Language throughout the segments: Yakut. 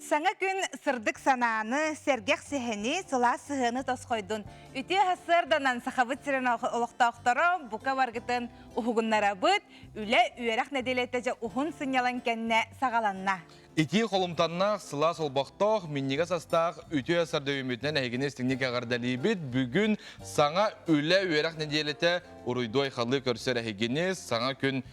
Саҥа күн сырдык санааны, сэргэх сэһэни, сылаас сыһыаны тосхойдун. Үтүө сарсыарданан Сахабыт сирин олохтоохторо бука баргытын уһугуннарабыт. Үлэ, үөрэх нэдиэлэтэ дьэ уһун сынньалаҥ кэннэ саҕаланна. Итии холумтаннаах, сылаас олбохтоох, минньигэс астаах үтүө сардөйүммүтүнэн эһигини истиҥник эҕэрдэлиибит. Бүгүн саҥа үлэ үөрэх нэдиэлэтэ уруйдуу-айхаллыы көрсөр эһигини саҥа күн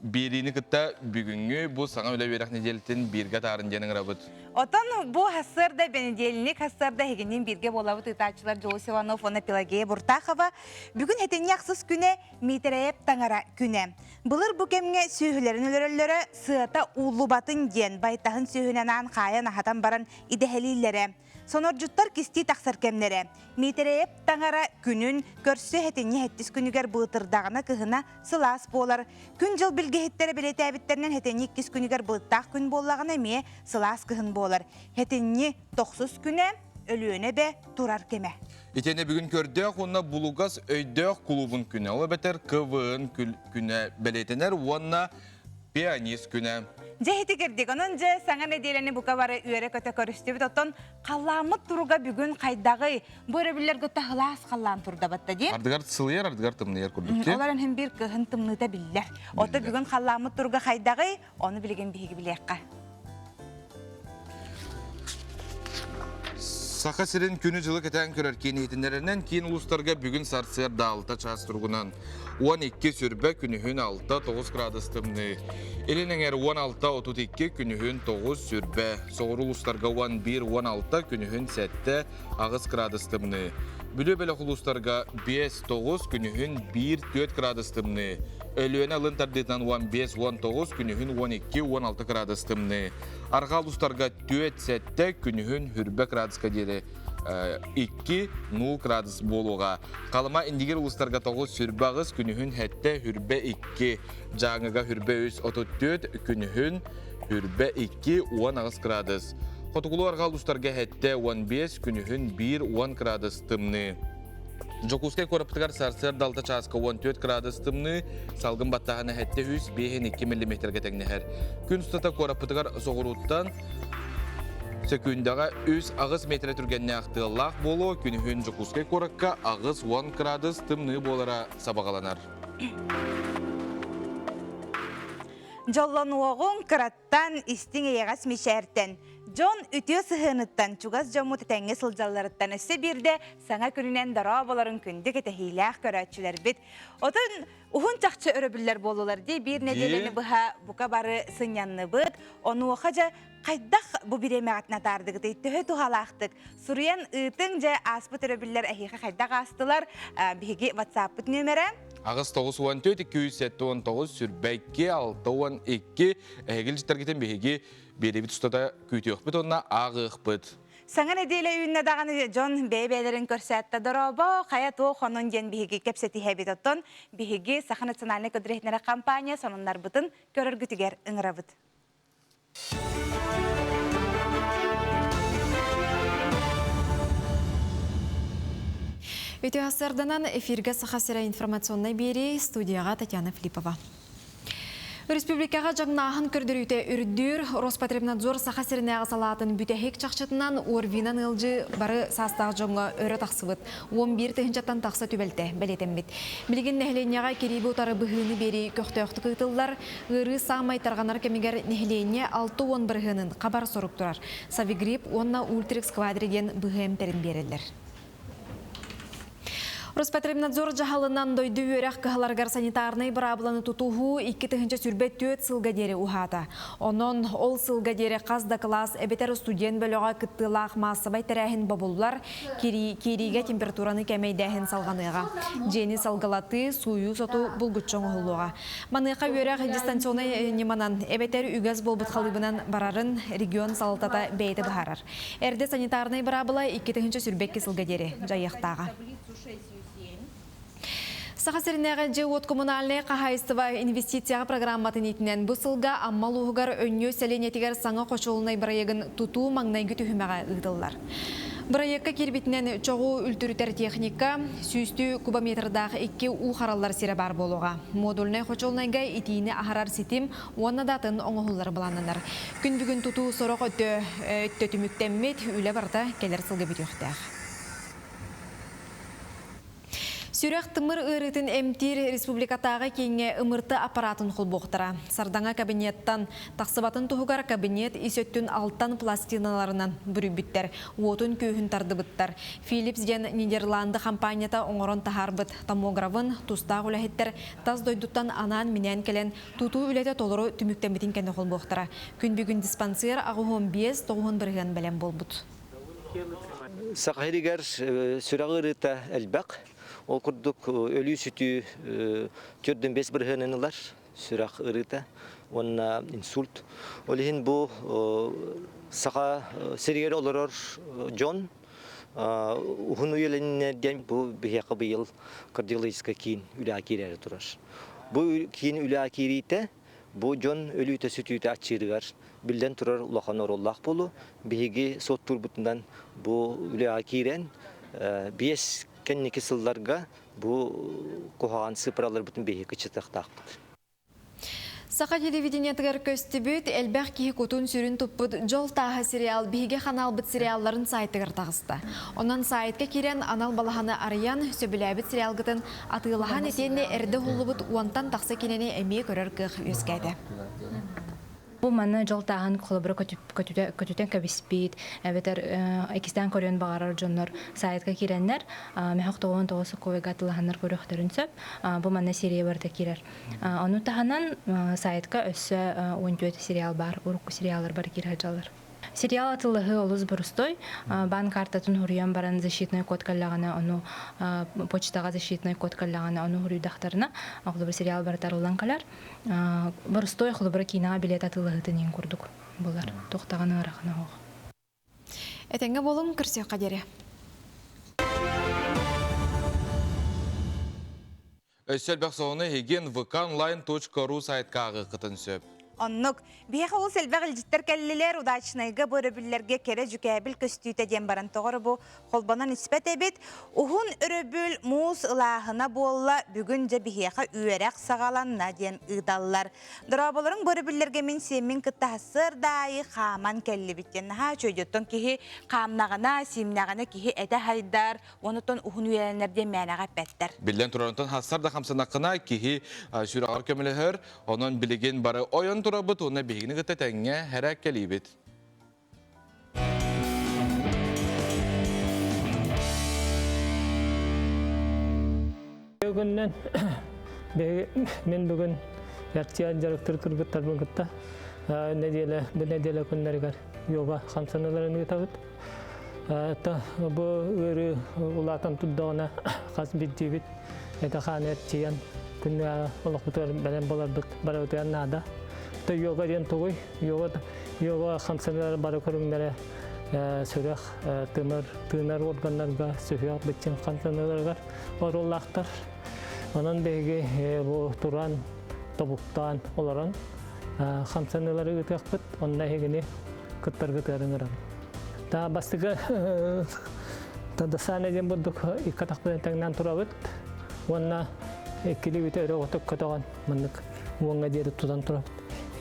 биэриини кытта бүгүҥҥү бу саҥа үлэ үөрэх нэдиэлэтин бииргэ атаарын диэн ыҥырабыт. Отон бу сарсыарда бэнидиэлинньик сарсыарда эһигинниин бииргэ буолабыт ыытааччылар Дьулус Иванов уонна Пелагея Буртахова. Бүгүн этинньи ахсыс күнэ Миитэрэйэп таҥара күнэ. Былыр бу кэмҥэ сүөһүлэрин өлөрөллөрө, сыата ууллубатын диэн байтаһын сүөһүнэн аан хаайан аһатан баран идэһэлииллэрэ. Сонордьуттар кистии тахсар кэмнэрэ. Миитэрэйэп таҥара күнүн көрсө сэтинньи сэттис күнүгэр былытырдаҕына кыһына сылаас буолар. Күн-дьыл билгэһиттэрэ бэлиэтээбиттэринэн сэтинньи иккис күнүгэр былыттаах күн буоллаҕына эмиэ сылаас кыһын буолар. Сэтинньи тохсус күнэ Өлүөнэ эбэ турар кэмэ. Итиэннэ бүгүн көрдөөх уонна булугас өйдөөх кулуубун күнэ, ол эбэтэр КВН күнэ бэлиэтэнэр уонна пианист күнэ. Дьэ ити кирдик, онон дьэ саҥа нэдиэлэни бука бары үөрэ-көтө көрүстүбүт. Оттон халлааммыт туруга бүгүн хайдаҕый? Бу өрөбүллэргэ таһылаас халлаан турдабатта дии. Ардыгар сылыйар, ардыгар тымныйар курдук дии. Олор иһин биир кыһын тымныыта биллэр. Ото бүгүн халлааммыт туруга хайдаҕый? Ону билигин биһиги билиэххэ. Саха сирин күнү-дьылы кэтээн көрөр киин иһитиннэрэринэн киин улуустарга бүгүн сарсыарда 6 чаас туругунан 12 сүрбэ күнүһүн 6-9 градус тымныы. Илин эҥэр 16-32 күнүһүн 9 сүрбэ. Соҕуруу улуустарга 11-16 күнүһүн 7-8 градус тымныы. Бүлүү бөлөх улуустарга 5-9 күнүһүн 1-4 градус тымныы. Өлүөнэ ылын тардыытынан 15-19, күнүһүн 12-16 градус тымныы. Арҕаа улуустарга 4-7, күнүһүн хүрбэ градуска диэри 2-0 градус буолуоҕа. Халыма Индигир улуустарга 9 сүрбэ 8, күнүһүн 7, хүрбэ 2, Дьааҥыга хүрбэ 3, 34, күнүһүн хүрбэ 2, 18 градус. Хотугулуу арҕаа улуустарга 7, 15, күнүһүн 1, 10 градус тымныы. Дьокуускай куораппытыгар сарсыарда 6 чааска 14 градус тымныы, салгын баттааһына 705 миллиметргэ тэҥнэһэр. Күн устата куораппытыгар соҕурууттан сөкүүндэҕэ 3-8 метрэ түргэннээх тыаллаах буолуо, күнүһүн Дьокуускай куоракка 80 градус тымныы буолара сабаҕаланар. Дьоллонуоҕуҥ кыраттан, истиҥ эйэҕэс мичээртэн, дьон үтүө сыһыаныттан, чугас дьоммут этэҥҥэ сылдьалларыттан өссө биирдэ саҥа күнүнэн дорооболорун күндү кэтэһиилээх көрөөччүлэрбит. Отон уһун чахчы өрөбүллэр буоллулар дии биир нэдиэлэни быһа бука бары сынньанныбыт. Онуоха дьэ хайдах бу бириэмэҕитин атаардыгытый, төһө туһалаахтык суруйан ыытыҥ дьэ ааспыт өрөбүллэр эһиэхэ хайдах аастылар биһиги WhatsApp-пыт нүөмэрэ 8 94 279 сүрбэкки 62 эһиги илдьиттэргитин биһиги биэрэбит устата күүтүөхпүт уонна ааҕыахпыт. Саҥа нэдиэлэ үүннэ даҕаны дьон бэйэ-бэйэлэрин көрсөөттө дорообо, хайа туох онон диэн биһиги кэпсэтиһэбит. Оттон биһиги Саха национальнай көдүрэһитинэрэ компания сонуннарбытын көрөргүтүгэр ыҥырабыт. Үтүө сарданан эфиргэ Саха сирэ информационнай биэрии студияҕа Татьяна Филиппова. Республикаҕа дьаҥнааһын көрдөрүүтэ үрдүүр. Роспотребнадзор Саха сиринээҕи салаатын бүтэһик чахчытынан ОРВИ-нан ыалдьыы бары саастаах дьоҥҥо өрө тахсыбыт. 11 тыһыынчаттан тахса түбэлтэ бэлиэтэммит. Билигин нэһилиэнньэҕэ кирииби утары быһыыны биэрии көхтөөхтүк ыытыллар. Ыарыы саамай тарҕанар кэмигэр нэһилиэнньэ 60 бырыһыанын хабар сорук турар. Савигрипп уонна Ультрикс квадри диэн быһыы эмтэрин биэрэллэр. Роспотребнадзор дьаһалынан дойду үөрэх кыһаларыгар санитарнай быраабыланы тутуһуу 2024 сылга диэри уһаата. Онон ол сылга диэри хас да кылаас эбэтэр студент бөлөҕө кыттыылаах маассабай тэрээһин бобуллар, киириигэ температураны кэмэйдээһин салҕаныаҕа. Дьиэни салгылатыы, сууйуу-сотуу булгуччу оҥоһуллуоҕа. Маныаха үөрэх дистанционнай ньыманан эбэтэр үгэс буолбут халыыбынан барарын регион салалтата бэйэтэ быһаарар. Эрдэ санитарнай быраабыла 2022 сылга диэри дьайыахтааҕа. Саха сиринээҕи дьиэ-уот коммунальнай хаһаайыстыба инвестицияҕа программатын иитинэн бу сылга Амма улууһугар Өнньүө сэлиэнньэтигэр саҥа хочуолунай бырайыагын тутуу маҥнайгы түһүмэҕэ ыытыллар. Бырайыакка киирбитинэн чоҕу үлтүрүтэр техника сүүстүү кубометрдаах икки уу хараллар сирэ баар буолуоҕа. Модульнай хочуолунайга итиини аһарар ситим уонна да атын оҥоһуллар былааннанар. Күн бүгүн тутуу сорох өттө өттө түмүктэммит, үлэ барыта кэлэр сылга бүтүөхтээх. Сүрэх-тымыр ыарыытын эмтиир республикатааҕы кииҥҥэ ымырты аппаратын холбуохтара. Сардаҥа кабинеттан тахсыбатын туһугар кабинет ис өттүн алтан пластиналарынан бүрүйбүттэр, уотун-күөһүн тардыбыттар. Philips диэн Нидерланды хампаанньата оҥорон таһаарбыт томографын тустаах үлэһиттэр тас дойдуттан анаан-минээн кэлэн тутуу үлэтэ толору түмүктэммитин кэннэ холбуохтара. Күн бүгүн диспансер 85-90 бырыһыан бэлэм буолбут. Саха сиригэр сүрэх ыарыыта элбэх. Ол курдук өлүү-сүтүү 4,5 бырыһыанын ылар сүрэх ыарыыта уонна инсульт. Ол иһин бу саха сиригэр олорор дьон уһун үйэлэннэр диэн бу биһиэхэ быйыл кардиологическай киин үлэҕэ киирээри турар. Бу киин үлэҕэ киириитэ Бу дьон өлүүтэ-сүтүүтэ аччыырыгар биллэн турар улахан оруоллаах буолуо. Биһиги суоттуурбутунан бу үлэҕэ киирэн биэс кэнники сылларга бу куһаҕан сыыппараларбытын биһиги кыччатыахтаахпыт. Саха телевидениетыгар көстүбүт, элбэх киһи кутун-сүрүн туппут Дьол тааһа сериал биһиги ханаалбыт сериалларын сайтыгар таҕыста. Онон сайтка киирэн анал балаһаны арыйан, сөбүлээбит сериалгытын Атыылаһан итиэннэ эрдэ уһуллубут уонтан тахса кинини эмиэ көрөр кыах үөскээтэ. Бу манна дьол тааһын холобура көтүтэн кэбиспит, эбэтэр иккистээн көрүөн баҕарар дьоннор сайтка киирэннэр, мөһөх 99 сокуойга атыылаһаннар көрүөхтэрин сөп. Бу манна серия барыта киирэр. Ону таһынан сайтка өссө 14 сериал баар, урукку сериаллар бары киирэ сылдьаллар. Сериал атыллаһыы олус борустой. Баан картатын хуруйан баран защитный код кэллэҕинэ ону почтаҕа защитный код кэллэҕинэ ону хуруйдахтарына холобур сериал барыта арыллан кэлэр. Борустой холобура киинэҕэ билет атыылаһыытын иһин курдук булар. Туохтаҕын ыарахана оһох. Этэҥҥэ буолуҥ, көрсүөххэ диэри. Өссө элбэх соһуну эһигин vkonline.ru сайтка ааҕыаххытын сөп. Оннук. Биһиэхэ олус элбэх илдьиттэр кэллилэр. Удачнайга бу өрөбүллэргэ кэрэ дьүкээбил көстүүтэ диэн баран тоҕо бу холбонон испэт эбит. Уһун өрөбүл муус ылааһына буолла. Бүгүн дьэ биһиэхэ үөрэх саҕаланна диэн ыыталлар. Дорооболоруҥ бу өрөбүллэргэ мин сиэммин кытта сарсыарда аайы хааман кэллибит диэн наһаа үчүгэйдиттэн киһи хаамнаҕына, сиимнэҕинэ киһи этэ хайдар, Онутон уһун үйэлэнэр диэн мээнэҕэ эппэттэр. Биллэн турар, онтон хассар да хамсанаххына киһи сүрэҕэр көмөлөһөр. Онон билигин бары ойон турабыт уонна биһигини кытта тэҥҥэ хэрээк кэлиибит. Бүгүннэн мин бүгүн эрчийэн дьарыктыр кыргыттарбын кытта нэдиэлэ бу нэдиэлэ күннэригэр йога хамсаныыларын ыытабыт. Бу ыарыы улаатан турдаҕына хас биирдиибит этэ-хаан эрчийэн күннээҕи олохпутугар бэлэм буоларбыт барыбытыгар наада. То йога диэн тугуй? Йога, йога хамсаныылар бары көрүҥнэрэ сүрэх, тымыр, тыынар органнарга, сүһүөх быччыҥ хамсаныыларыгар оруоллаахтар. Онон биһиги бу туран, тобуктаан олорон хамсаныылары ыытыахпыт. Онно эһигини кыттаргытыгар ыҥырабын. Та бастакы Тадасаана диэн бурдук икки атахпытын тэҥнээн турабыт уонна иккилибити өрө отук көтөҕөн маннык уоҥҥа диэри тутан турабыт.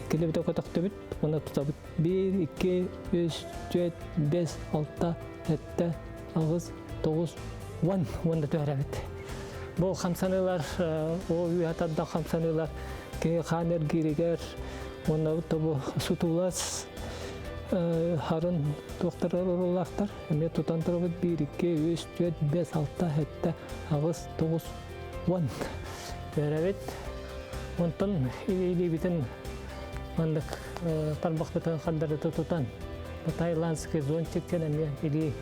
Иккилибити көтөхтүбүт уонна тутабыт. Биир, икки, үс, түөрт, бэс, алта, сэттэ, аҕыс, тоҕус, уон уонна түһэрэбит. Бу хамсаныылар, ол үөһэ тардан хамсаныылар киһи хаан эргииригэр уонна тобу сутулас харын туохтар оруоллаахтар. Эмиэ тутан турабыт 1, 2, 3, 4, 5, 6, 7, 8, 9, 10 түһэрэбит. Онтон илиибитин маннык тарбахпытын хандарыта тутан таиландский зонтик диэн эмиэ илии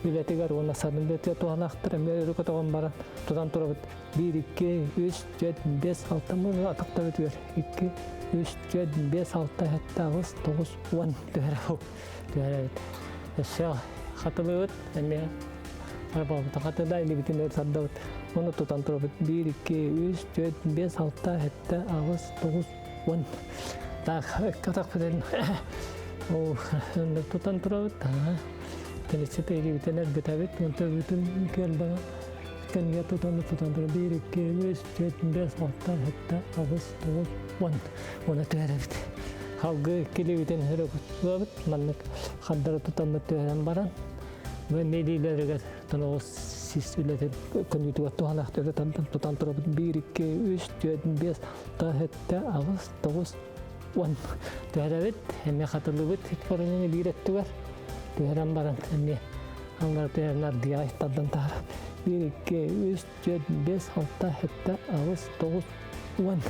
үлэтигэр уонна сарын үлэтигэр туһалаахтар эмиэ өрө көтөҕөн баран тутан турабыт. 1, 2, 3, 4, 5, 6 муну атахтабытыгар 2, 3, 4, 5, 6, 7, 8, 9, 10 түһэрэ түһэрэбит. Өссө хатылыбыт эмиэ арбабыт хатыда илибитин өр сардабыт. Оны тутан турабыт. 1, 2, 3, 4, 5, 6, 7, 8, 9, 10. Так, атахпытын тутан турабыт. Тэниччи илиибитин эргитэбит, онтон бүтүн кэлбэҕэ кэннигэ тутан тутан туран биир, икки, үс, түөрт, бэс, алта, сэттэ, аҕыс, тоҕус, уон. Уона түһэрэбит. Халгы икки илиибитин өрө ылабыт, маннык хардары тутаммыт түһэрэн баран, бу эмиэ илиилэригэр тоноҕос сис үлэтин көнүүтүгэр туһалаах өрө тардан тутан турабыт. Биир, икки, үс, түөрт, биэс, алта, сэттэ, аҕыс, тоҕус, уон түһэрэбит, эмиэ хатылыбыт упражнение биир өттүгэр түһэрэн баран эмиэ аллара түһэрэн ардыйаҕа тардан таһара биир икки үс түөрт биэс алта сэттэ аҕыс тоҕус уон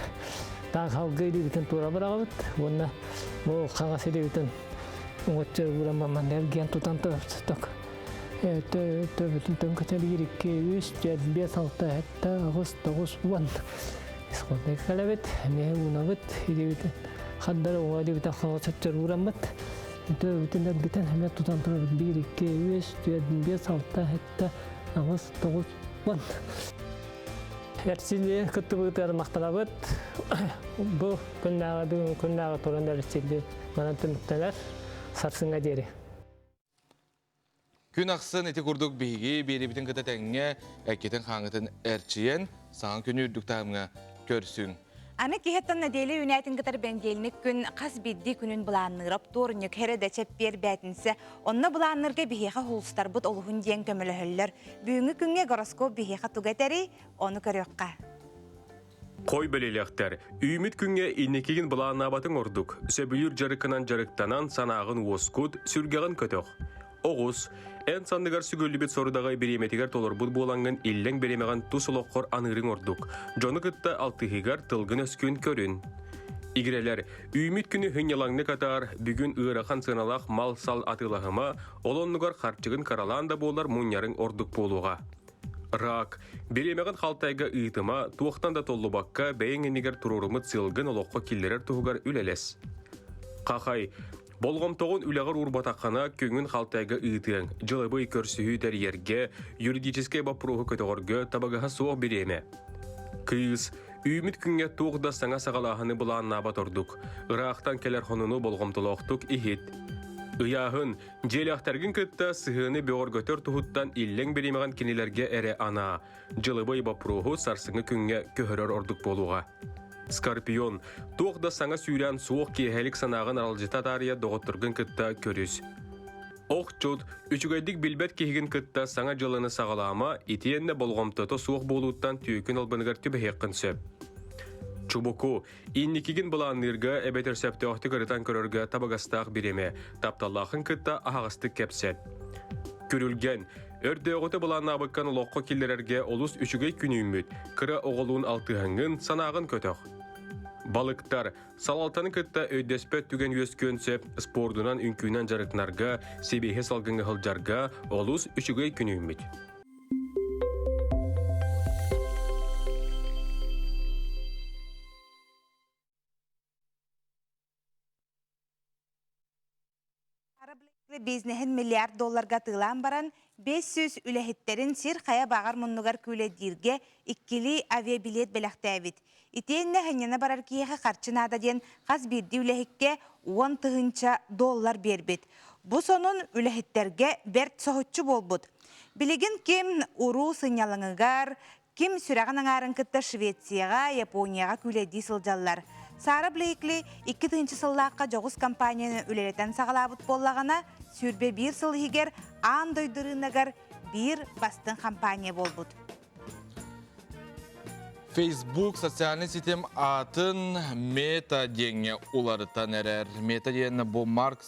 таах алгы илиибитин туора быраҕабыт уонна бу хаҥас илиибитин уҥуччу ууран манна эргийэн тутан ток төбөтүн төҥкөтө биир икки үс түөрт биэс алта сэттэ аҕыс тоҕус уон Исходнай кэлэбит, эмиэ уунабыт, илиибитин хардары уҥа илиибитин хаҥас өттүгэр уураммыт. Төбөбүтүн эргитэн эмиэ тутан турабыт. Биир, икки, үс, түөрт, биэс, алта, сэттэ, аҕыс, тоҕус, уон. Эрчиллии кыттыбытыгар махтанабыт. Бу күннээҕи бүгүн күннээҕи туран эрчиллии манан түмүктэнэр. Сарсыҥҥа диэри. Күн ахсын ити курдук биһиги биэриибитин кытта тэҥҥэ эккитин-хааҥҥытын эрчийэн, саҥа күнү үрдүк таһымҥа көрсүҥ. Аны киһиттэн нэдиэлэ үүнээтин кытары бэндиэлник күн хас биирдии күнүн былаанныыр оптуорунньук хэрэдэ чэппиэр бээтинсэ. Онно былааннырга биһиэхэ хулустарбыт олуһун диэн көмөлөһөллөр. Бүгүҥҥү күҥҥэ гороскоп биһиэхэ тугу этэрий, ону көрүөххэ. Хой бэлиэлээхтэр, үүмүт күҥҥэ инникигин былааннаабатыҥ ордук. Сөбүлүүр дьарыккынан дьарыктанан санааҕын уоскут, сүргэҕин көтөх. Оҕус, эн санныгар сүгүллүбүт сорудаҕы бириэмэтигэр толорбут буолаҥҥын иллэҥ бириэмэҕин тус олоххор аныырыҥ ордук. Дьону кытта алтыһыыгар тылгын-өскүн көрүн. Игирэлэр, үүмүт күнү һынньалаҥнык атаар, бүгүн ыарахан сыаналаах мал-сал атыылаһыма, ол оннугар харчыгын кыралаан да буоллар мунньарыҥ ордук буолуоҕа. Рак. Бириэмэҕин халтайга ыытыма, туохтан да толлубакка, бэйэҥ иннигэр туруоруммут сыалгын олоххо киллэрэр туһугар үлэлэс. Хахай. Болҕомтоҕун үлэҕэр уурбатаххына, күҥүн халтайга ыытыаҥ. Дьылабый көрсүһүү тэрийэргэ, юридическэй боппуруоһу көтөҕөргө табыгаһа суох бириэмэ. Кыыс. Үүмүт күҥҥэ туох да саҥа саҕалааһыны былааннаабат ордук. Ыраахтан кэлэр хонуну болҕомтолоохтук иһит. Ыйааһын. Дьиэлээхтэргин кытта сыһыаны бөҕөргөтөр туһуттан иллэҥ бириэмэҕин кинилэргэ эрэ анаа. Дьылыбай боппуруоһу сарсыҥҥы күҥҥэ көһөрөр ордук буолуоҕа. Скорпион, туох да саҥа сүүрээн суох киэһэлик санааҕын аралдьыта таарыйа доҕотторгун кытта көрүс. Охчут, үчүгэйдик билбэт киһигин кытта саҥа дьыаланы саҕалаама, итиэннэ болҕомтото суох буолууттан түөкүн албыныгар түбэһиэххин сөп. Чубуку, Инникигин былаанныырга эбэтэр сөптөөхтүк ырытан көрөргө табыгастаах бириэмэ, тапталлаахын кытта аһаҕастык кэпсэт. Күрүлгэн, өрдөөҕүтэ былааннаабыккын олоххо киллэрэргэ олус үчүгэй күн үүммүт, кыра оҕолуун алтыһаҥҥын, санааҕын көтөх. Балыктар, салалтаны кытта өйдөспөт түгэн үөскүөн сөп, спордунан, үҥкүүнэн дьарыктанарга, сибиэһи салгыҥҥа сылдьарга олус үчүгэй күн үүммүт. Бизнеһин миллиард долларга атыылаан баран, 500 үлэһиттэрин сир хайа баҕар муннугар күүлэйдииргэ иккилии авиабилиэт бэлэхтээбит. Итиэннэ ханньана барар киһиэхэ харчы наада диэн хас биирдии үлэһиккэ 10 тыһыынча доллар биэрбит. Бу сонун үлэһиттэргэ бэрт соһуччу буолбут. Билигин ким уруу сынньалаҥыгар, ким сүрэҕин аҥаарын кытта Швецияҕа, Японияҕа күүлэйдии сылдьаллар. Сара Блейкли 2000 сыллаахха дьоҕус компанияны үлэлэтэн саҕалаабыт буоллаҕына, 21 сыл иһигэр аан дойду рыногар биир бастыҥ компания буолбут. Facebook социальный ситим атын Мета диэҥҥэ уларытан эрэр. Мета диэн бу Марк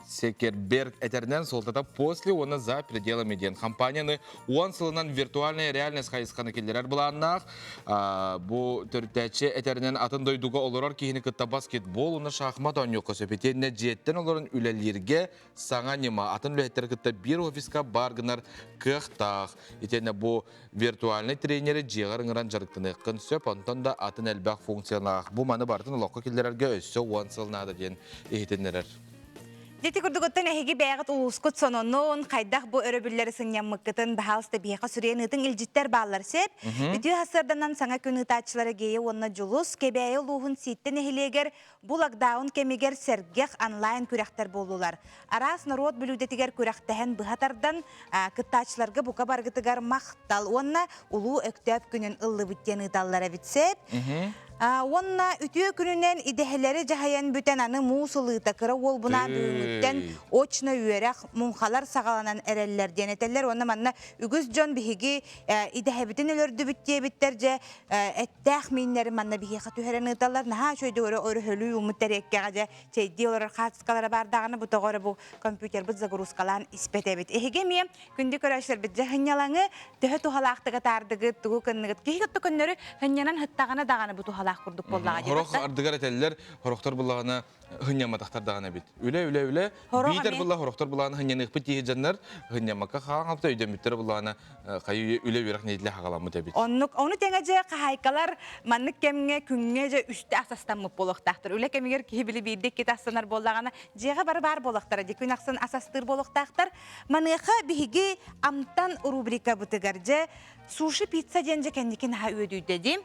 Цукерберг этэринэн суолтата после уонна за пределами диэн компанияны уон сылынан виртуальная реальность хайысханы киллэрэр былааннаах. Бу төрүттээччи этэринэн атын дойдуга олорор киһини кытта баскетбол уонна шахмат оонньуохха сөп. Итиэннэ дьиэттэн олорон үлэлииргэ саҥа ньыма атын үлэһиттэри кытта биир офиска баар гынар кыахтаах. Итиэннэ бу виртуальнай тренери дьиэҕэр ыҥыран дьарыктаныаххын сөп, онтон да атын элбэх функциялаах. Бу маны барытын олоххо киллэрэргэ өссө уон сыл наада диэн иһитиннэрэр. Дьити курдугуттан эһиги бэйэҕит улуускут сонунун, хайдах бу өрөбүллэри сынньаммыккытын баһаалыста биһиэхэ сүрүйэн ыытыҥ илдьиттэр бааллар сөп. Үтүө сарсыарданан саҥа күн ыытааччылара Гея уонна Дьулус Кэбээйи улууһун Сииттэ нэһилиэгэр бу локдаун кэмигэр сэргэх онлайн күрэхтэр буоллулар. Араас норуот бүлүүдэтигэр күрэхтэһэн быһа тардан, кыттааччыларга бука баргытыгар махтал уонна Улуу Өктөөп күнүн ыллыбыт диэн ыыталлар эбит сөп. Уонна үтүө күнүнэн идэһэлэри дьаһайан бүтэн аны муус ылыыта кыра уолбунаан бүгүҥҥүттэн очно үөрэх, муҥхалар саҕаланан эрэллэр диэн этэллэр. Уонна манна үгүс дьон биһиги идэһэбитин өлөрдүбүт диэбиттэр дьэ эттээх мииннэри манна биһиэхэ түһэрэн ыыталлар. Наһаа үчүгэйдик өрө өрөһөлүү ууммут тэриэккэҕэ дьэ чэйдии олорор хаартыскалара баар даҕаны бу тоҕо эрэ бу компьютербыт загрузкалаан испэт эбит. Эһиги эмиэ Күндү көрөөччүлэрбит, дьэ сынньалаҥы төһө туһалаахтык атаардыгыт, тугу кынныгыт? Киһи кытта көннөрү сынньанан сыттаҕына даҕаны бу туһалаах курдук буоллаҕа дии. Хорох ардыгар этэллэр, хорохтор буллаҕына сынньамматахтар даҕаны эбит. Үлэ, үлэ, үлэ. Биитэр булла хорохтор буллаҕына сынньаныахпыт дии дьоннор сынньаммакка хаалан өйдөммүттэрэ буллаҕына хайы үлэ үөрэх нэдиэлэ хаҕаламмыт эбит. Оннук, ону тэҥэ дьэ хаһаайкалар маннык кэмҥэ күҥҥэ дьэ үстэ асастаммыт буолуохтаахтар. Үлэ кэмигэр киһи били биирдэ иккитэ астанар буоллаҕына дьиэҕэ бары баар буолуохтара дии күн ахсын ас астыыр буолуохтаахтар. Маныаха биһиги Амтан рубрикабытыгар дьэ суши-пицца диэн дьэ кэнники наһаа үөдүйдэ дии.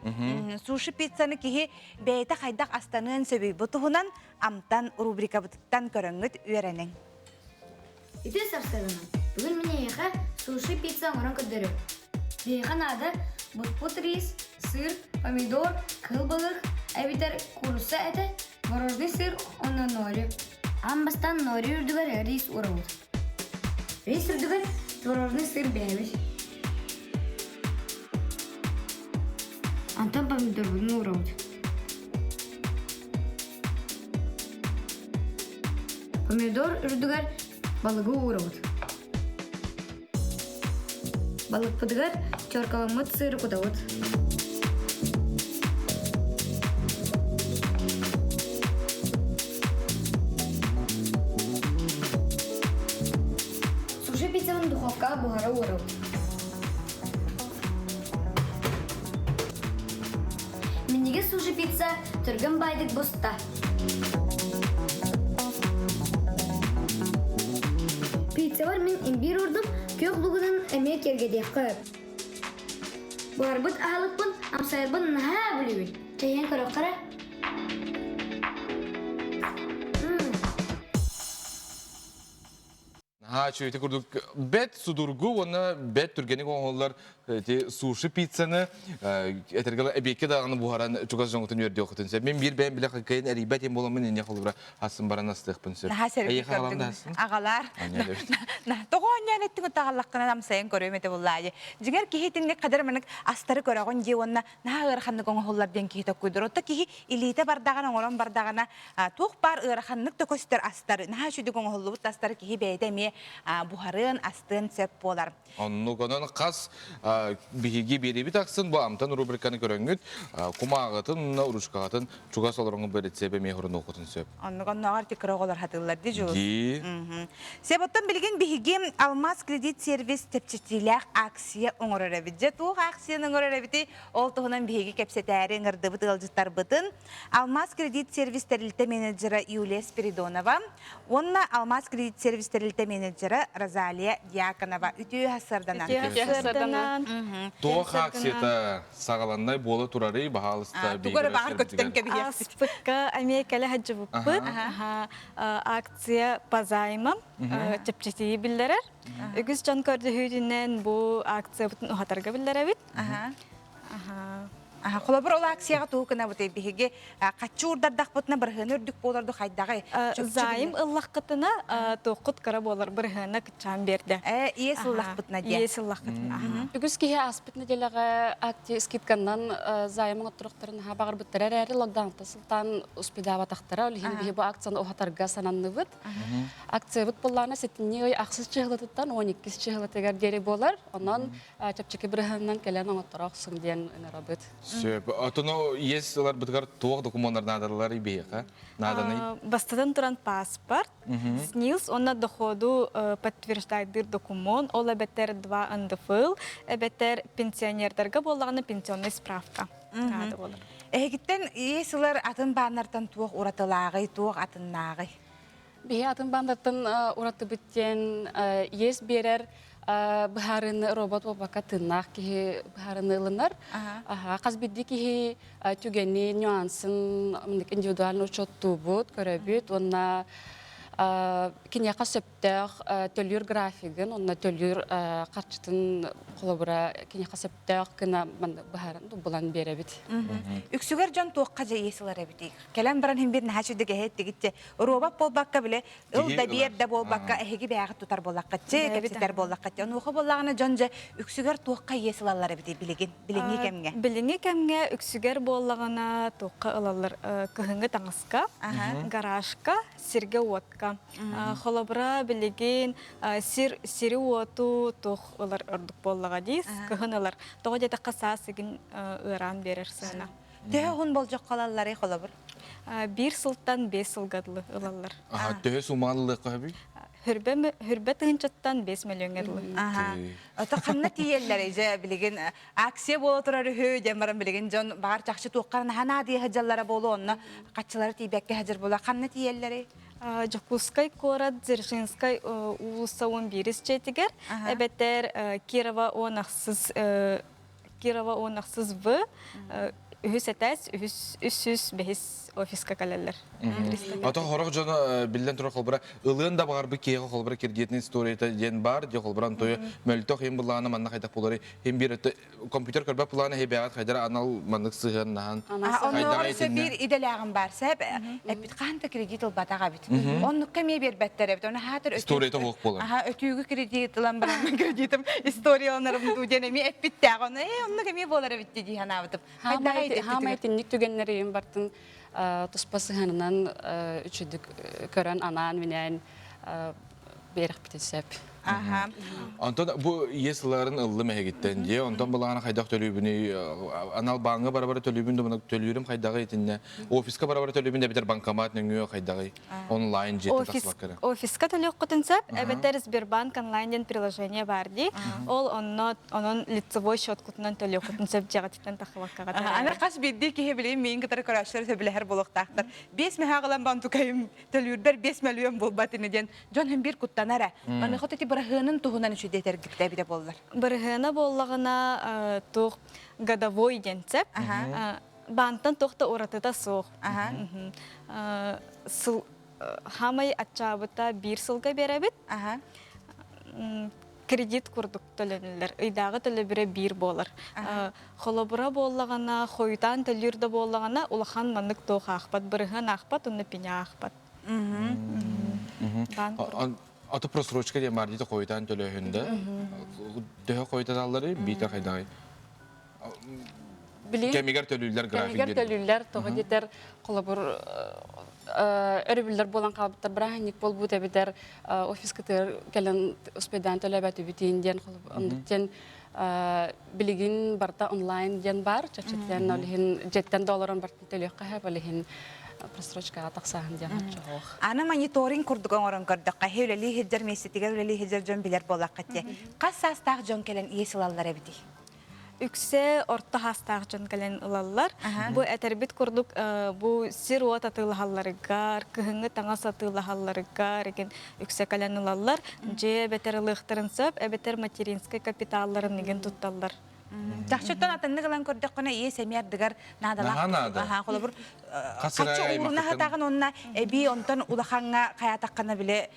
Суши-пиццаны киһи бэйэтэ хайдах астаныан сөбүй бу туһунан Амтан рубрикабытыттан көрөҥҥүт үөрэниҥ. Ити сарсыарданан бүгүн мин эйиэхэ суши-пицца оҥорон көрдөрүөм. Биһиэхэ наада бутпут рис, сыр, помидор, кыыл балык эбэтэр куурусса этэ, мороженый сыр уонна нори. Аан бастаан нори үрдүгэр рис уурабыт. Рис үрдүгэр творожный сыр бэйэбит. Онтон помидорбутун уурабыт. Помидор үрдүгэр балыгы уурабыт. Балыкпытыгар чоркаламмыт сыыры кутабыт. Суши пиццаны духовкаҕа буһара уурабыт. Минньигэс суши пицца түргэн баайдык буста. Пиццабар мин имбирь уурдум, күөх лугунан эмиэ киэргэтиэххэ сөп. Буһарбыт аһылыкпын амсайарбын наһаа бүлүүбүн. Чэйиэн көрүөххэ эрэ. Наһаа үчүгэй курдук бэт судургу уонна бэт түргэнник оҥоһуллар ити суши пиццаны этэргэ эбиэккэ даҕаны буһаран чугас дьоҥҥутун үөрдүөххүтүн сөп. Мин биир бэйэм билэ кыайан эрийбэт им буоламмын инньэ холобура астын баран астыахпын сөп. Наһаа сэргии көрдүҥ. Аҕалаар. Тоҕо оонньоон эттиҥ таҕаллаххына амсайан көрүөм этэ буллаайы. Дьиҥэр киһи итинник хадыр маннык астары көрөҕүн дии уонна наһаа ыараханнык оҥоһуллар диэн киһи токкуйдур. Отто киһи илиитэ бардаҕына оҥорон бардаҕына туох баар ыараханнык да көстөр астары, наһаа үчүгдүк оҥоһуллубут астары киһи бэйэтэ эмиэ буһарыан, астыан сөп буолар. Оннук онон хас биһиги биэриибит ахсын бу амтан рубриканы көрөҥҥүт кумааҕытын уонна ручкаҕытын чугас олороҥҥут бу рецебэ эмиэ хорунуоххутун сөп. Оннук оннооҕор тикра оҕолор хатыыллар ди Дьулус. Дии. Сөп оттон билигин биһиги Алмаз кредит сервис чэпчэтиилээх акция оҥорор эбит. Дьэ туох акцияны оҥорор эбитий? Ол туһунан биһиги кэпсэтээри ыҥырдыбыт ыалдьыттарбытын Алмаз кредит сервис тэрилтэ менеджера Юлия Спиридонова уонна Алмаз кредит сервис тэрилтэ менеджера Розалия Дьяконова үтүө сарданан. Үтүө сарданан. Туох акцията саҕаланнай буола турарый, баһаалыста Тугу эрэ баҕар көтүтэн кэбиһиэхпит. Ааспыкка эмиэ кэлэ сылдьыбыппыт. Акция по займам чэпчэтии биллэрэр. Үгүс дьон көрдөһүүтүнэн бу акциябытын уһатарга биллэрэбит. Холобур, ол акцияҕа тугу гынабытый? Биһиги хаччы уурдардахпытына бырыһыана үрдүк буолар ду хайдаҕый? Займ ыллаххытына туоххут кыра буолар бырыһыана кыччаан биэрдэ. Э, иэс ыллахпытына диэн. Иэс ыллаххытына. Үгүс киһи ааспыт нэдиэлэҕэ акция скидканнан займ оҥотторохторун наһаа баҕарбыттара эрээри локдаунта сылтаан успедаабатахтара. Ол иһин биһи бу акцияны уһатарга сананныбыт. Акциябыт буоллаҕына сэтинньи ый ахсыс чыһылатыттан 12 чыһылатыгар диэри буолар. Онон чэпчэки бырыһыанынан кэлэн оҥотторо охсуҥ диэн ыҥырабыт. Сөп. Отону иэс ыларбытыгар туох докумуоннар наадалар биһиэхэ? Нааданый? Бастатан туран паспорт, СНИЛС уонна доходу подтверждайдыыр докумуон, ол эбэтэр 2 НДФЛ, эбэтэр пенсионердарга буоллаҕына пенсионный справка наада буолар. Эһигиттэн иэс ылар атын бааннартан туох уратылааҕый, туох атыннааҕый? Биһи атын баандартан уратыбыт диэн иэс биэрэр быһаарыыны робот буолбакка тыыннаах киһи быһаарыыны ылынар. Хас биирдии киһи түгэни, нюансын индивидуально учуоттуубут, көрөбүт уонна киниэхэ сөптөөх төлүүр графигын уонна төлүүр харчытын холобура киниэхэ сөптөөх гына быһааран булан биэрэбит. Үксүгэр дьон туохха дьэ иэс ылар эбитий? Кэлэн баран иһин биир наһаа үчүгэй эһэттигитчэ робот буолбакка бile ыл да биэр да буолбакка эһиги бэйэҕит тутар буоллаххытчы, кэпсэтэр буоллаххытчы. Онуоха буоллаҕына дьон дьэ үксүгэр туохха иэс ылаллар эбитий билигин, билиҥҥи кэмҥэ? Билиҥҥи кэмҥэ үксүгэр буоллаҕына туохха ылаллар кыһыҥҥы таҥаска, гаражка, сиргэ-уотка. Холобура, билигин сир сири-уоту туох ылар ордук буоллаҕа дии, кыһын ылар. Тоҕо диэтэххэ саас игин ыараан биэрэр сыана. Төһө уһун болдьоххо ылалларый холобур? Биир сылтан 5 сылга дылы ылаллар. Төһө сумаан ылыахха сөбүй? Хүрбэ хүрбэ тыһыынчаттан 5 мөлүөҥҥэ дылы. Ото ханна тиийэллэр дьэ билигин акция буола турар үһү диэн баран билигин дьон баҕар чахчы туохха наһаа наадыйа сылдьаллара буолуо онно хаччылара тиийбэккэ сылдьар буола ханна тиийэллэрий? Дьокуускай куорат Дзержинскай уулусса 11 дьиэтигэр эбэтэр Кирова 16 Кирова 16 В үһүс этээс үһүс 305 офиска кэлэллэр. Ото хорох дьоно биллэн турар холбура ылыан да баҕарбыт киһиэхэ холбура кредитный историята диэн баар дии холбура антойо мөлтөх иһин былаана манна хайдах буоларый иһин биир компьютер көрбөт былаана хибээҕит хайдар анал маннык сыһыаннаһан Оннооҕор өссө биир идэлээҕим баар сэп эппит хаһан да кредит ылбатах эбит оннукка эмиэ биэрбэттэр эбит ону хаатыр историята суох буолар аха өтүүгү кредит ылан баран кредитым историяланарым дуу диэн эмиэ эппиттээх ону ээ оннук эмиэ буолар эбит дии санаабытым Хаамай итинник түгэннэрийим бартын туспа сыһыанынан үчүдүк көрөн анаан-минээн биэрэхпитин сөп. Онтон бу иэс ыларын ыллым эһигиттэн дии. Онтон былаана хайдах төлүүбүнүй? Анал бааҥҥа бара-бара төлүүбүн да төлүүрүм хайдаҕый итиннэ? Офиска бара-бара төлүүбүн да эбэтэр банкомат нөҥүө хайдаҕый? Онлайн дьиэттэн тахсыбакка эрэ. Офиска төлүөххүтүн сөп, эбэтэр Сбербанк онлайн диэн приложение баар дии. Ол онно онон лицевой счеткутунан төлүөххүтүн сөп дьиэҕититтэн тахсыбаккаҕа. Аны хас биирдии киһи билигин миигин кытары көрөөччүлэр сөбүлэһэр буолуохтаахтар. 5 мөһөөх ылан бантукайым төлүүрбэр 5 мөлүйүөн буолбат ини диэн дьон һин биир куттанар ээ. Маныха ити быраһыанын туһунан үчүгэй этэргитэ эбитэ буоллар. Бырыһыана буоллаҕына туох годовой диэн сөп. Баантан туох да уратыта суох. Сыл хаамай аччаабыта биир сылга биэрэбит. Кредит курдук төлөнүллэр. Ыйдааҕы төлөбүрэ биир буолар. Холобура буоллаҕына, хойутаан төлүүр да буоллаҕына, улахан маннык туох аахпат, бырыһыан аахпат, уонна пеня аахпат. Аты просрочка диэн баар диите хойутаан төлөөһүн да. Төһө хойутаталлары биитэ хайдаҕый? Кэмигэр төлүүллэр график Кэмигэр төлүүллэр, тоҕо диэтэр холобур өрөбүллэр буолан хаалбыттар бырааһынньык буолбут эбитэр офискытыгар кэлэн успейдаан төлөөбөтүбүтүн диэн оннук диэн билигин барыта онлайн диэн баар чачытыан ол иһин дьиэттэн да олорон бартын төлүөххэ сөп ол иһин просрочкаҕа тахсааһын диэн оччоҕоох Аны мониторинг курдук оҥорон көрдөххө, эһи үлэлии сылдьар миэстэтигэр үлэлии сылдьар дьон билэр буоллаххыт дии. Хас саастаах дьон кэлэн иэс ылаллар эбитий? Үксэ орто саастаах дьон кэлэн ылаллар. Бу этэрбит курдук бу сир-уот атыылаһалларыгар, кыһыҥҥы таҥас атыылаһалларыгар игин үксэ кэлэн ылаллар. Дьиэ эбэтэр ылыахтарын сөп, эбэтэр материнскай капиталларын игин тутталлар. Чахчыттан атыннык ылан көрдөххүнэ иэс эмиэ ардыгар наадалаах. Наһаа наада. Аха, холобур, хаччы ууруна сатаҕын уонна эбии онтон улахаҥҥа хайаатаххына бile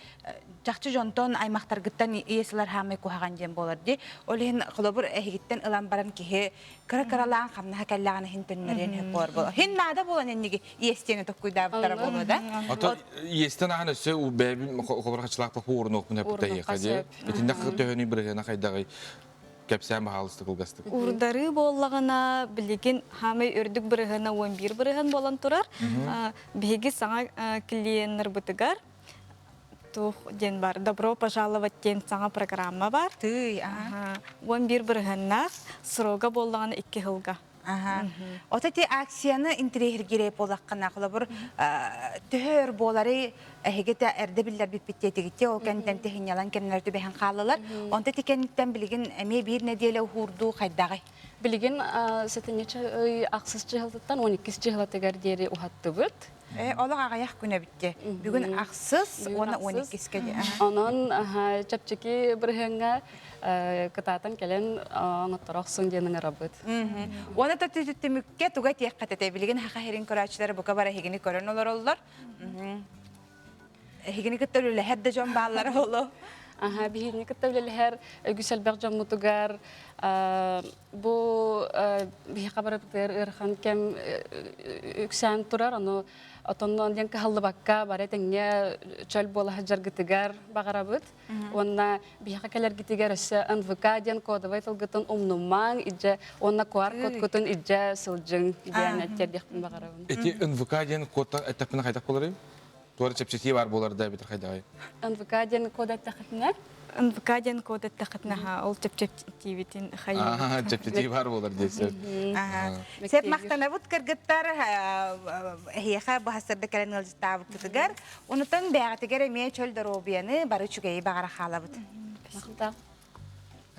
чахчы дьонтон аймахтаргыттан иэс ылар хаамай куһаҕан диэн буолар дии. Ол иһин холобур эһигиттэн ылан баран киһи кыра-кыралаан хамнаһа кэллэҕинэ иһин төннөрүөн сөп буолар буолар. Иһин наада буолан инниги иэстиэни токкуйдаабыттара буолуо да. Ото иэстэн ахан өссө бэйэбин холобур хаччылаах уурунуохпун эппитэ дии. Итиннэ төһөнүй бырыһыана хайдаҕый кэпсээн баһаалыста кылгастык. Уурдарыы буоллаҕына билигин хаамай үрдүк бырыһыана 11 бырыһыан буолан турар. Биһиги саҥа клиеннарбытыгар туох диэн бар добро пожаловать диэн саҥа программа бар. Тыый, аха. 11 бырыһыаннаах срога буоллаҕына 2 сылга. Аха. От эти акцияны интириэһиргиирэй буоллаххына, холобур, төһө өр буолары эһиги те эрдэ биллэрбиппит диэтигит ол кэнниттэн тиһинньалан кэмнэр түбэһэн хааллылар. Онто ити кэнниттэн билигин эмиэ биир нэдиэлэ уһуурдуу хайдаҕый? Билигин сэтинньи ый ахсыс дьыһалтыттан 12 дьыһалатыгар диэри уһаттыбыт. Олох аҕыйах күн эбитте. Бүгүн ахсыс, уонна 12-ке. Онон чэпчэки бырыһыаҥҥа кытаатан кэлэн оҥотторо охсун диэн ыҥырабыт. Уонна түмүккэ туга тиэххэ тете билигин хаха херин көрөөччүлэр бука бара эһигини көрөн олороллор. Эһигини кытта үлэлэһэр да дьон бааллара боло. Аха, биһигини кытта үлэлэһэр үгүс элбэх дьоммутугар бу биһиэхэ барыбытыгар ыарахан кэм үксээн турар, ону отоннон диэн кыһаллыбакка бары тэҥҥэ чөл буола сылдьаргытыгар баҕарабыт. Уонна биһиэхэ кэлэргитигэр өссө НВК диэн кодовай тылгытын умнумаҥ, идьэ уонна QR кодкутун идьэ сылдьыҥ диэн тиэрдиэхпин баҕарабын. Ити НВК диэн кодтан эттэхпинэ хайдах буоларый? Туора чэпчэтии баар буолар да эбэтэр хайдаҕый? НВК диэн код эттэххитинэ? НВК диэн код эттэххитинэ ол чэпчэтиибитин хайыы. Чэпчэтии баар буолар диэсэр. Сеп махтанабыт кыргыттар эһиэхэ быһастарда кэлэн ыалдьыттаабыккытыгар. Онутан бэйэҕитигэр эмиэ чөл доруобуйаны бары үчүгэйи баҕара хаалабыт. Махтал.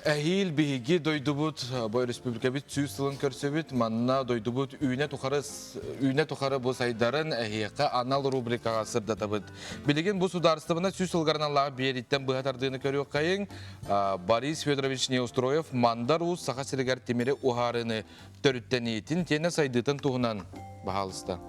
Эһиил биһиги дойдубут, бу өрөспүүбүлүкэбит сүүс сылын көрсөбүт. Манна дойдубут үүнэ тухары, үүнэ тухары бу сайдарын эһиэхэ анал рубрикаҕа сырдатабыт. Билигин бу судаарыстыбаннай сүүс сылгар аналлаах биэрииттэн быһа тардыыны көрүөххэйиҥ. Борис Федорович Неустроев Мандар Уус Саха сиригэр тимири уһаарыыны төрүттэниитин тиэнэ сайдыытын туһунан баһаалыста.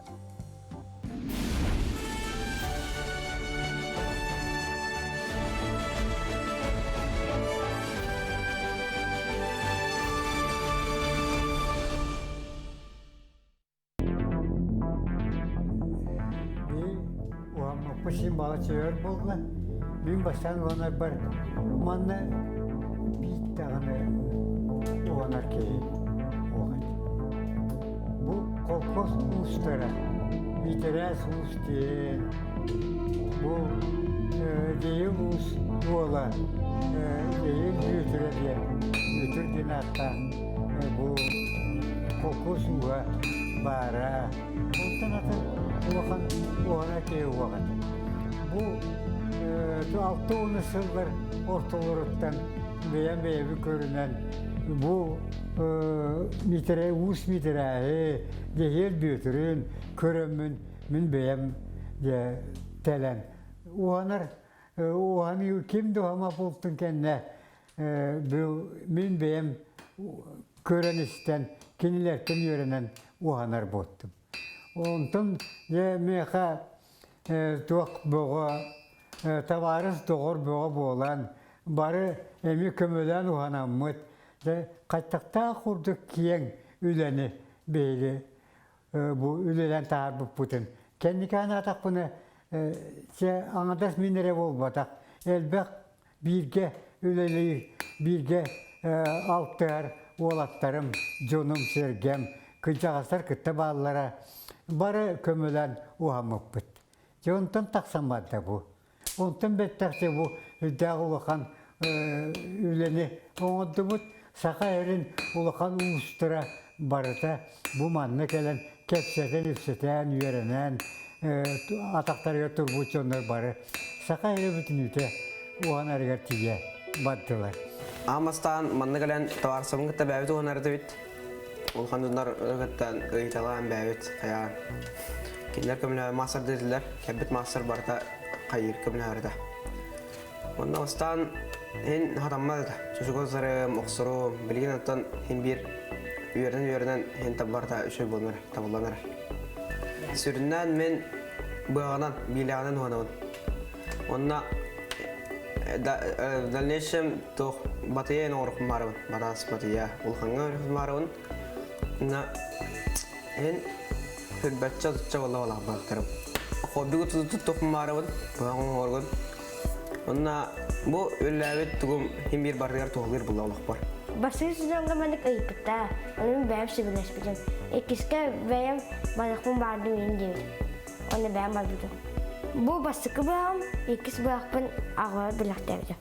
Уһаммыппыт баҕа буолла. Мин бастаан уһанарбар манна биир даҕаны уһанар киһи суох этэ. Бу колхоз уустара Миитэрээс уус диэн, бу Дьэйил уус уола Дьэйил Бүөтүрэ диэн, Бүөтүр диэн ааттаах бу колхоз ууһа баара. Онтон атын улахан уһана киһи уох этэ. Бу 60 сыллар ортолоруттан бэйэм бэйэбин көрүнэн бу Миитэрэй Уус Миитэрээһи, Дьэһиэл Бүөтүрүн көрөммүн мин бэйэм дьэ тэлэн уһанар уһаныы ким да уһама буолтун кэннэ мин бэйэм көрөн-истэн кинилэртэн үөрэнэн уһанар буолтум. Онтон дьэ миэхэ туох бөҕө табаарыс доҕор бөҕө буолан бары эмиэ көмөлөөн уһанаммыт дьэ хаттахтаах курдук киэҥ үлэни биһиги бу үлэлээн таһаарбыппытын кэнники анаатахпына чэ аҥардас мин эрэ буолбатах элбэх бииргэ үлэлиир бииргэ алтыһар уолаттарым дьонум-сэргэм кырдьаҕастар кытта бааллара бары көмөлөөн уһаммыппыт дьэ онтон тахсан барда бу онтон бэттэх дьэ бу үрдээх улахан үлэни оҥордубут саха эрин улахан уустара барыта бу манна кэлэн кэпсэтэн-ипсэтэн үөрэнэн атахтарыгар турбут дьоннор бары саха эрэ бүтүнүүтэ уһанарыгар тиийэ бардылар. Аан бастаан манна кэлэн табаарыстарбын кытта бэйэбит уһанар этибит. Улахан дьоннор кытта ыйыталаан бэйэбит хайаан. Кинилэр көмөлөһө маастар диэтилэр. Кэлбит маастар барыта хайыыр көмөлөһөр этэ. Онно бастаан иһин хатаммат этэ. Чочуга сарым, охсорум, билигин оттон иһин биир үөрэнэн-үөрэнэн иһин барыта үчүгэй буолан табыллан эрэр. Сүрүннээн мин быаҕынан, биилээҕинэн уһанабын. Онно в дальнейшем туох батыйа эн оҥорохпун баарыбын. Батаас батыйа улахаҥҥа оҥорохпун баарыбын. На эн хүрбэччэ отучча буолла балаҕбаахтарым. Хоббигу туттуохпун баарыбын, быһах оҥоргун. Онно бу үллээбит тугум хим биир барытыгар туһалыыр буолла олохпор. Бастакы сезоҥҥа маннык ыйыппыттара, ону бэйэм сөбүлэспитим. Иккискэ бэйэм барыахпын баҕардым иһин диэбитим. Уонна бэйэм барбытым. Бу бастакы быһаҕым, иккис быһахпын аҕабар бэлэхтээбитим.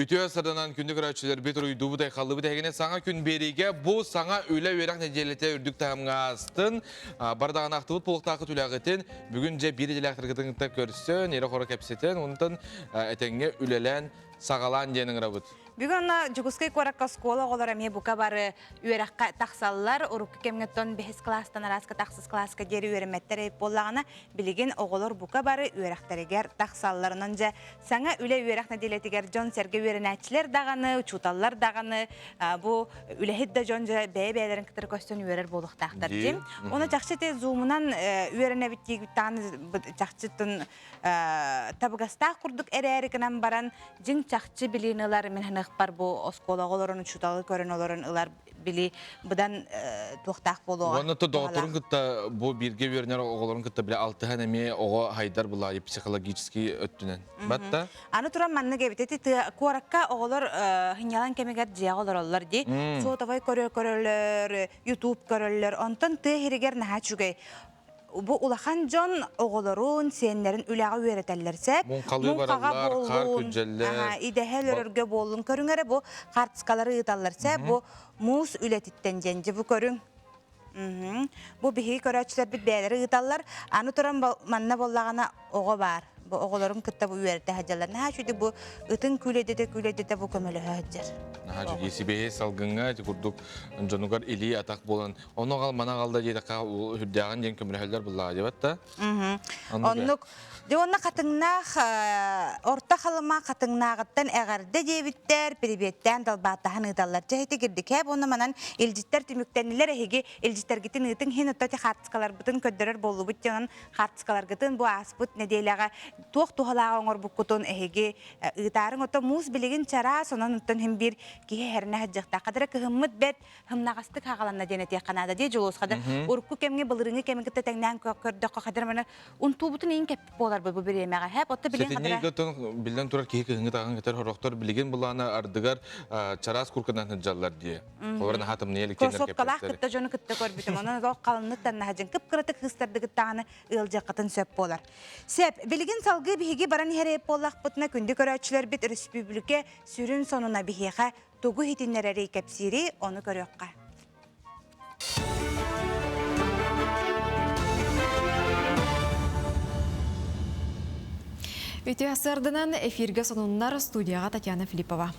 Үтүө саданан күндү көрөөччүлэрбит уруйдуубут айхаллыбыт эһигини саҥа күн биэриигэ бу саҥа үлэ үөрэх нэдиэлэтэ үрдүк таһымҥа аастын. Бардаҕын ахтыбыт буолуохтааххыт үлэҕитин бүгүн дьэ биир идэлээхтэргитин кытта көрсөн, ирэ-хоро кэпсэтэн, онтон этэҥҥэ үлэлээн. саҕалаан диэн ыҥырабыт. Бүгүн онно Дьокуускай куоракка оскуола оҕолоро эмиэ бука бары үөрэххэ тахсаллар. Урукку кэмҥэ оттон бэһис кылаастан арааска тахсыс кылааска диэри үөрэммэттэр эбит буоллаҕына, билигин оҕолор бука бары үөрэхтэригэр тахсаллар. Онон дьэ саҥа үлэ-үөрэх нэдиэлэтигэр дьон-сэргэ үөрэнээччилэр даҕаны, учууталлар даҕаны бу үлэһит да дьон дьэ бэйэ-бэйэлэрин кытары көстөн үөрэр буолуохтаахтар дии. Оны чахчы те зумунан үөрэнэбит диигит даҕаны чахчытын табыгастаах курдук эрээри гынан баран дьиҥ чахчы билиини ылар мин ханыахпар бу оскуолаҕа олорон учууталы көрөн олорон ылар били быдан туохтаах буолуоҕа. Уонна то доҕотторун кытта бу бииргэ үөрэнэр оҕолорун кытта биле алтыһан эмиэ оҕо хайдар булаайы психологический өттүнэн. Батта? Аны туран маннык эбит ити куоракка оҕолор сынньалаҥ кэмигэр дьиэҕэ олороллор дии. Сотовай көрөллөр, ютуб көрөллөр. Онтон тыа иһигэр наһаа үчүгэй. Бу улахан дьон оҕолорун, сиэннэрин үлэҕэ үөрэтэллэр сөп. Муҥхалыы бараллар, хаар күрдьэллэр. Идэһэ өлөрөргө буоллун. Көрүҥ эрэ бу хартыскалары ыыталлар сөп. Бу муус үлэтиттэн диэн дьэ бу көрүҥ. Бу биһиги көрөөччүлэрбит бэйэлэрэ ыыталлар. Аны туран манна буоллаҕына оҕо баар. Бу оҕолорун кытта бу үөрэтэ сылдьаллар. Наһаа үчүгэй бу ытын күүлэйдэтэ күүлэйдэтэ бу көмөлөһө сылдьар. Наһаа үчүгэй сибиэһэй салгыҥҥа ити курдук дьонугар илии-атах буолан ону аҕал маны аҕал да диэтэххэ үрдээҕин диэн көмөлөһөллөр буллаҕа диэбэт да. Оннук. Дьэ уонна хатыҥнаах орто халыма хатыҥнааҕыттан эҕэрдэ диэбиттэр, пирибиэттээн далбааттаһан ыыталлар. Дьэ ити кирдикээп уонна манан илдьиттэр түмүктэннилэр эһиги илдьиттэргитин ыытыҥ иһин отто ити хаартыскаларбытын көрдөрөр буоллубут диэн хаартыскаларгытын бу ааспыт нэдиэлэҕэ туох туһалааҕы оҥорбуккутун эһиги ыытаарыҥ. Ото муус билигин чараас, онон оттон иһин биир киһи хэринэ сылдьыахтаах. Хадара кыһыммыт бэрт хымнаҕастык хаҕаланна диэн этиэххэ наада дии Дьулус хадыр урукку кэмҥэ былырыыҥҥы кэми кытта тэҥнээн көрдөххө хадыр маны унтуубутун иин кэппит буоларбыт бу бириэмэҕэ хэп отто билин хадыра Сэтинньи биллэн турар киһи кыһыҥҥы таҕын кэтэр хорохтор билигин былаана ардыгар чараас курканан сылдьаллар дии. Холор наһаа тымныйа илик Кроссовкалаах кытта дьону кытта көрбүтүм. Онон олох халыннык таннаһадьын кып-кыратык хыстардыгыт даҕаны ыалдьыаххытын сөп буолар. Сөп, билигин салгыы биһиги баран иһэр буоллахпытына күндү көрөөччүлэрбит өрөспүүбүлүкэ сүрүн сонуна биһиэхэ тугу иһитиннэрэрий кэпсиирий, ону көрүөххэ. Үтүө сарданан эфиргэ сонуннар студияға Татьяна Филиппова.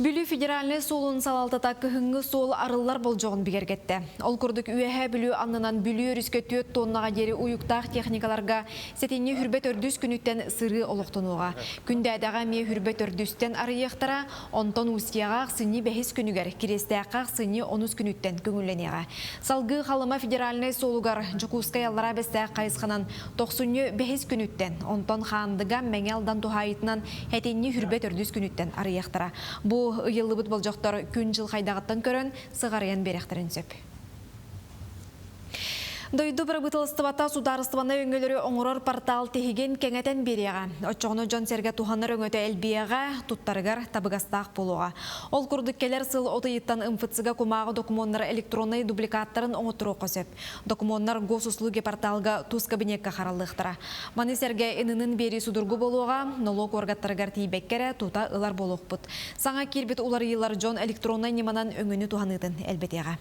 Бүлүү федеральнай суолун салалтата кыһыҥҥы суол арыллар болдьоҕун бигэргэттэ. Ол курдук Үөһээ Бүлүү аннынан Бүлүү өрүскэ 4 тоннаҕа диэри уйуктаах техникаларга сэтинньи хүрбэ төрдүс күнүттэн сырыы олохтонуоҕа. Күндээдэҕэ эмиэ хүрбэ төрдүстэн арыйыахтара, онтон Устьяҕа ахсынньы бэһис күнүгэр, Кириэстээххэ ахсынньы онус күнүттэн көҥүллэниэҕэ. Салгыы Халыма федеральнай суолугар Дьокуускай Аллараа Бэстээх хайысханан тохсунньу бэһис күнүттэн, онтон Хаандыга Мэҥэ Алдан туһаайыытынан этинньи хүрбэ төрдүс күнүттэн арыйыахтара. Бу ыйыллыбыт болдьохтор күн-дьыл хайдаҕыттан көрөн, сыҕарыйан биэриэхтэрин сөп. Дойду бырабыыталыстыбата судаарыстыбаннай өҥөлөрү оҥорор портал тиһигин кэҥэтэн биэриэҕэ. Оччоҕуна дьон-сэргэ туһанар өҥөтө элбиэҕэ, туттарыгар табыгастаах буолуоҕа. Ол курдук кэлэр сыл от ыйыттан МФЦ-га кумааҕы докумуоннары электроннай дубликаттарын оҥотторуохха сөп. Докумуоннар Госуслуги порталга тус кабинекка хараллыахтара. Маны сэргэ ИНН-ын биэрии судургу буолуоҕа, нолуок уоргаттарыгар тиийбэккэ эрэ тута ылар буолуохпут. Саҥа киирбит уларыйыылар дьон электроннай ньыманан өҥөнү туһаныытын элбэтиэҕэ.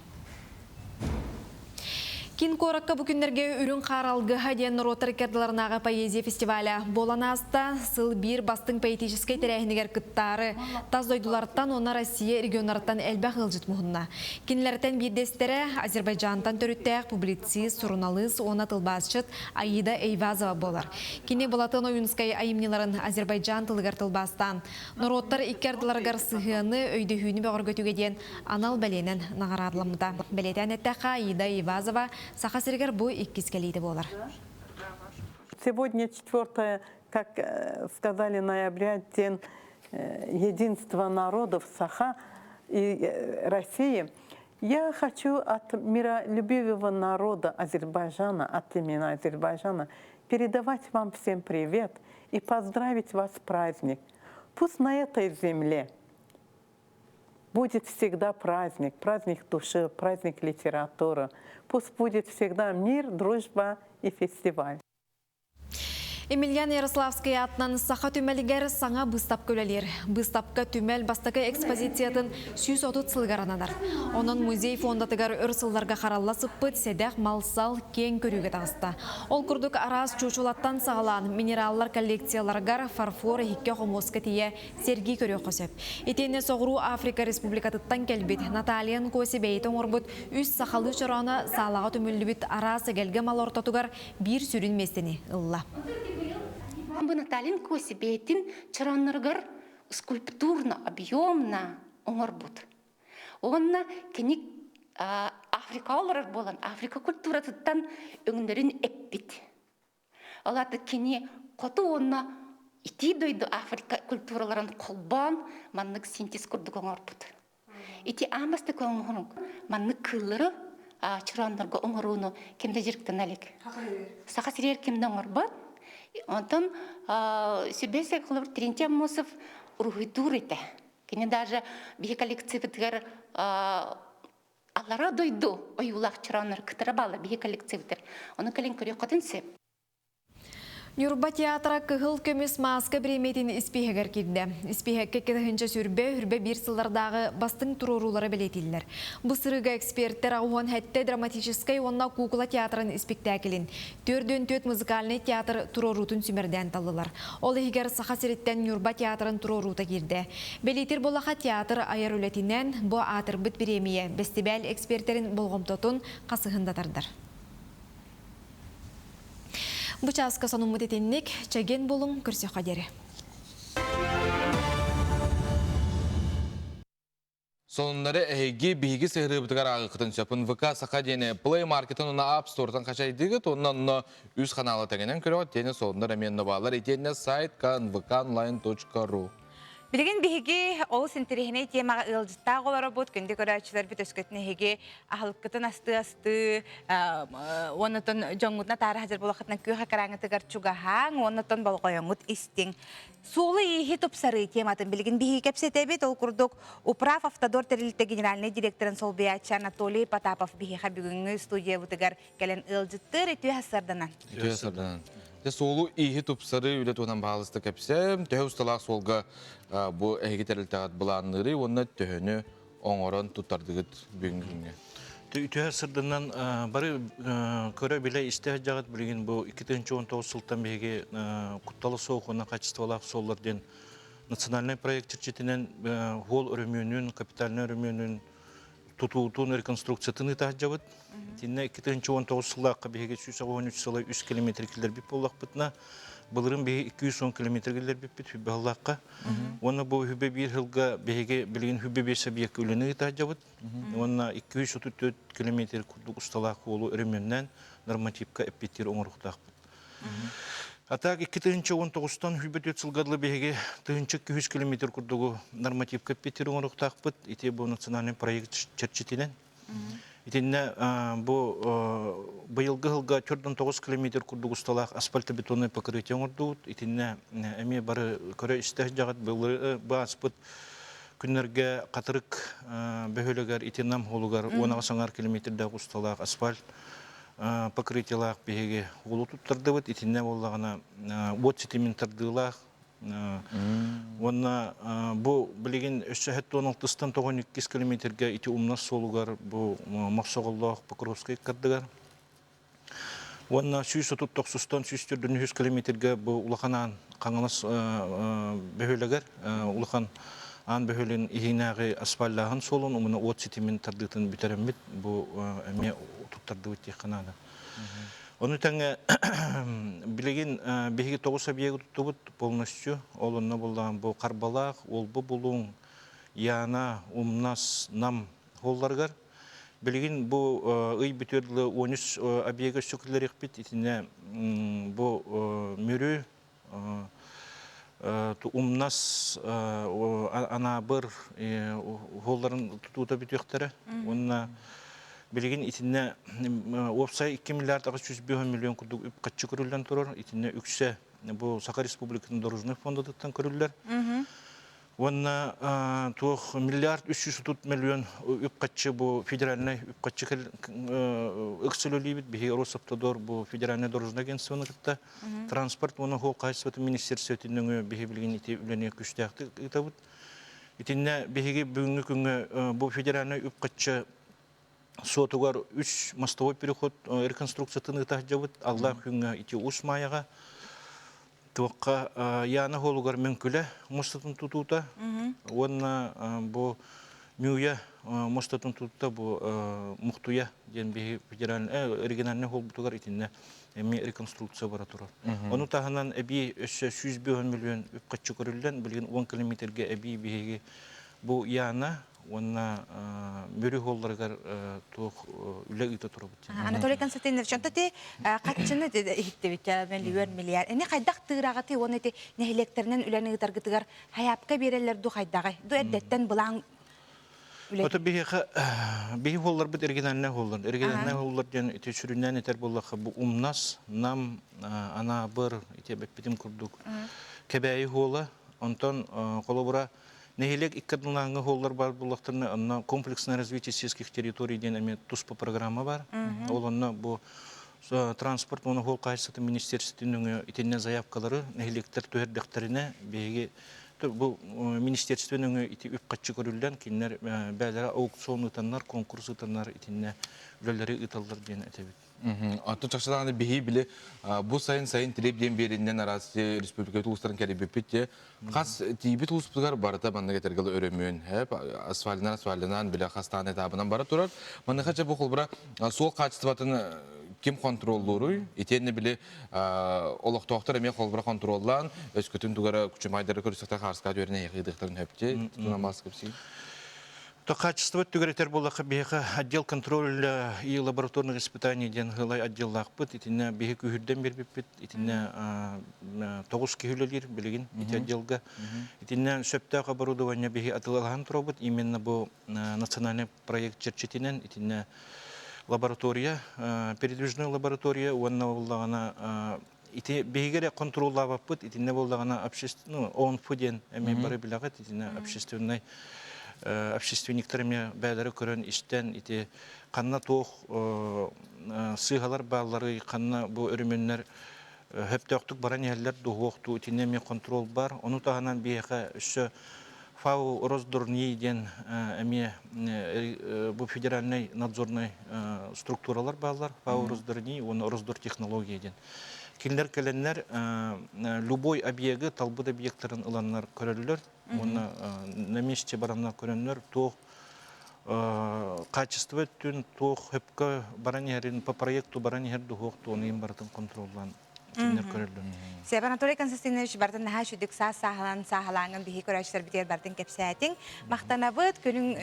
Киин куоракка бу күннэргэ Үрүҥ хаар алгыһа диэн норуоттар иккардыларынааҕы поэзия фестиваля буолан ааста. Сыл биир бастыҥ поэтическай тэрээһинигэр кыттаары тас дойдулартан уонна Россия регионнарыттан элбэх ыалдьыт муһунна. Кинилэртэн биирдэстэрэ Азербайджантан төрүттээх публицист, суруналыыс уонна тылбаасчыт Аида Эйвазова буолар. Кини Былатыан Ойуунскай айымньыларын Азербайджан тылыгар тылбаастаан, норуоттар икки ардыларыгар сыһыаны, өйдөһүүнү бөҕөргөтүүгэ диэн анал бэлиэнэн наҕараадаламмыта. Бэлиэтээн эттэххэ, Аида Ивазова Саха сиригэр бу иккис кэлиитэ буолар. Сегодня 4, как сказали, ноября, день единства народов Саха и России. Я хочу от миролюбивого народа Азербайджана, от имени Азербайджана, передавать вам всем привет и поздравить вас с праздник. Пусть на этой земле будет всегда праздник, праздник души, праздник литературы. Пусть будет всегда мир, дружба и фестиваль. Емельян Ярославский аатынан Саха түмэлигэр саҥа быыстапка үлэлиир. Быыстапка түмэл бастакы экспозициятын 130 сылыгар ананар. Онон музей фондатыгар өр сылларга харалла сыппыт сэдэх мал-сал киэҥ көрүүгэ таҕыста. Ол курдук араас чуучулаттан саҕалаан минераллар коллекцияларыгар фарфор иһиккэ хомуоска тиийэ сэргии көрүөххэ сөп. Итиэннэ Соҕуруу Африка Республикатыттан кэлбит Наталья Нкоси бэйэтэ оҥорбут үс сахалыы чорооно саалаҕа түмүллүбүт араас эгэлгэ мал ортотугар биир сүрүн миэстэни ылла. Бу Наталин Коси бэйэтин чороонноругар скульптурно, объемно оҥорбут. Уонна кини Африка олорор буолан, Африка культуратыттан өҥнөрүн эппит. Ол аата кини хоту уонна итии дойду Африка культураларын холбоон маннык синтез курдук оҥорбут. Ити аан бастакы оҥоһуҥ маннык кыыллары чорооннорго оҥорууну ким да дьарыктана илик. Саха сиригэр ким да оҥорбот. Онтон Сүрбэс холобур Терентий Аммосов уруһуйдуур этэ. Кини даже биһи коллекциябытыгар аллара дойду ойуулаах чорооннор кытара бааллар биһи коллекциябытыгар. Ону кэлин көрүөххүтүн сөп. Ньурба театра кыһыл көмүс мааска бириэмийэтин испииһэгэр киирдэ. Испииһэккэ кыһынча сүрбэ, үрбэ биир сыллардааҕы бастыҥ туруоруулара бэлиэтииллэр. Бу сырыыга эксперттэр аҕуһуон хэттэ драматическай уонна куукула театрын испиктээкилин, 44 музыкальнай театр туруоруутун сүмэрдээн таллылар. Ол иһигэр Саха сириттэн Ньурба театрын туруоруута киирдэ. Бэлиэтир буоллаха театр айар үлэтинэн бу аатырбыт бириэмийэ бэстибээл экспертэрин болҕомтотун хасыһын да тардар. Бу чааска сонуммут итинник, чэгиэн булуҥ, көрсүөххэ диэри. Сонуннары эһиги биһиги сыһырыыбытыгар ааҕыаххытын сөп. НВК Саха диэни Play Market-ын уонна App Store-тан хачайдыыгыт уонна онно үс ханаалы тэҥинэн көрөҕүт. Тиэнэ сонуннар эмиэ онно бааллар. Итиэннэ сайт nvkonline.ru. Билигин биһиги олус интэриэһинэй темаҕа ыалдьыттаах олоробут. Күндү көрөөччүлэрбит өскөтүн эһиги аһылыккытын астыы-астыы уоннатон дьоҥҥутуна таара сылдьар буолаххытына күөх экраҥҥытыгар чугаһааҥ уоннатон болҕойоҥҥут истиҥ. Суолу-ииһи тупсарыы тематын билигин биһиги кэпсэтэбит. Ол курдук Управ Автодор тэрилтэ генеральнай директорын солбуйааччы Анатолий Потапов биһиэхэ бүгүҥҥү студиябытыгар кэлэн ыалдьыттыыр үтүө сарданан. Үтүө сарданан. Дьэ суолу ииһи тупсарыы үлэ туһунан баһаалыста кэпсээм. Төһө усталаах суолга бу эһиги тэрилтэҕит былаанныырый уонна төһөнү оҥорон туттардыгыт бүгүҥҥү күҥҥэ? Үтүө сырдынан бары көрө-билэ истэ сылдьаҕыт. Билигин бу 2019 сылтан биһиги куттала суох уонна качестволаах суоллар диэн национальнай проект чэрчитинэн уол өрөмүөнүн, капитальнай өрөмүөнүн тутуутун реконструкциятын ыыта сылдьабыт. Итиннэ 2019 сыллаахха биһиги 193 сыла 3 километр киллэрбит буоллахпытына, былырын биһиги 210 километр киллэрбиппит хүббэ сыллаахха. Уонна бу хүббэ биир сылга биһиги билигин хүббэ биэс объекка үлэни ыыта сылдьабыт. Уонна 234 километр курдук усталаах уолу өрөмүөннээн нормативка эппиэттиир оҥоруохтаахпыт. А так 2019-тан 24 сылга дылы биһиги 1200 километр курдугу нормативка эппиэттиир оҥоруохтаахпыт. Ити бу национальный проект чэрчитинэн. Итиннэ бу быйылгы сылга 49 километр курдук усталаах асфальтобетонное покрытие оҥордубут. Итиннэ эмиэ бары көрө-истэ сылдьаҕыт. Бааспыт күннэргэ Хатырык бөһүөлэгэр ити Нам холугар 10 километрдаах усталаах асфальт покрытиелаах биһиги уолу туттардыбыт. Итиннэ буоллаҕына уот ситимин тардыылаах. Уонна бу билигин өссө 76-тан 92 километрга ити умнас суолугар бу Мохсоҕоллоох Покровскай кардыгар. Уонна 139-тан 143 километрга бу улахан аан Хаҥалас бөһүөлэгэр улахан аан бөһүөлэгин иһинээҕи асфальлааһын суолун уонна уот ситимин тардыытын бүтэрэммит бу эмиэ туттардыбыт диэххэ наада. Ону тэҥэ билигин биһиги тоҕус объегы туттубут полностью. Ол онно буллаҕын бу Харбалаах, Уолбу Булуҥ, Яна, Умнас, Нам холларыгар. Билигин бу ый бүтүөр дылы 13 объегы өссө киллэриэхпит. Итиннэ бу Мүрү, Умнас, Анаабыр уһуолларын тутуута бүтүөхтэрэ. Уонна билигин итиннэ уопсай 2 миллиард 805 миллион курдук үп харчы көрүллэн турар. Итиннэ үксэ бу Саха Республикатын дорожнай фондатыттан көрүллэр. Уонна туох миллиард 330 миллион үп-харчы бу федеральнай үп-харчы ыксылөлүүбүт биһиги Росавтодор бу федеральнай дорожное агентствоны кытта транспорт уонна суол хаһайыстыбатын министерствотын нөҥүө биһи билигин ити үлэни күүстээхтик ыытабыт. Итиннэ биһиги бүгүҥҥү күҥҥэ бу федеральнай үп-харчы суотугар үс мостовой переход реконструкциятын ыыта сылдьабыт. Аллаах күҥҥэ ити Ус Маайаҕа туохха Яна холугар Мөҥкүлэ муостатын тутуута уонна бу Ньуя муостатын тутуута бу Мухтуя диэн биһи федеральный региональный холбутугар итиннэ эмиэ реконструкция бара турар. Ону таһынан эбии өссө 105 миллион үп-харчы көрүллэн билигин 10 километрга эбии биһиги бу Яна уонна Мүрү холларыгар туох үлэ ыыта турабыт. Анатолий Константинович, онто ти хаччыны иһиттибит миллион миллиард. Эни хайдах тыыраҕаты уонна ити нэһилиэктэринэн үлэни ыытаргытыгар хайаапка биэрэллэр ду хайдаҕай? Ду эрдэттэн былаан Ото биһиэхэ биһи холларбыт региональнай холлар. Региональнай холлар диэн ити сүрүннээн этэр буоллахха бу Умнас, Нам, Анаабыр ити эппитим курдук Кэбээйи хуола, онтон холобура Нэһилиэк икки ардылааҥҥы холлар баар буоллахтарына, онно комплексное развитие сельских территорий диэн эмиэ туспа программа бар. Ол онно бу транспорт уонна суол хаһайыстыбатын министерствотын нөҥүө итиннэ заявкалары нэһилиэктэр түһэрдэхтэринэ биһиги бу министерство нөҥүө ити үп-харчы көрүллэн кинилэр бэйэлэрэ аукцион ыытаннар, конкурс ыытаннар итиннэ үлэлэри ыыталлар диэн этэбит. Оттон чахчылааны биһи били бу сайын сайын тилип диэн биэриннэн араас республика улуустарын кэрийбиппит те хас тиийбит улууспутугар барыта маннык этэргэл өрөмүөн хэп асфальтынан асфальтынан биле хастаан этабынан бара турар маныха чэ бу холбура суол хаачыстыбатын ким контроллууруй итиэннэ били олохтоохтор эмиэ холбура контроллаан өскөтүн тугара күчүмайдары көрүсэхтэ хаарскаат үөрэнэ эйэхиидыхтарын хөпчи тунамаас кэпсии То качество түгэр буоллахха биһиэхэ отдел контроля и лабораторных испытаний диэн сылай отделлаахпыт. Итиннэ биһи күүһүрдэн биэрбиппит. Итиннэ тоҕус киһи үлэлиир билигин ити отделга. Итиннэ сөптөөх оборудование биһи атыылаһан турабыт. Именно бу национальный проект чэрчитинэн итиннэ лаборатория, передвижной лаборатория уонна буоллаҕына ити биһиги эрэ контроллаабаппыт итиннэ буоллаҕына ну ОНФ диэн эмиэ бары билэҕит итиннэ общественнай общественниктар эмиэ бэйэлэрэ көрөн истэн ити ханна туох сыыһалар баалларый ханна бу өрөмүөннэр хөптөөхтүк баран иһэллэр дуһуохтуу итиннэ эмиэ контрол бар ону таһынан биһиэхэ өссө ФАУ Росдорнии диэн эмиэ бу федеральнай надзорнай структуралар бааллар ФАУ Росдорнии уонна Росдортехнология диэн. Кинилэр кэлэннэр любой объегы талбыт объектарын ыланнар көрөллөр уонна на месте бараннар көрөннөр туох качество өттүн туох хөпкө баран иһэрин по проекту баран иһэр дуһуох туонуйун барытын контроллаан кинилэр көрөллөр. Сеп Анатолий Константинович бартын наһаа үчүгдүк саас сааһылаан сааһылааҥын биһи көрөөччүлэрбитигэр бартын кэпсээтиҥ. Махтанабыт, күнүҥ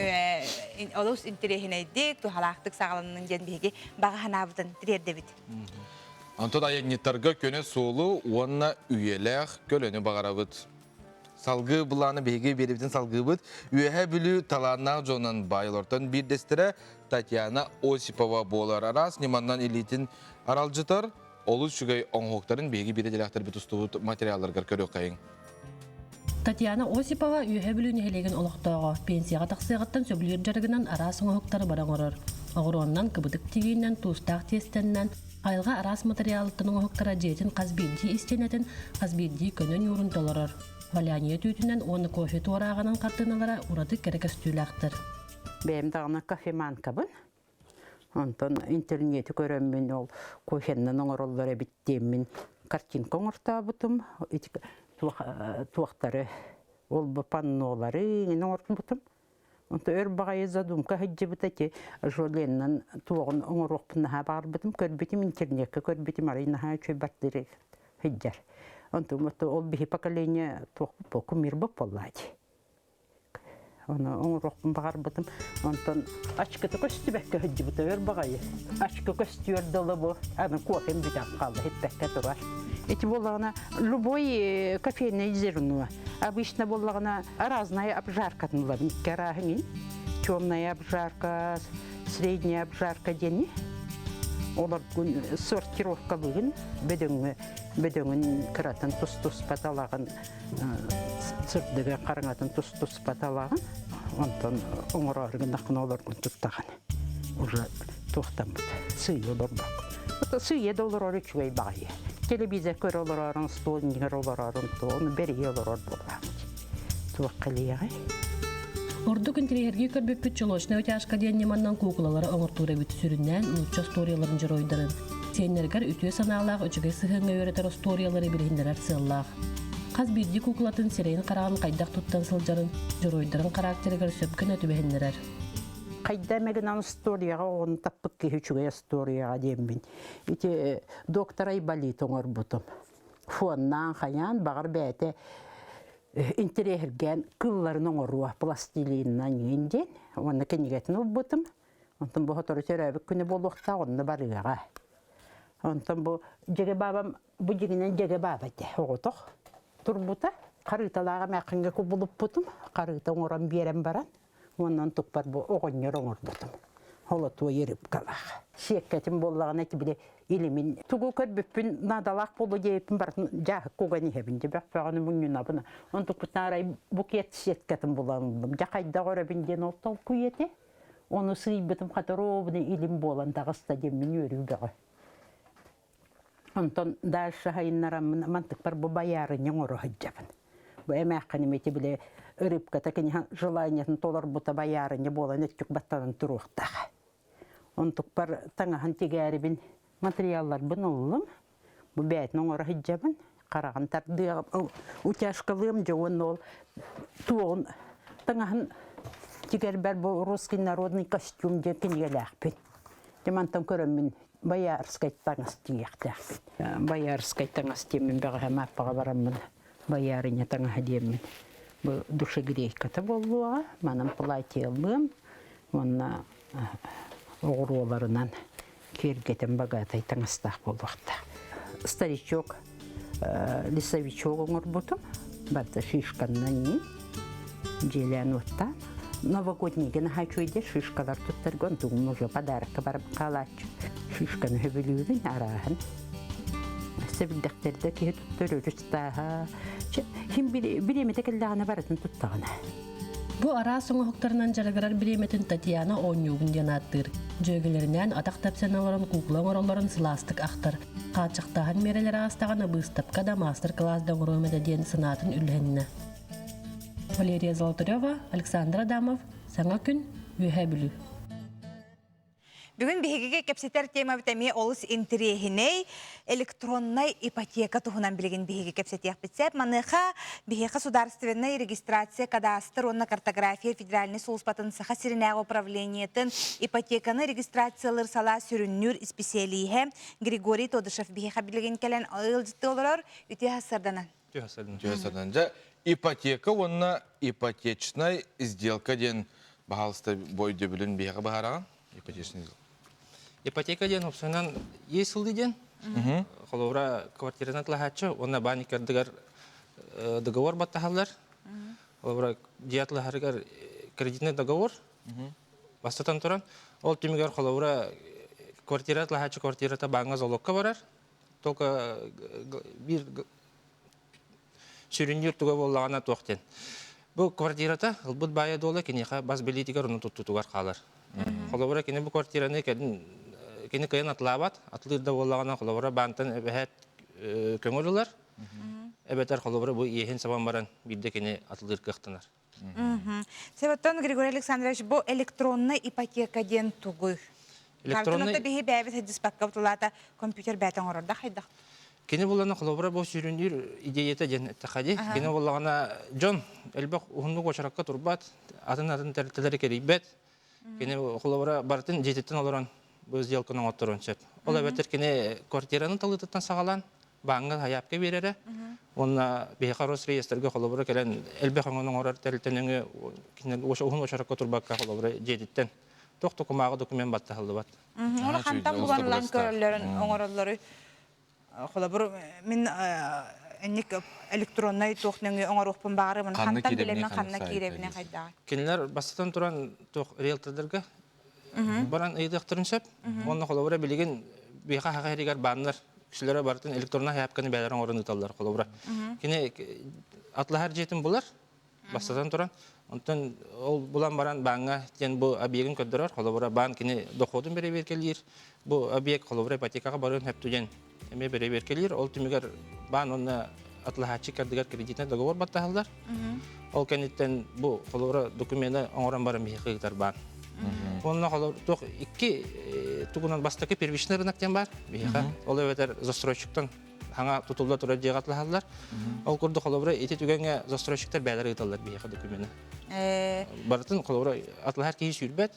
олус интэриэһинэйдик, туһалаахтык саҕаланнын диэн биһиги баҕа санаабытын тириэрдэбит. Онтон айанньыттарга көнө суолу уонна үйэлээх көлөнү баҕарабыт. Салгыы былааны биһиги биэрибитин салгыыбыт. Үөһээ Бүлүү талааннаах дьонунан баай олортон биирдэстэрэ Татьяна Осипова буолар. Араас ньыманнан илиитин аралдьытар, олус үчүгэй оҥоһуктарын биһиги биир идэлээхтэрбит устубут материалларыгар көрүөххэйиҥ. Татьяна Осипова Үөһээ Бүлүү нэһилиэгин олохтооҕо, пенсияҕа тахсыаҕыттан сөбүлүүр дьарыгынан араас оҥоһуктары бары оҥорор. Оҕуруоннан, кыбытык тигиинэн, туустаах тиэстэннэн, айылҕа араас матырыйаалыттан оҥоһуктара дьиэтин хас биирдии истиэнэтин, хас биирдии көнө ньуурун толорор. Валяние түүтүнэн уонна кофе туорааҕынан хартыыналара ураты кэрэ көстүүлээхтэр. Бэйэм даҕаны кофеманкабын. Онтон интернети көрөммүн ол кофеннан оҥороллор эбит диэммин картинка оҥортообутум. Ити туохтары ол бу паннолары иҥин оҥорбутум. Онто өр баҕайы задумка сылдьыбыта ити Жоленнан туоҕун оҥоруохпун наһаа баҕарбытым. Көрбүтүм интернеккэ көрбүтүм арай наһаа үчүгэй бардыры сылдьар. Онтум ол биһи поколение туох кумир буоллаа дии. Ону оҥоруохпун баҕарбытым. Онтон ачкыта көстүбэккэ сылдьыбыта өр баҕайы. Ачка көстүөр дылы бу аны кофем бүтэн хаалла иһиппэккэ турар. Ити буоллаҕына любой кофейное зерно. Обычно буоллаҕына разная обжаркатын ылабын. Икки арааһын Темная обжарка, средняя обжарка диэни. Олоргун сортировкалыгын бөдөҥү бөдөҥүн кыратын тус-туспа талаҕын. Сырдыгы хараҥатын тус-туспа талаҕын, онтон оҥороору гыннаххына олоргун туттаҕын. Уже туохтаммыт, сыыйа олорбоккун. Сыыйа да олорор үчүгэй баҕайы. Телевизор көрө олорорун, стол иннигэр олорорун, ону бэрийэ олорор буоллаҕым. Туох кэлиэҕэй? Ордук интэриэһиргии көрбүппүт чолочная утяжка диэн ньыманнан куукулалары оҥортуур эбит сүрүннээн нуучча остуоруйаларын дьоруойдарын. Сиэннэригэр үтүө санаалаах үчүгэй сыһыаҥҥа үөрэтэр остуоруйалары билиһиннэрэр сыаллаах. Хас биирдии куукулатын сирэйин-хараҕын хайдах туттан сылдьарын дьоруойдарын характерыгар сөп гына түбэһиннэрэр. Хайда эмэ гынан остуоруйаҕа оҕону таппыт киһи үчүгэй остуоруйаҕа диэммин. Ити доктор Айболит оҥорбутум. Фоннаан хайаан баҕар бэйэтэ интэриэһиргээн кылларын оҥоруо пластилинынан иин диэн уонна кинигэтин ылбытым. Онтон бу сотору төрөөбүт күнэ буолуохтаах онно барыаҕа. Онтон бу дьэгэ баабам бу дьигинэн дьэгэ бааба этэ оҕотох турбута. Харыыталаах эмээххингэ кубулуппутум. Харыыта оҥорон биэрэн баран Уонна онтукпар бу оҕонньор оҥорбутум. Холотуой рыбкалаах. Сиэккэтин буоллаҕына ити били илимин тугу көрбүппүн наадалаах буолуо диэбиппин барытын дьааһык куган иһэбин дьэ бөхпөҕөнү мунньунабын. Онтукпутун арай букет сеткатын булан ыллым. Дьэ хайдах өрөбүн диэн ол толкуй этэ. Ону сыыйбытым хата ровно илим буолан таҕыста диэммин үөрүү бөҕө. Онтон дальше хайыннараммын мантыкпар бу боярыня оҥоро сылдьабын. Бу эмээххиним ити били рыбката кини желаниетын толорбута боярыня буолан өттүк баттанан туруохтаах. Онтукпар таҥаһын тигээрибин материалларбын ыллым. Бу бэйэтин оҥоро сылдьабын. Хараҕын тардыаҕым, утяжкалыам дьэ уонна ол туоҕун таҥаһын тигэрбэр бу русский народный костюм диэн кинигэлээхпин. Дьэ мантан көрөммүн Боярскай таҥас тиийиэхтээхпин. Боярскай таҥас диэммин бэҕэһээ Мааппаҕа бараммын боярыня таҥаһа диэммин бу душегрейката буоллуоҕа, манан платьелыам уонна оҕуруоларынан киэргэтэн богаатай таҥастаах буолуохтаах. Старичок, лесовичок оҥорбутум, барыта шишканнан ньии, дьиэлээн уоттаан. Новогоднийга наһаа үчүгэйдэр шишкалар туттарга онтугум уже подарокка барып хаалааччы. Шишканы сөбүлүүбүн арааһын. Сэбирдэхтэрдэ киһи туттар өрүс тааһа. Ким бириэмэтэ кэллэҕинэ барытын туттаҕына. Бу араас оҥоһуктарынан дьарыгырар бириэмэтин Татьяна оонньуубун диэн ааттыыр. Дьүөгэлэринээн атах тэпсэн олорон куукула оҥороллорун сылаастык ахтар. Хааччахтааһын миэрэлэрэ аастаҕына быыстапка да маастар-кылаас да оҥоруом этэ диэн санаатын үллэһиннэ. Валерия Золотарева, Александр Адамов, Саҥа күн, Үөһээ Бүлүү. Бүгүн биһигигэ кэпсэтэр темабыт эмиэ олус интэриэһинэй электроннай ипотека туһунан билигин биһиги кэпсэтиэхпит сөп. Маныаха биһиэхэ судаарственнай регистрация, кадастр уонна картография федеральнай сулууспатын Саха сиринээҕи управлениетын ипотеканы регистрациялыыр салаа сүрүннүүр исписэлииһэ Григорий Тодышев биһиэхэ билигин кэлэн ыалдьыттыы олорор. Үтүө сарданан. Үтүө сарданан. Дьэ, ипотека уонна ипотечнай сделка диэн баһаалыста бу өйдөбүлүн биһиэхэ быһаараҕын? Ипотечный сделка. Ипотека диэн опсуонан иэс ылыы диэн. Холобура, квартираны атылаһааччы уонна баан иккардыгар договор баттаһаллар. Холобура, дьиэ атылаһарыгар кредитный договор бастатан туран, ол түмүгэр холобура квартира атылаһааччы квартирата бааҥҥа залогка барар. Только биир сүрүннүүр туга буоллаҕына туох диэн. Бу квартирата ылбыт баайа дуола киниэхэ бас билиитигэр ону туттутугар хаалар. Холобура кини бу квартираны кэлин кини кыайан атылаабат, атылыыр да буоллаҕына холобура баантан эбэһээт көҥүл ылар. Эбэтэр холобура бу иэһин сабан баран биирдэ кини атылыыр кыахтанар. Себеттон Григорий Александрович, бу электронный ипотека диэн тугуй? Электронный биһи бэйэбит сылдьыспакка бутулаата компьютер бэйэтэ оҥорордо хайдах? Кини булана холобура бу сүрүннүүр идеята диэн эттэхэ дии. Кини буллаҕына дьон элбэх уһуннук уочаракка турбат, атын-атын тэрилтэлэри кэрийбэт. Кини холобура барытын дьиэтиттэн олорон бу сделканы оҥотторуон сөп. Ол эбэтэр кини квартираны талыытыттан саҕалаан бааҥҥа сайаапка биэрэрэ уонна биһиэхэ Росреестргэ холобура кэлэн элбэх өҥөнү оҥорор тэрилтэ нөҥүө уһун уочаракка турбакка холобура дьиэтиттэн туох да кумааҕы документ баттаһыллыбат. Ону хантан булан ылан көрөллөрүн оҥороллору холобур мин инник электроннай туох нөҥүө оҥоруохпун баҕарабын хантан билэмин ханна киирэбинэ хайдаҕый Кинилэр бастатан туран туох риэлтордарга баран ыйытыахтарын сөп. Уонна холобура билигин биһиэхэ хаха иһигэр бааннар үксүлэрэ барытын электроннай хайапканы бэйэлэрин оҥорон ыыталлар холобура. Кини атлаһар дьиэтин булар. Бастатан туран, онтон ол булан баран бааҥҥа диэн бу объегын көрдөрөр, холобура баан кини доходун бэрэбиэркэлиир, бу объект холобура ипотекаҕа барыан сөп диэн эмиэ бэрэбиэркэлиир. Ол түмүгэр баан уонна атылаһааччы кардыгар кредитный договор баттаһаллар. Ол кэнниттэн бу холобура докумены оҥорон баран биһиэхэ ыытар баан. Онно холобур туох икки тугунан бастакы первичный рынок диэн баар биһиэхэ. Ол эбэтэр застройщиктан хаҥа тутулла турар дьиэҕэ атылаһаллар. Ол курдук холобура ити түгэҥҥэ застройщиктар бэйэлэрэ ыыталлар биһиэхэ докумены. Барытын холобура атылаһар киһи сүүрбэт.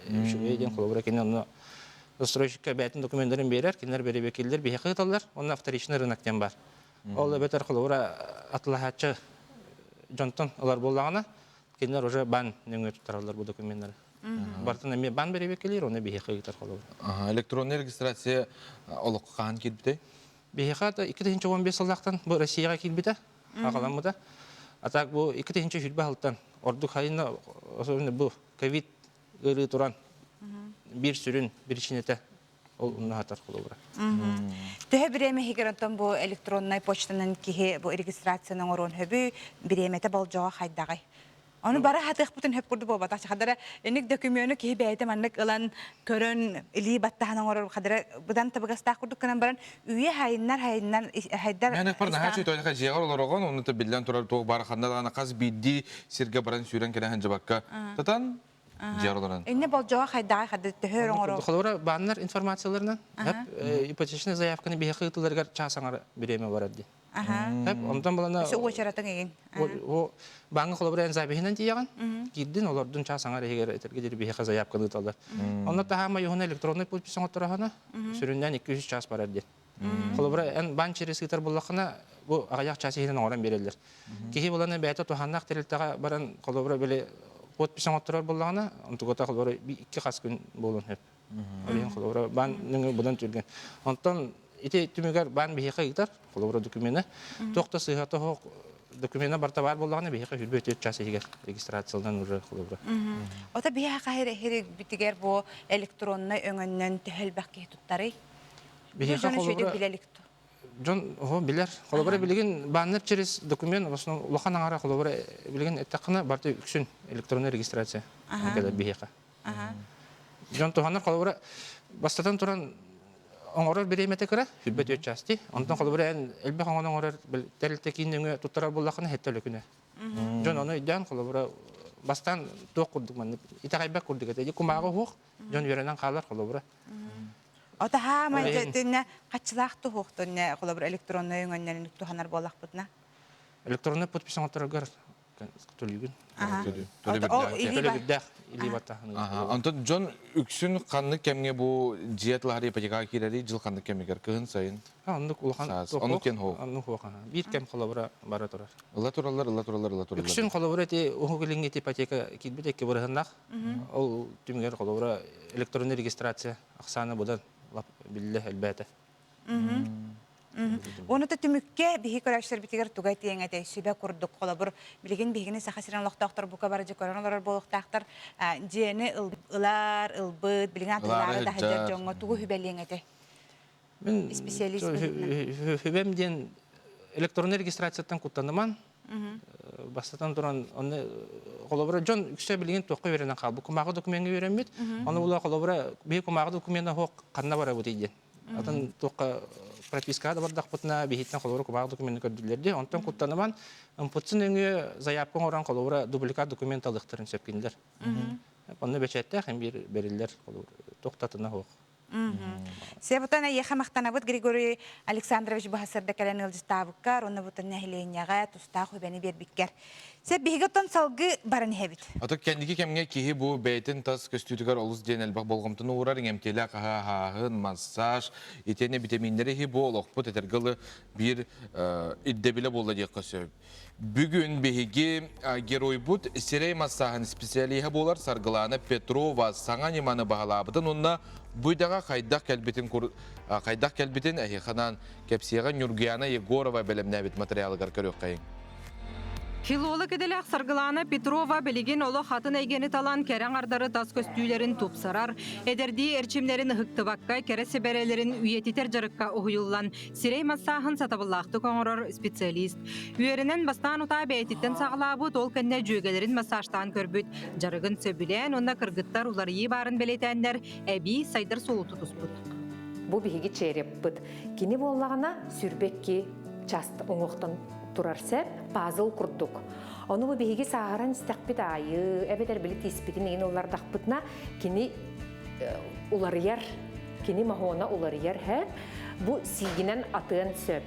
Үчүгэй диэн холобура кини онно застройщикка бэйэтин докуменнарын биэрэр, кинилэр бэрэбиэркэлииллэр, биһиэхэ ыыталлар. Онно вторичный рынок диэн баар. Ол эбэтэр холобура атылаһааччы дьонтон ылар буоллаҕына, кинилэр уже бан нөҥүө туттараллар бу докуменнары. Барытын эмиэ бан бэрэбиэркэлиир, оны биһиэхэ ыытар холобура. Электронная регистрация олоххо хаһан киирбитэй? Биһиэхэ 2015 сыллаахтан бу Россияҕа киирбитэ, аҕаламмыта. А так бу 2020 сылтан ордук хайына особенно бу ковид ыарыы туран биир сүрүн причинэтэ ол умнаһатар холобура. Төһө бириэмэ иһигэр онтон бу электроннай почтанан киһи бу регистрацияны оҥоруон сөбүй, бириэмэтэ болдьоҕо хайдаҕый? Ону бары хатыахпытын хөп курдук буолбатах. Хадара эник докумену киһи бэйэтэ маннык ылан көрөн илии баттаһан оҥорор хадара быдан табыгастаах курдук гынан баран үйэ хайыннар хайыннар хайдар Мен ыкпар наһаа чуй дьиэҕэр олороҕун, онно биллэн турар туох баар ханна даҕаны хас биирдии сиргэ баран сүүрэн кэлэн сылдьыбакка татан дьиэҕэр олорон. Инне болдьоҕо хайдаҕай хады төһө оҥоро Холобура бааннар информацияларынан ипотечная заявканы биһиэхэ ыытылларыгар чаас аҥара бириэмэ барар дии. Онтон балана Өсө уочаратыҥ игин. О бааҥҥа холобура эн запиһынан тиийэҕин. Киирдин олордун чаас аҥар иһигэр этэргэ диэри биһиэхэ заявканы ыыталлар. Онно таһаама юһуна электронный подпись оҥоттороһуна сүрүннээн 200 час барар диэн. Холобура эн баан через ыытар буоллаххына бу аҕыйах час иһинэн оҥорон биэрэллэр. Киһи булана бэйэтэ туһааннаах тэрилтэҕэ баран холобура били подпись оҥотторор буоллаҕына онтугата холобура икки хас күн буолуон сөп. Ол иһин холобура баан нөҥүө быдан түргэн. Онтон ити түмүгэр баан биһиэхэ ыытар, холобура докумена. Туох да сыыһата суох докумена барыта баар буоллаҕына биһиэхэ 24 час иһигэр регистрацияланан уже холобура. Ото биһиэхэ хаһыр битигэр бу электроннай өҥөннөн төһө элбэх киһи туттарый? Биһиэхэ холобура дьон оһо билэр. Холобура билигин бааннар через документ в основном улахан аҥара холобура билигин эттэххинэ барыта үксүн электронная регистрация кэлэр биһиэхэ. Дьон туһанар холобура бастатан туран оҥорор бириэмэтэ кыра, 24 час дии. Онтон холобура эн элбэх оҥону оҥорор тэрилтэ киин нөҥүө туттарар буоллаххына сэттэ өлөкүнэ. Дьон ону өйдөөн холобура бастаан туох курдук маннык итэҕэйбэт курдук этэ. Ди кумааҕы уһуох, дьон үөрэнэн хаалар холобура. Отаһаа майдьатынна хаччылаах туһуохтунна холобура электроннай өҥөннөрүн туһанар буоллахпытына. Электронный подпись оҥоттороргор төлүүгүн. Төлөбүрдээх илии баттааһын. Онтон дьон үксүн ханнык кэмҥэ бу дьиэ тылаһар ипотекаҕа киирэри дьыл ханнык кэмигэр кыһын сайын Оннук улахан оннук диэн хоһ. Оннук хоһ. Биир кэм холобура бара турар. Ыла тураллар, ыла тураллар, ыла тураллар. Үксүн холобура ити уһук илиҥҥи ипотека киирбит икки бырыһыннах. Ол түмүгэр холобура электронный регистрация ахсаана быдан биллэ элбээтэ. Уонна түмүккэ биһи көрөөччүлэрбитигэр туга этиэҥ этэй сүбэ курдук холобур билигин биһигини Саха сирин олохтоохтор бука бары көрөн олорор буолуохтаахтар дьиэни ылар ылбыт билигин атыылаары да сылдьар дьоҥҥо тугу сүбэлиэҥ этэй Мин специалист быһыытынан сүбэм диэн электронный регистрацияттан куттаныман бастатан туран онно холобура дьон үксэ билигин туохха үөрэнэн хаалбыт кумааҕы докумеҥҥа үөрэммит ону була холобура биһи кумааҕы докумена суох ханна барабытый диэн Атын туохха пропискаҕа да бардахпытына биһиттэн холобура кумаах документы көрдүлэр дии. Онтон куттаныман МПЦ нөҥүө заявка оҥорон холобура дубликат документ алыахтарын сөп кинилэр. Онно бэчээттээх им биир бэриллэр холобур туохтатына суох. Себутан эйиэхэ махтанабыт Григорий Александрович быһасырда кэлэн ыалдьыттаабыккар уонна бутан нэһилиэнньэҕэ тустаах үбэни биэрбиккэр. Сеп биһиги оттон салгыы баран иһэбит. Ото кэнники кэмҥэ киһи бу бэйэтин тас көстүүтүгэр олус диэн элбэх болҕомтону уурар, иҥэмтиэлээх аһы аһааһын, массаж, итиэннэ битэмииннэри иһи бу олохпут этэргэ дылы биир ирдэбилэ буолла диэххэ сөп. Бүгүн биһиги геройбут сирэй массааһын специалиһа буолар Саргылаана Петрова саҥа ньыманы баһылаабытын уонна бу идэҕэ хайдах кэлбитин хайдах кэлбитин эһиэхэ анаан кэпсиэҕэ Ньургуяна Егорова бэлэмнээбит материалыгар көрүөххэйиҥ. Филолог идэлээх Саргылаана Петрова билигин олох атын эйгэни талан кэрэ аҥардары тас көстүүлэрин тупсарар, эдэрдии эрчимнэрин ыһыктыбакка кэрэ сэбэрэлэрин үйэтитэр дьарыкка уһуйуллан, сирэй массааһын сатабыллаахтык оҥорор специалист. Үөрэнэн бастаан утаа бэйэтиттэн саҕалаабыт, ол кэннэ дьүөгэлэрин массажтаан көрбүт, дьарыгын сөбүлээн уонна кыргыттар уларыйыы баарын бэлиэтээннэр эбии сайдар суолу тутуспут. Бу биһиги череппыт. Кини буоллаҕына сүрбэкки част уҥуохтан турар сэп, пазл курдук. Ону бу биһиги сааһыран истэхпит аайы, эбэтэр били тииспитин игин уллардахпытына, кини уларыйар, кини моһуона уларыйар һэ. Бу сиигинэн атыан сөп.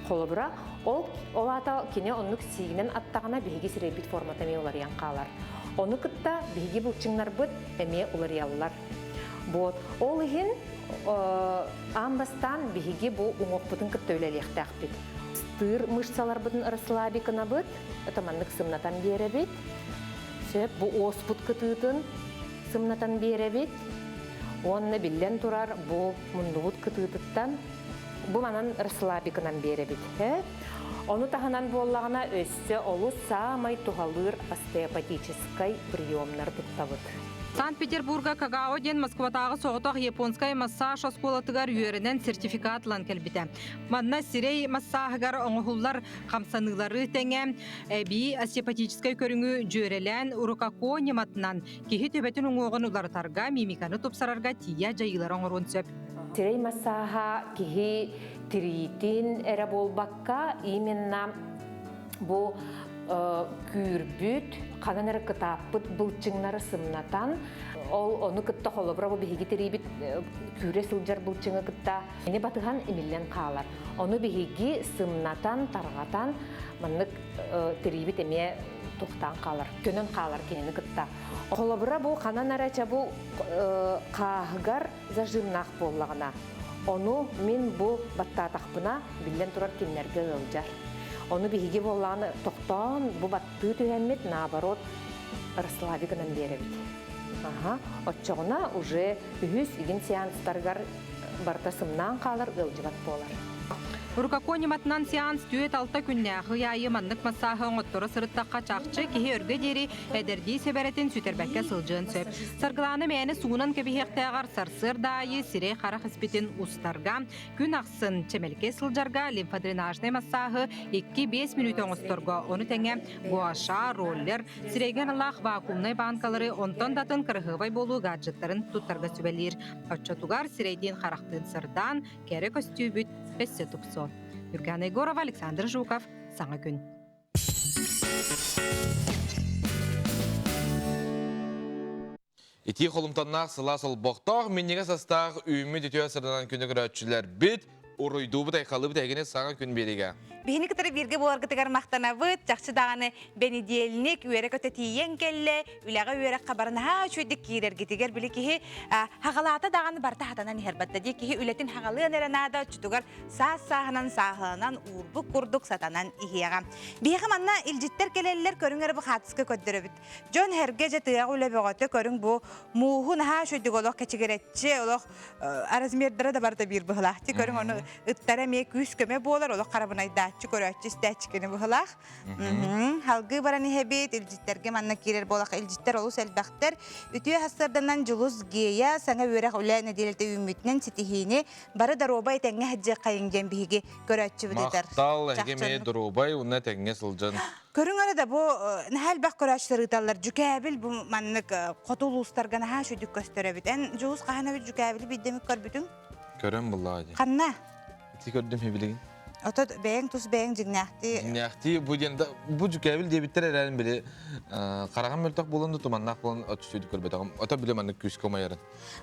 Холобура, ол ол аата кини оннук сиигинэн аттаҕына биһиги сирэйбит формата эмиэ уларыйан хаалар. Ону кытта биһиги былчыҥнарбыт эмиэ уларыйаллар. Вот. Ол иһин аан бастаан биһиги бу уҥуохпутун кытта үлэлиэхтээхпит. Стыр мышцаларбытын расслабикынабыт, это маннык сымнатан биэрэбит. Сөп, бу оспут кытыытын сымнатан биэрэбит. Уонна биллэн турар бу муннубут кытыытыттан бу манан расслабикынан биэрэбит. Ону таһынан буоллаҕына өссө олус саамай туһалыыр остеопатическай приемнар туттабыт. Санкт-Петербурга Кагао диэн Москватааҕы соҕотох японскай массаж оскуолатыгар үөрэнэн сертификат ылан кэлбитэ. Манна сирэй массааһыгар оҥоһуллар хамсаныылары тэҥэ эбии остеопатическай көрүҥү дьүөрэлээн рукако ньыматынан киһи төбөтүн уҥуоҕун уларытарга, мимиканы тупсарарга тиийэ дьайыылары оҥоруон сөп. Сирэй массааһа киһи тириитин эрэ буолбакка, именно бу күүрбүт, ханан эрэ кытааппыт былчыҥнары сымнатан, ол ону кытта холобура бу биһиги тириибит күүрэ сылдьар былчыҥы кытта ини батыһан имиллэн хаалар. Ону биһиги сымнатан, тарҕатан маннык тириибит эмиэ тухтаан хаалар, көнөн хаалар кинини кытта. Холобура бу ханан эрэ чэ бу хааһыгар зажимнаах буоллаҕына, ону мин бу баттаатахпына, биллэн турар кинилэргэ ыалдьар. Ону биһиги буоллаҕына тохтоон бу баттыы түһэммит, наоборот, расслаби гынан биэрэбит. Аха, оччоҕуна уже үһүс игин сеанстарыгар барыта сымнаан хаалар, ыалдьыбат буолар. Рукако ньыматынан сеанс 4-6 күннээх ый аайы маннык массааһы оҥотторо сырыттахха чахчы киһи өргө диэри эдэрдии сэбэрэтин сүтэрбэккэ сылдьыан сөп. Саргылаана мээнэ суунан кэбиһиэхтээҕэр сарсыарда аайы сирэй-харах испитин устарга, күн ахсын чэмэлкэй сылдьарга лимфодренажнай массааһы 2-5 мүнүүтэ оҥосторго, ону тэҥэ гуаша, роллер, сирэйгэ аналлаах вакуумнай банкалары, онтон да атын кыраһыабай буолуу гаджеттарын туттарга сүбэлиир. Оччотугар сирэйдиин-харахтыын сырдаан, кэрэ көстүүбүт өссө тупсуо. Юргана Егорова, Александр Жуков, Саҥа күн. Итии холумтаннаах сылаас олбохтоох, минньигэс астаах үүммүт үтүө сырданан күнү көрөөччүлэрбит уруйдуубут, айхаллыыбыт эһигини саҥа күн биэриигэ. Биһини кытары бииргэ буоларгытыгар махтанабыт. Чахчы даҕаны бэнидиэлник үөрэ-көтө тиийэн кэллэ. Үлэҕэ үөрэххэ бары наһаа үчүгэйдик киирэргитигэр били киһи хаҕалаата даҕаны барыта хатанан иһэр батта дии. Киһи үлэтин хаҕалыан эрэ наада, оччотугар саас-сааһынан сааһыланан уурбут курдук сатанан иһиэҕэ. Биһиэхэ манна илдьиттэр кэлэллэр, көрүҥ эрэ бу хаатыска көрдөрөбүт. Дьон эргэ дьэ тыаҕа үлэ бөҕөтө көрүҥ бу мууһу наһаа үчүгэйдик олох кэчигирэччи олох размердара да барыта биир быһылаах. Ти көрүҥ ону ыттара эмиэ күүс-көмө буолар олох харабынайдааччы көрөөччү истээччи кини быһылаах. Халгыы баран иһэбит илдьиттэргэ манна киирэр буолах илдьиттэр олус элбэхтэр. Үтүө сарсыарданан Дьулус Гея саҥа үөрэх үлэ нэдиэлэтэ үүммүтүнэн ситиһиини бары доруобай этэҥҥэ сылдьыаххайыҥ диэн биһиги көрөөччүбүт ыытар. Махтал, эһиги эмиэ доруобай уонна тэҥҥэ сылдьан Көрүҥ эрэ да бу наһаа элбэх көрөөччүлэр ыыталлар. Дьүкээбил бу маннык хоту улуустарга наһаа үчүгдүк көстөр эбит. Эн Дьулус хаһан эбит дьүкээбили биирдэмик көрбүтүҥ? Көрөн буллаҕа дии. Ханна? Ити көрдүм билигин. Ото бэйэҥ тус бэйэҥ дьиҥнээхтии. Дьиҥнээхтии бу диэн бу дьүкээбил диэбиттэр эрээри били хараҕым мөлтөх буолан да туманнаах буолан отчутуйдук көрбөтөҕүм. Ото били маннык күүскэ умайарын.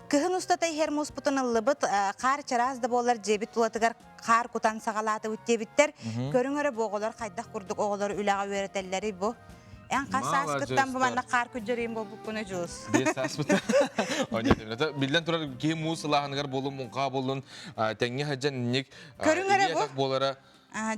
Кыһын устата иһэр мууспутун ыллыбыт, хаар чараас да буоллар дьиэбит тулатыгар хаар кутан саҕалаатыбыт диэбиттэр. Көрүҥ эрэ бу оҕолор хайдах курдук оҕолор үлэҕэ үөрэтэллэрий бу? Эн хас сааскыттан бу манна хаар күдьэриин буолбуккуна Дьулус? Биэс сааспыт. Биллэн турар киһи муус сылааһыныгар буолун, муҥхаа буолун, тэҥҥэ сылдьан инник Көрүҥ эрэ бу. буолара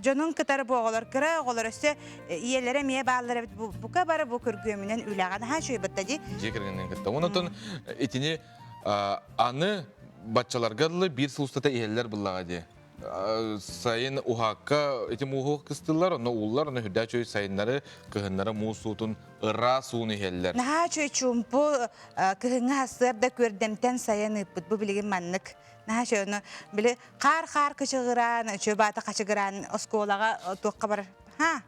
Дьонун кытары бу оҕолор кыра оҕолор өссө ийэлэрэ эмиэ бааллар эбит бука бары бу күргүөмүнэн үлэҕэ наһаа үчүгэй бытта дии. Дьиэ кэргэнин кытта. Онон итини аны баччаларга дылы биир сыл устата иһэллэр буллаҕа дии. Сайын уһаакка ити мууһу кыстыыллар, онно ууллар, онно үрдээ чөй сайыннары, кыһыннары муус суутун ыраас ууну иһэллэр. Наһаа үчүгэй чуумпу кыһыҥҥы сарсыарда күөрдэмтэн сайан ыыппыт. Бу билигин маннык. Наһаа үчүгэй. Ону били хаар-хаар кычыгыраан, үчүгэй баата хачыгыраан оскуолаҕа туохха бар. Ха.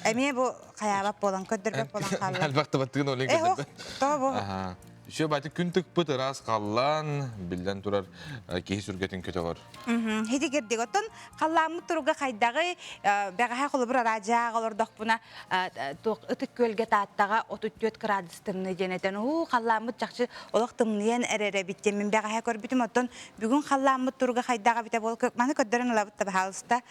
Эмиэ бу хайаабат буолан, көрдөрбөт буолан хаалла. Элбэх табаттыгын олен көрдөрбөт. Тоҕо бу? Үчүгэй баата күн тыкпыт ыраас халлаан, биллэн турар киһи сүргэтин көтөҕөр. Хити кирдик. Оттон халлааммыт туруга хайдаҕый? Бэҕэһээ холобур араадьыйаҕа олордохпуна туох Ытык Күөлгэ Тааттаҕа 34 градус тымныы диэн этэн, уу халлааммыт чахчы олох тымныйан эрэр эбит диэн мин бэҕэһээ көрбүтүм. Оттон бүгүн халлааммыт туруга хайдаҕа эбитэ буол маны көрдөрөн ылабыт да баһаалыста.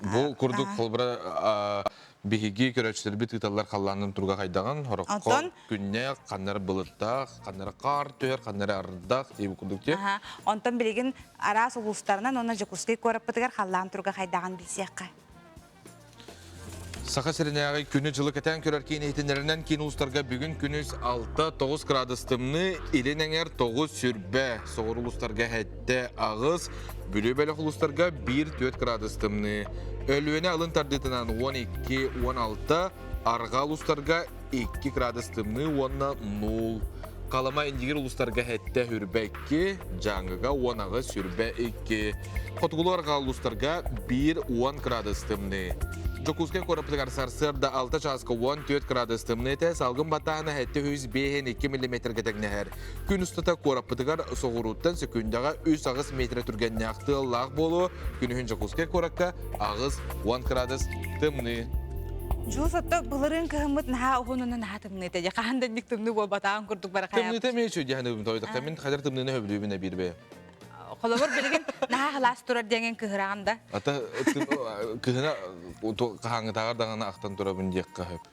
Бу курдук холобура биһиги көрөөччүлэрбит ыыталлар халлаанын туруга хайдаҕын, хороххо күннээх, ханнары былыттаах, ханнары хаар түһэр, ханнары ардах дии курдук дии. Онтон билигин араас улуустарынан уонна Дьокуускай куораппытыгар халлаан туруга хайдаҕын билсиэххэ. Саха сиринээҕи күнү-дьылы кэтээн көрөр киин иһитиннэринэн киин улуустарга бүгүн күнүс 6-9 градус тымныы, илин эҥэр 9 сүрбэ, соҕуруу улуустарга сэттэ аҕыс, Бүлүү бөлөх улуустарга 1-4 градус тымныы. Өлүөнэ алын тардыытынан 12-16, арҕаа улуустарга 2 градус тымныы уонна 0. Халыма Индигир улуустарга сэттэ сүрбэ 2, Дьааҥыга 18 сүрбэ 2. Хотугулуу арҕаа улуустарга 1-10 градус тымныы. Дьокуускай куораппытыгар сарсыарда 6 чааска 14 градус тымныы этэ, салгын баттааһына 705 2 миллиметргэ тэҥнэһэр. Күн устата куораппытыгар соҕурууттан сөкүүндэҕэ 3-8 метрэ түргэннээх тыаллаах буолуо. Күнүһүн Дьокуускай куоракка 8-10 градус тымныы. Дьулус отто былырыын кыһыммыт наһаа уһун уонна наһаа тымныы этэ. Хаһан да инник тымныы буолбатаҕын курдук бара Тымныыта эмиэ үчүгэй диэхин тоойдохто. Мин хадар тымныыны сөбүлүүбүн эбиир бэйэм. Холобур билигин наһаа халаас турар диэҥин кыһыраҕын да. Ата кыһына хаһааҥҥытааҕар даҕаны ахтан турабын диэххэ сөп.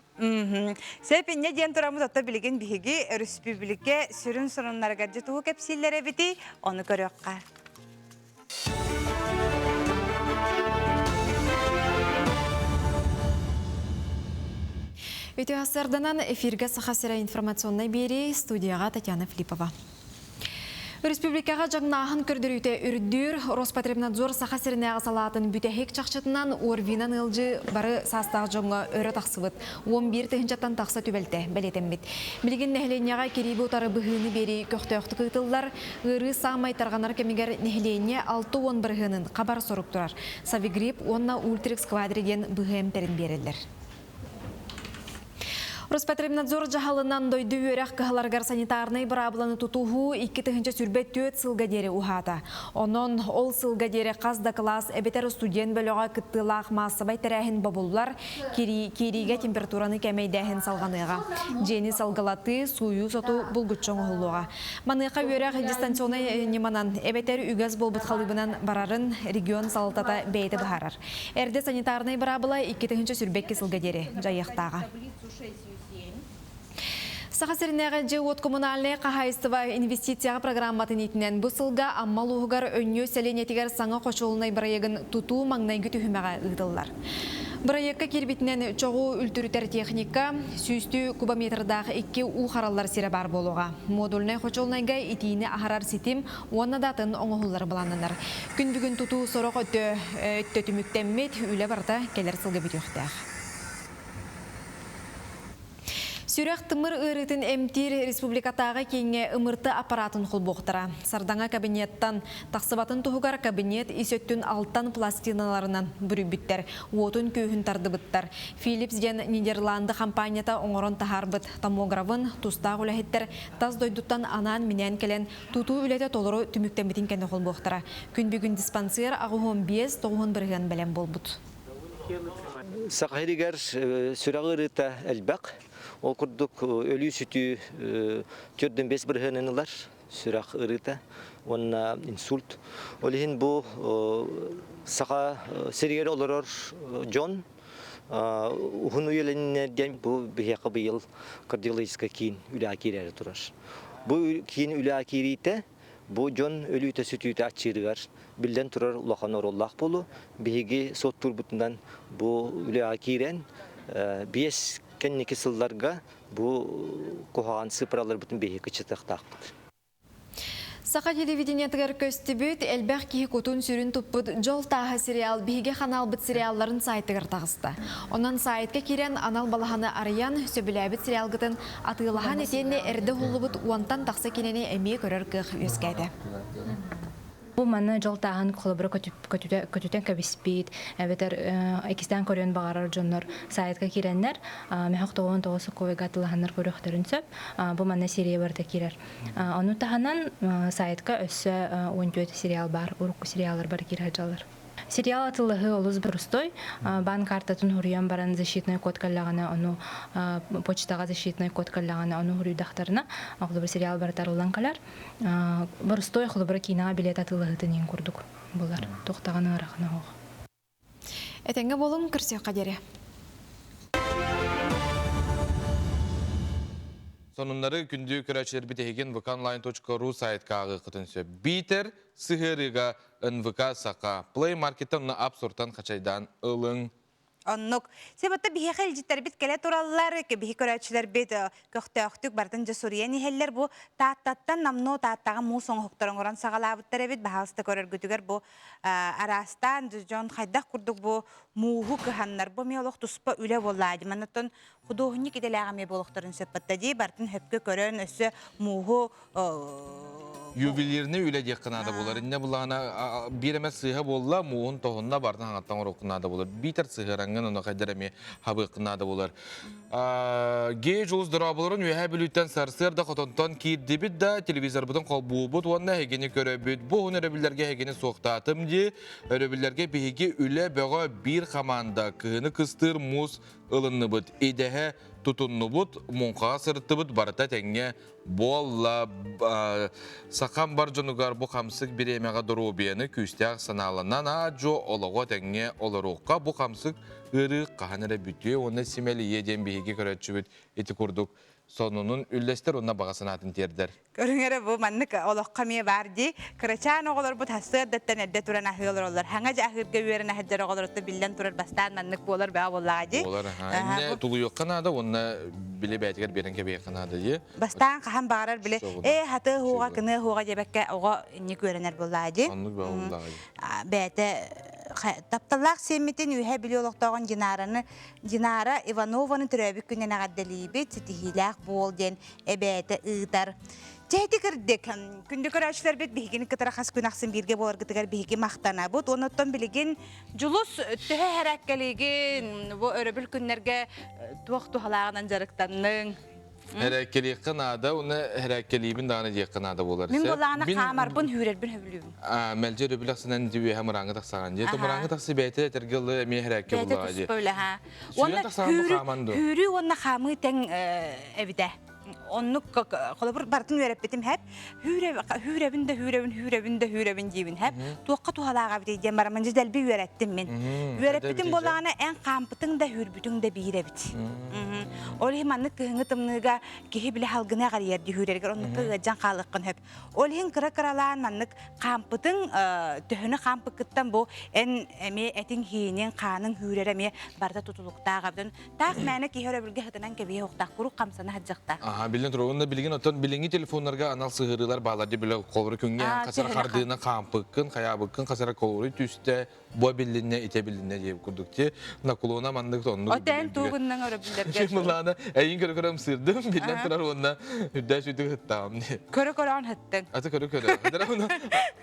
Сөп инньэ диэн тураммыт отто билигин биһиги өрөспүүбүлүкэ сүрүн сонуннарыгар дьэ тугу кэпсииллэр эбитий, ону көрүөххэ. Үтүө сарданан эфиргэ Саха сирэ информационнай биэрии студияҕа Татьяна Филиппова. Республикаҕа дьаҥнааһын көрдөрүүтэ үрдүүр. Роспотребнадзор Саха сиринээҕи салаатын бүтэһик чахчытынан ОРВИ-нан ыалдьыы бары саастаах дьоҥҥо өрө тахсыбыт. 11 тыһыынчаттан тахса түбэлтэ бэлиэтэммит. Билигин нэһилиэнньэҕэ кирииби утары быһыыны биэрии көхтөөхтүк ыытыллар. Ыарыы саамай тарҕанар кэмигэр нэһилиэнньэ 60 бырыһыанын хабар сорук турар. Савигрипп уонна Ультрикс квадри диэн быһыы эмтэрин биэрэллэр. Роспотребнадзор дьаһалынан дойду үөрэх кыһаларыгар санитарнай быраабыланы тутуһуу 2024 сылга диэри уһаата. Онон ол сылга диэри хас да кылаас эбэтэр студент бөлөҕө кыттыылаах маассабай тэрээһин бобуллар, киириигэ температураны кэмэйдээһин салҕаныаҕа. Дьиэни салгылатыы, сууйуу-сотуу булгуччу оҥоһуллуоҕа. Маныаха үөрэх дистанционнай ньыманан эбэтэр үгэс буолбут халыыбынан барарын регион салалтата бэйэтэ быһаарар. Эрдэ санитарнай быраабыла 2022 сылга диэри дьайыахтааҕа. Саха сиринээҕи дьиэ-уот коммунальнай хаһаайыстыба инвестицияҕа программатын иитинэн бу сылга Амма улууһугар Өнньүө сэлиэнньэтигэр саҥа хочуолунай бырайыагын тутуу маҥнайгы түһүмэҕэ ыытыллар. Бырайыакка киирбитинэн чоҕу үлтүрүтэр техника, сүүстүү кубометрдаах икки уу хараллар сирэ баар буолуоҕа. Модульнай хочуолунайга итиини аһарар ситим уонна да атын оҥоһуллар былааннанар. Күн бүгүн тутуу сорох өттө өттө түмүктэммит, үлэ барыта кэлэр сылга бүтүөхтээх. Сүрэх-тымыр ыарыытын эмтиир республикатааҕы кииҥҥэ ымырты аппаратын холбуохтара. Сардаҥа кабинеттан тахсыбатын туһугар кабинет ис өттүн алтан пластиналарынан бүрүйбүттэр, уотун-күөһүн тардыбыттар. Philips диэн Нидерланды хампаанньата оҥорон таһаарбыт томографын тустаах үлэһиттэр тас дойдуттан анаан-минээн кэлэн Тутуу үлэтэ толору түмүктэммитин кэннэ холбуохтара. Күн бүгүн диспансер 85-90 бырыһыан бэлэм буолбут. Саха сиригэр сүрэх ыарыыта элбэх. Ол курдук өлүү-сүтүү 4,5 бырыһыанын ылар сүрэх ыарыыта уонна инсульт. Ол иһин бу саха сиригэр олорор дьон уһун үйэлэннэр диэн бу биһиэхэ быйыл кардиологическай киин үлэҕэ киирээри турар. Бу киин үлэҕэ киириитэ бу дьон өлүүтэ-сүтүүтэ аччыырыгар биллэн турар улахан оруоллаах буолуо. Биһиги суоттуурбутунан бу үлэҕэ киирэн биэс кэнники сылларга бу куһаҕан сыыппараларбытын биһиги кыччатыахтаахпыт. Саха телевидениетыгар көстүбүт, элбэх киһи кутун-сүрүн туппут Дьол тааһа сериал биһиги ханаалбыт сериалларын сайтыгар таҕыста. Онон сайтка киирэн анал балаһаны арыйан, сөбүлээбит сериалгытын атыылаһан итиэннэ эрдэ уһуллубут уонтан тахса киинэни эмиэ көрөр кыах үөскээтэ. Бу манна дьол тааһын холобура көтүтэн кэбиспит, эбэтэр иккистээн көрүөн баҕарар дьоннор сайтка киирэннэр, мөһөх 99 сокуойга атылаһаннар көрүөхтэрин сөп. Бу манна серия барыта киирэр. Ону таһынан сайтка өссө 14 сериал бар, урукку сериаллар бары киирэ сылдьаллар. Сериал атыллаһыы олус борустой. Баан картатын хуруйан баран защитный код кэллэҕинэ, ону почтаҕа защитный код кэллэҕинэ, ону хуруйдахтарына, холобур сериал барыта арыллан кэлэр. Борустой холобура киинэҕэ билет атыылаһыытын иһин курдук булар. Туохтаҕын ыарахана оһох. Этэҥҥэ буолуҥ, көрсүөххэ диэри. Сонуннары күндү көрөөччүлэрбит эһигин vkonline.ru сайтка ааҕыаххытын сөп. Биитэр сыһыарыыга НВК Саха Play Market-тан уонна App Store-тан хачайдаан ылыҥ. Оннук. Себетте биһиэхэ илдьиттэрбит кэлэ тураллар, биһи көрөөччүлэрбит көхтөөхтүк барытын дьэ суруйан иһэллэр. Бу Тааттаттан намнуо Тааттаҕа муус оҥоһуктар оҥорон саҕалаабыттар эбит. Баһаалыста көрөргүтүгэр бу араастаан дьон хайдах курдук бу мууһу кыһаннар. Бу эмиэ олох туспа үлэ буоллаа дии. Маннаттан худуоһунньук идэлээх эмиэ буолуохтарын сөп батта дии. Барытын хөпкө көрөн өссө мууһу Ювелирный үлэ диэххэ наада буолар. Иннэ булаана биир эмэ сыыһа буолла, мууһун тоһунна бартан хаҥаттан оҥоруоххун наада буолар. Биитэр сыһыараҥҥын ону хайдар эмиэ хабыаххын наада буолар. Гей Жулус дорооболорун Үөһээ Бүлүүттэн сарсыарда хотонтон киирдибит да телевизорбытын холбуубут уонна эһигини көрөбүт. Бу уһун өрөбүллэргэ эһигини суохтаатым дии. Өрөбүллэргэ биһиги үлэ бөҕө биир хамаанда кыһыны кыстыыр муус ылынныбыт. Идэһэ тутуннубут, муҥхаҕа сырыттыбыт барыта тэҥҥэ буолла. Сахам бар дьонугар бу хамсык бириэмэҕэ доруобуйаны күүстээх санааланан аа-дьуо олоҕо тэҥҥэ олоруохха бу хамсык ыарыы хаһан эрэ бүтүө уонна симэлийиэ диэн биһиги көрөөччүбүт ити курдук сонунун үллэстэр уонна баҕа санаатын тиэрдэр. Көрүҥ эрэ бу маннык олоххо эмиэ баар дии. Кырачаан оҕолорбут сарсыардаттан эрдэ туран аһыы олороллор. Хаҥа дьэ аһыырга үөрэнэ сылдьар оҕолорутта биллэн турар бастаан маннык буолар бөҕө буоллаҕа дии. Буолар, аха. Иннэ тулуйуохха наада уонна били бэйэтигэр биэрэн кэбиһиэххэ наада дии. Бастаан хаһан баҕарар били ээ хатыы хуоҕа кыныа хуоҕа диэбэккэ оҕо инник үөрэнэр буоллаҕа дии. Оннук бөҕө буоллаҕа дии. Бэйэтэ тапталлаах сиэммитин үөһэ Бүлүү олохтооҕун Динараны Динара Иванованы төрөөбүт күнүнэн эҕэрдэлиибит, ситиһиилээх буол диэн эбээтэ ыытар. Чэ ити кырдык, күндү көрөөччүлэрбит биһигини кытары хас күн ахсын бииргэ буоларгытыгар биһиги махтанабыт. Онуттан билигин Дьулус төһө хэрээккэлиигин, бу өрөбүл күннэргэ туох туһалааҕынан дьарыктанныҥ? Хэрээккэлиэххэ наада, уонна хэрээккэлиибин даҕаны диэххэ наада буолар. Мин буоллаҕына хаамарбын, хүүрэрбин хөбүлүүбүн. Мэлдьи өрөбүл ахсынан үөһэ мырааҥҥа тахсаҕын дии. Мырааҥҥа тахсы бэйэтэ этэргэ ылы эмиэ хэрээккэ буллаҕа дии. Уонна хүүрүү уонна хаамыы тэҥ эбитэ. Оннук холобур барытын үөрэппитим хэп. Хүүрэбин да хүүрэбин, хүүрэбин да хүүрэбин диибин хэп. Туохха туһалааҕа эбитий диэн бараммын дьэ дэлби үөрэттим мин. Үөрэппитим буоллаҕына эн хаампытыҥ да хүүрбүтүҥ да биир эбит. Ол иһин маннык кыһыҥҥы тымныыга киһи били халгына эҕэрийэр дьүһүүрэригэр оннукка ыалдьан хаалыаххын сөп. Ол иһин кыра-кыралаан маннык хаампытыҥ төһөнү хаампыккыттан бу эн эмиэ этиҥ-һииниҥ, хааныҥ хүүрэрэ эмиэ барыта тутулуктаах эбит. Таах мээнэ киһи өрөбүлгэ сытынан кэбиһэ уохтаах, куруук хамсана сылдьыахтаах. Аха, билин турар. Уонна билигин оттон билиҥҥи телефоннарга анал сыһыарыылар бааллар дии билэ холобура күҥҥэ хасар хардыына хаампыккын, хайаабыккын хасара колоруй түстэ, бу биллиннэ, ите биллиннэ диэбит курдук ти наклона маннык оннук. Отен туугуннаң өрөбүллэргэ. Мылаана эйин көрө көрө ымсыырдым, биллэн турар уонна үрдээ сүүтүк ыттаҕым. Көрө көрөөн ыттыҥ. Аты көрө көрө.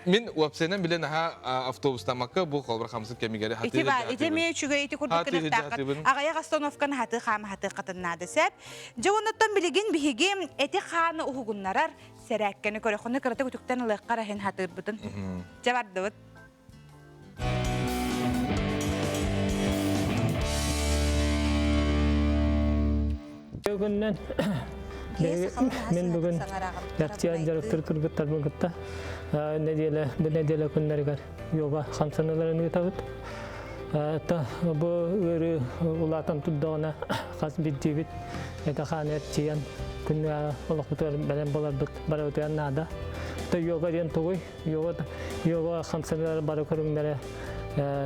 Мин уопсайынан билэн аха автобустамакка бу холбор хамсык кэмигэр хатыы Ити баар, ити эмиэ үчүгэй ити курдук гыныктааххыт. Аҕыйах остановканы хатыы хаама хатыы хатыннаады сеп. Дьэ оннуттан билигин биһиги эти хааны уһугуннарар сэрээккэни көрөххүнэ кыратык үтүктэн ылыахха эрэ иһин хатыырбытын. Дьэ бардыбыт. Бүгүннэн мен бүгүн Яртиян дьарыктыр кыргыттарбын кытта нэдиэлэ бу нэдиэлэ күннэригэр йога хамсаныыларын ыытабыт. Та бу ыарыы улаатан турдаҕына хас биирдиибит этэ-хаан эрчийэн күннээҕи олохпутугар бэлэм буоларбыт барыбытыгар наада. Та йога диэн тугуй? Йога, йога хамсаныылар бары көрүҥнэрэ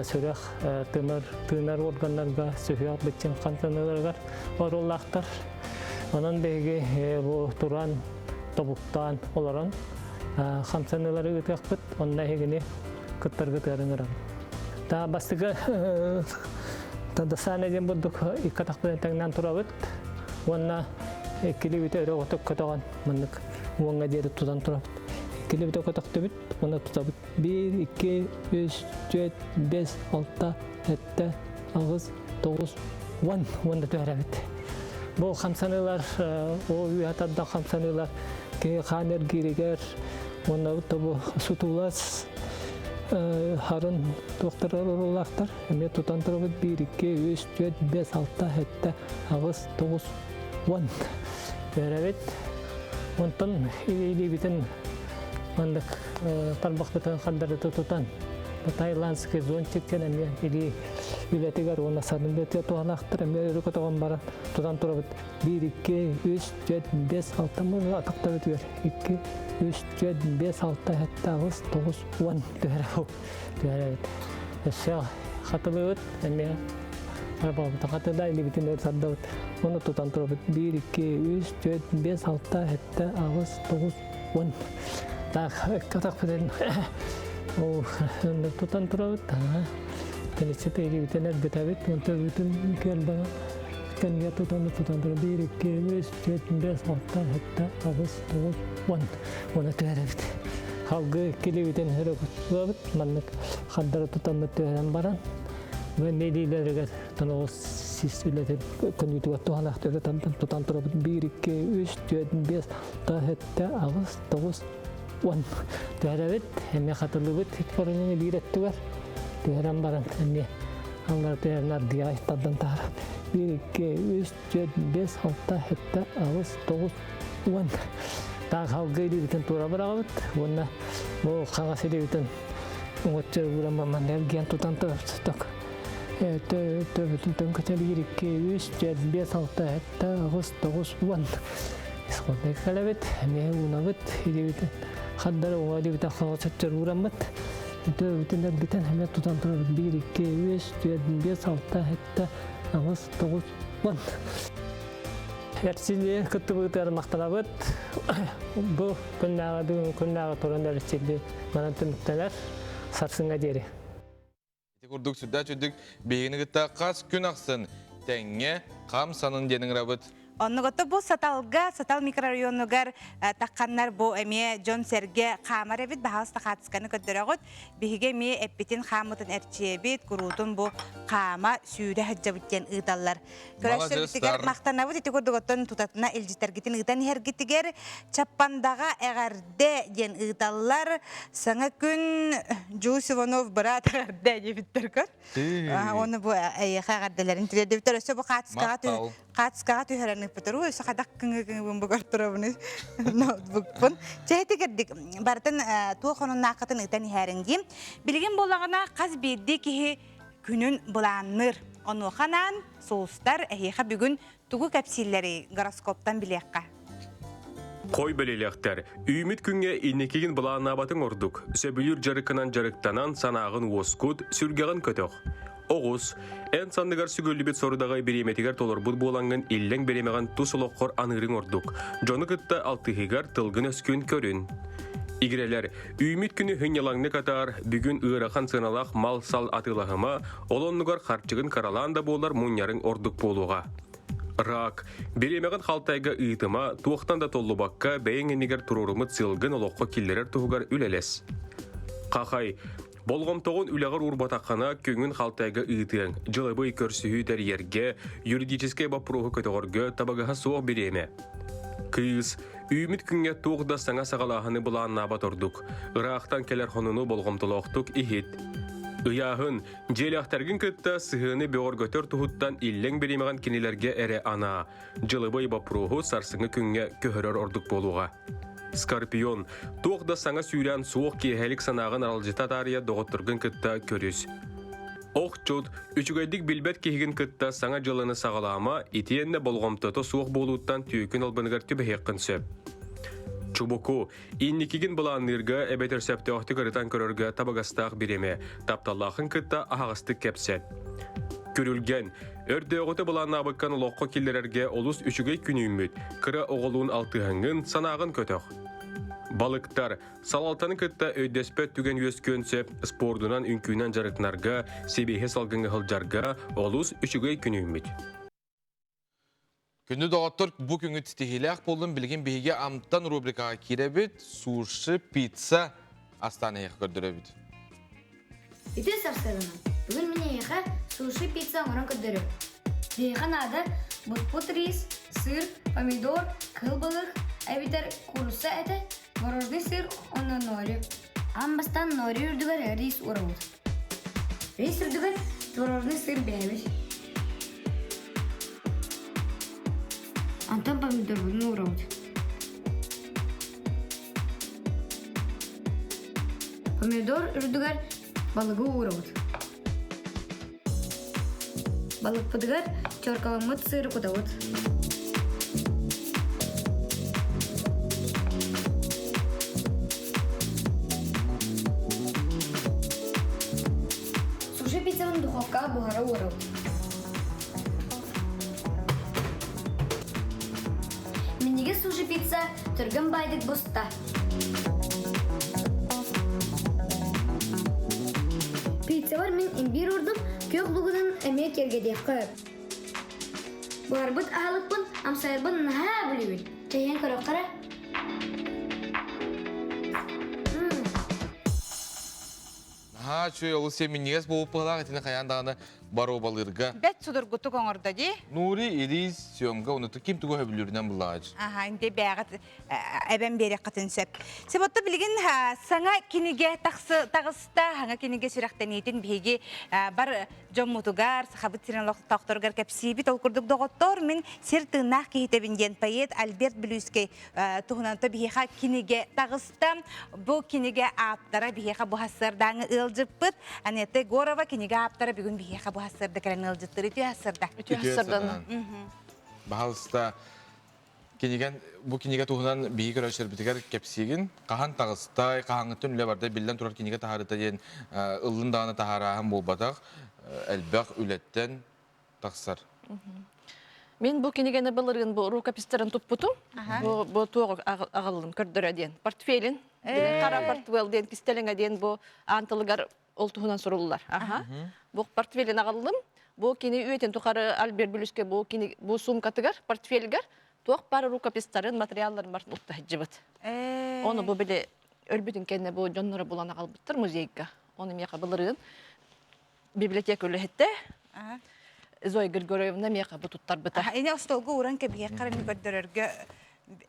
сүрэх, тымыр, тыынар органнарга, сүһүөх быччыҥ хамсаныыларыгар оруоллаахтар. Онон биһиги бу туран, тобуктаан олорон. Хамсаныылары ыытыахпыт, онно эһигини кыттаргытыгар ыҥырабыт. Та бастакы Тадасаана диэн бурдук икки атахпытын тэҥнээн турабыт уонна иккилибити өрө отук көтөҕөн маннык уоҥҥа диэри тутан турабыт. Иккилибити көтөхтүбүт уонна тутабыт. Биир, икки, үс, түөрт, бэс, алта, сэттэ, аҕыс, тоҕус, уон уонна түһэрэбит. Бу хамсаныылар, ол үөһэ тардан хамсаныылар киһи хаан эргииригэр уонна тобу сутулас харын туохтар оруулаахтар. Эмиэ тутан турабыт биир, икки, үс, түөрт, бэс, алта, сэттэ, аҕыс, тоҕус, уон. Түһэрэбит. Онтон илиибитин маннык тарбахпытын хандарыта тутан таиландский зонтик диэн эмиэ илии үлэтигэр уонна сарын үлэтигэр туһанаахтар эмиэ өрө көтөҕөн баран тутан турабыт биир икки үс түөрт бэс алта муну атахтабытыгар икки үс түөрт бэс алта сэттэ аҕыс тоҕус уон түһэрэ түһэрэбит өссө хатылыыбыт эмиэ арбаабыта хатыда илибитин өр сардабыт уону тутан турабыт биир икки үс түөрт бэс алта сэттэ аҕыс тоҕус уон так атахпытын ол тутан турабыт Тэлэччи илибитин эргитэбит онтон бүтүн кэлбэҕэ кэннигэ тутан тутан туран биир икки үс түөрт бэс алта сэттэ аҕыс тоҕус уон уона түһэрэбит халгы килибитин өрө кутуабыт маннык хардары тутаммыт түһэрэн баран бу илиилэригэр тоноҕус сис үлэтин көнүүтүгэр туһалаах өрө тардан тутан турабыт биир икки үс түөрт бэс алта сэттэ аҕыс тоҕус уон түһэрэбит эмиэ хатылыбыт итпорунини биир өттүгэр түһэрэн баран эмиэ аллара түһэрэн ардыга тардан таһара биир икки үс түөрт бэс алта сэттэ аҕыс тоҕус уон таах алгы илиибитин туора быраҕабыт уонна бу хаҥас илиибитин уҥуччу ууран манна эргийэн тутан ток төбөтүн төҥкөтө биир икки үс түөрт бэс алта сэттэ аҕыс тоҕус уон исходный кэлэбит эмиэ уунабыт илиибитин хардары уҥа илиибитин хаҥас өттүгэр уураммыт төбөбүтүн эргитэн эмиэ тутан турабыт биир икки үс түөрт бэс алта сэттэ аҕыс тоҕус уон Эрчиллии кыттыбытыгар махтанабыт. Бу күннээҕи бүгүн күннээҕи туран эрчиллии манан түмүктэнэр. Сарсыҥҥа диэри. Ити курдук сүрдээх үрдүк биһигини кытта хас күн ахсын тэҥҥэ хам санын диэн ыҥырабыт. Оннугото бу Саталга, Сатал микрорайонугар тахханнар бу эмиэ дьон-сэргэ хаамар эбит, баһаалыста хаартысканы көрдөрөҕүт. Биһиги эмиэ эппитин хааммытын эрчийэбит, куруутун бу хаама сүүрэ сылдьабыт диэн ыыталлар. Көрөөччүлэрбитигэр махтанабыт ити курдук оттон тутатына илдьитэргитин ыытан иһэргитигэр Чаппандаҕа эҕэрдэ диэн ыыталлар. Саҥа күн Дьуус Иванов быраат эҕэрдэ диэбиттэр көр. Оны бу эйиэхэ эҕэрдэлэрин тириэрдибиттэр. Өссө бу хаатыскаҕа хаатыскаҕа түһэрэн ыыппыттар. Ой, өссө хайдах кыҥыы-кыҥыыбын бу көртөрөбүн ноутбукпун. Чэ, кэрдик барытын туох онуннааххытын ыытан иһээрин диим. Билигин буоллаҕына хас биирдии киһи күнүн былаанныыр. Онуоха анаан сулустар эһиэхэ бүгүн тугу кэпсииллэрий гороскоптан билиэххэ. Хой бэлиэлэхтэр, үүмүт күҥҥэ инникигин былааннаабатыҥ ордук. Сөбүлүүр дьарыккынан дьарыктанан санааҕын уоскут, сүргэҕин көтөх. Оҕус, эн санныгар сүгүллүбүт сорудаҕы бириэмэтигэр толорбут буолаҥҥын иллэҥ бириэмэҕин тус олоххор аныырыҥ ордук. Дьону кытта алтыһыыгар тылгын-өскүн көрүн. Игирэлэр, Үүмүт күнү һынньалаҥнык атаар, бүгүн ыарахан сыаналаах мал-сал атыылаһыма, ол оннугар харчыгын кыралаан да буоллар мунньарыҥ ордук буолуоҕа. Рак. Бириэмэҕин халтайга ыытыма, туохтан да толлубакка бэйэҥ иннигэр туруоруммут сыалгын олоххо киллэрэр туһугар үлэлэс. Хахай. Болҕомтоҕун үлэҕэр уурбатаххына, күҥүн халтайга ыытыаҥ. Дьылабый көрсүһүү тэрийэргэ, юридическэй боппуруоһу көтөҕөргө табыгаһа суох бириэмэ. Кыыс, үүмүт күҥҥэ туох да саҥа саҕалааһыны былааннаабат ордук. Ыраахтан кэлэр хонуну болҕомтолоохтук иһит. Ыйааһын, дьиэлээхтэргин кытта сыһыаны бөҕөргөтөр туһуттан иллэҥ бириэмэҕин кинилэргэ эрэ анаа. Дьылыбай боппуруоһу сарсыҥҥы күҥҥэ көһөрөр ордук буолуоҕа. Скорпион, туох да саҥа сүүрээн суох киэһэлик санааҕын аралдьыта таарыйа доҕотторгун кытта көрүс. Охчут, үчүгэйдик билбэт киһигин кытта саҥа дьыаланы саҕалаама, итиэннэ болҕомтото суох буолууттан түөкүн албыныгар түбэһиэххин сөп. Чубуку, инникигин былаанныырга эбэтэр сөптөөхтүк ырытан көрөргө табыгастаах бириэмэ, тапталлааххын кытта аһаҕастык кэпсэт. Күрүлгэн, өрдөөҕүтэ былааннаабыккын олоххо киллэрэргэ олус үчүгэй күн үүммүт, кыра оҕолуун алтыһаҥҥын, санааҕын көтөх. Балыктар, салалтаны кытта өйдөспөт түгэн үөскүөн сөп, спордунан, үҥкүүнэн дьарыктанарга, сибиэһи салгыҥҥа сылдьарга олус үчүгэй күн үүммүт. Күндү доҕоттор, бу күҥҥүт ситиһиилээх буоллун. Билигин биһиги Амтан рубрикаҕа киирэбит. Суши, пицца астаан эһиэхэ көрдөрөбүт. Үтүө сарсыарданан. Бүгүн мин эһиэхэ суши пицца оҥорон көрдөрүөм. Биһиэхэ наада бутпут рис, сыр, помидор, кыһыл балык, эбэтэр куурусса этэ, мороженый сыр уонна нори. Аан бастаан нори үрдүгэр рис уурабыт. Рис үрдүгэр творожный сыр бэйэбит. Онтон помидорбутун уурабыт. Помидор үрдүгэр балыгы уурабыт. Балыкпытыгар чоркаламмыт сыыры кутабыт. Суши пиццаны духовкаҕа буһара уурабыт. Минньигэс суши пицца түргэн баайдык буста. Пиццабар мин имбирь уурдум, күөх лугунан эмиэ киэргэтиэххэ сөп. Буһарбыт аһылыкпын амсайарбын наһаа бүлүүбүн. Чэйиэн көрүөххэ эрэ. Наһаа үчүгэй олус сиэн минньигэс буолбут итини хайаан даҕаны боруобалыырга. Бэт судургутук оҥордо дии. Нури, Ирис, Сёмга, онуту ким тугу сөбүлүүрүнэн буллаҕач. Аха, инде бэҕит эбэн биэриэххитин сөп. Себотто билигин саҥа кинигэ таҕыста, саҥа кинигэ сүрэхтэниитин биһиги бар дьоммутугар, сахабыт сирин олохтоохторугар кэпсиибит. Ол курдук доҕоттоор, мин сир тыыннаах киһитэбин диэн поэт Альберт Бүлүүскэй туһунан то биһиэхэ кинигэ таҕыста. Бу кинигэ ааптара биһиэхэ бу сарсыардааҥы ыалдьыппыт. Анетта Егорова кинигэ ааптара бүгүн биһиэхэ бу сарсыарда кэлэн ыалдьыттыр. Үтүө сарсыарда. Үтүө сарсыарда. Баһалыста кинигэн бу кинигэ туһунан биһиги көрөөччүлэрбитигэр кэпсиигин. Хаһан таҕыстай, хаһааҥҥыттан үлэ барда биллэн турар кинигэ таһаарыта диэн ыллын даҕаны таһаарааһын буолбатах. Элбэх үлэттэн тахсар. Мин бу кинигэни былырыын бу рукопистарын туппутум. Бу бу туох аҕаллым көрдөрө диэн. Портфелин. Хара портфель диэн кистэлэҥэ диэн бу аан тылыгар ол туһунан суруллар. Аха. Бу портфелин аҕаллым. Бу кини үйэтин тухары Альберт Бүлүскэ бу кини бу сумкатыгар, портфельгар туох баар рукопистарын, материалларын барын укта сылдьыбыт. Ону бу били өлбүтүн кэннэ бу дьонноро булан аҕалбыттар музейга. Ону миэхэ былырыын библиотека үлэһитэ Зоя Григорьевна миэхэ бу туттарбыта. Ини остуолга ууран кэбиһиэххэ эрэ көрдөрөргө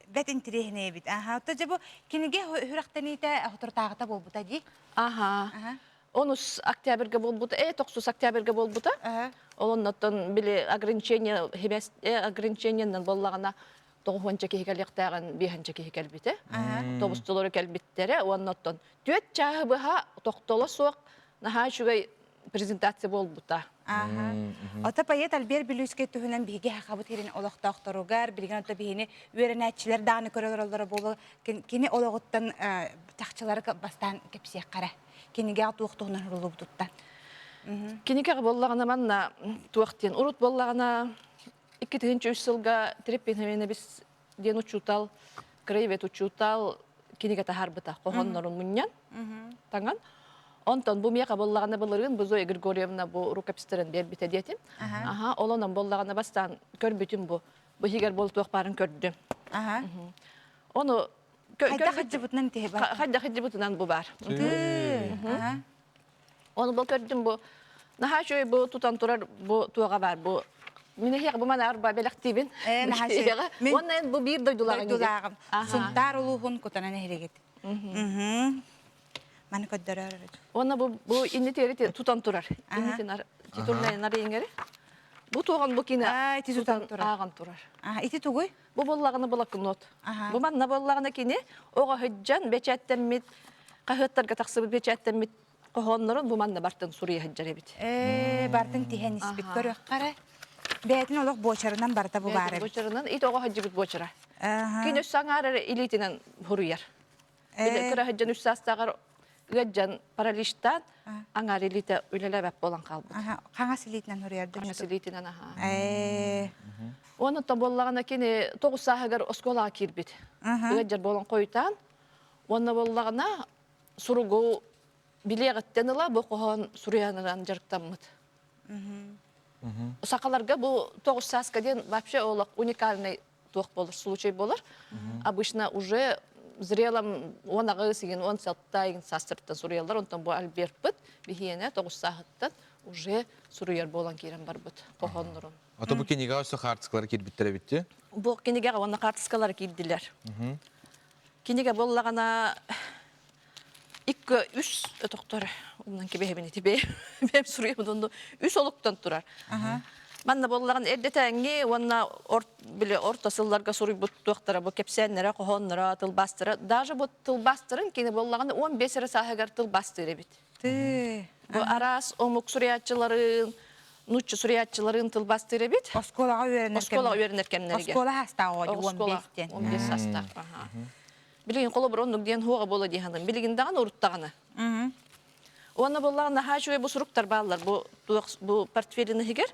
бэт интириэһинэй эбит. Аха, отто дьэ бу кинигэ сүрэхтэниитэ соторутааҕыта буолбута дии. Аха. Онус октябрьга буолбута, тохсус октябрьга буолбута. Ол оннуттан били ограничение хибэс ограничениеннан буоллаҕына тоҕуһуонча киһи кэлиэхтээҕин биэһэнчэ киһи кэлбитэ. Тобустулары кэлбиттэрэ уонна оттон түөрт чааһы быһа тохтоло суох наһаа үчүгэй презентация буолбута. Ото поэт Альберт Бүлүүскэй туһунан биһиги хахабыт сирин олохтоохторугар, билигин ото биһини үөрэнээччилэр даҕаны көрөлөр буолу кини олоҕуттан чахчылары бастаан кэпсиэххэ Кинигэҕэ туох туһунан суруллубутуттан. Кинигэҕэ буоллаҕына манна туох диэн урут буоллаҕына 2003 сылга Треппин диэн учуутал, краевед учуутал кинигэ таһаарбыта хоһооннорун мунньан таҥан. Онтон бу миэхэ буоллаҕына былырыын бу Зоя Григорьевна бу рукопистарын биэрбитэ диэтим. Аха, ол онон буоллаҕына бастаан көрбүтүм бу. Бу иһигэр буолтуох баарын көрдүм. Ону Хайдах хаддьыбытынан тиһи бар. Хайдах хаддьыбытынан бу бар. Ону бу көрдүм бу наһаа үчүгэй бу тутан турар бу туоҕа бар бу Мин эһиэхэ бу маны арба бэлэхтиибин. Ээ, наһаа үчүгэй. Уонна эн бу биир дойдулааҕын Дойдулааҕым. Сунтаар улууһун кутанан эһиригит. Маны көрдөрөр. Уонна бу бу иннитиэри тутан турар. Иннитин титулнайын арыйыҥары. Бу туоҕан бу кине ити тутан турар. Ааҕан турар. Ити тугуй? Бу буоллаҕына блокнот. Бу манна буоллаҕына кини оҕо сылдьан бэчээттэммит хаһыаттарга тахсыбыт бэчээттэммит хоһооннорун бу манна бартын суруйа сылдьар эбит. Ээ, бартын тиһэн испит көрүөххэ эрэ. Бэйэтин олох буочарынан барыта бу баар эбит. Буочарынан ит оҕо сылдьыбыт буочара. Кини өссө аҥаар эрэ илиитинэн суруйар. Кыра сылдьан үс саастааҕар ыаддьан параличтаан аҥаар илиитэ үлэлээбэт буолан хаалбыт. Хаҥас илиитинэн суруйар Хаҥас илиитинэн аха. Ээ. Онон буоллаҕына кини тоҕус сааһыгар оскуолаҕа киирбит. Ыаддьар буолан хойутаан. Уонна буоллаҕына суругу билиэҕиттэн ыла бу хоһоон суруйанынан дьарыктаммыт. Сахаларга бу тоҕус сааска диэн вообще олох уникальный туох болар случай болар. Обычно уже зрелом 18 игин 16 игин саастарыттан суруйаллар. Онтон бу Альбертпыт биһиэнэ тоҕус сааһыттан уже суруйар буолан киирэн барбыт хоһооннорун. Ото бу кинигэҕэ өссө хаартыскалар киирбиттэр эбит Бу кинигэҕэ уонна хаартыскалар киирдилэр. Кинигэ буоллаҕына икки үс өтөхтөр умнан кэбиһэбин ити бэйэм суруйабын онну үс олуктан турар. Манна буоллаҕын эрдэтээҥҥи уонна били орто сылларга суруйбут туохтара бу кэпсээннэрэ, хоһоонноро, тылбаастара даже бу тылбаастарын кини буоллаҕына 15 эрэ сааһыгар тылбаастыыр эбит. Бу араас омук суруйааччыларын, нуучча суруйааччыларын тылбаастыыр эбит. Оскуолаҕа үөрэнэр Оскуолаҕа үөрэнэр кэмнэригэр. Оскуола саастаах оҕо 15 15 саастаах. Билигин холобур оннук диэн хуоҕа буола дии саныым. Билигин даҕаны уруттаҕына. Уонна буоллаҕына наһаа үчүгэй бу суруктар бааллар бу туох бу портфелин иһигэр.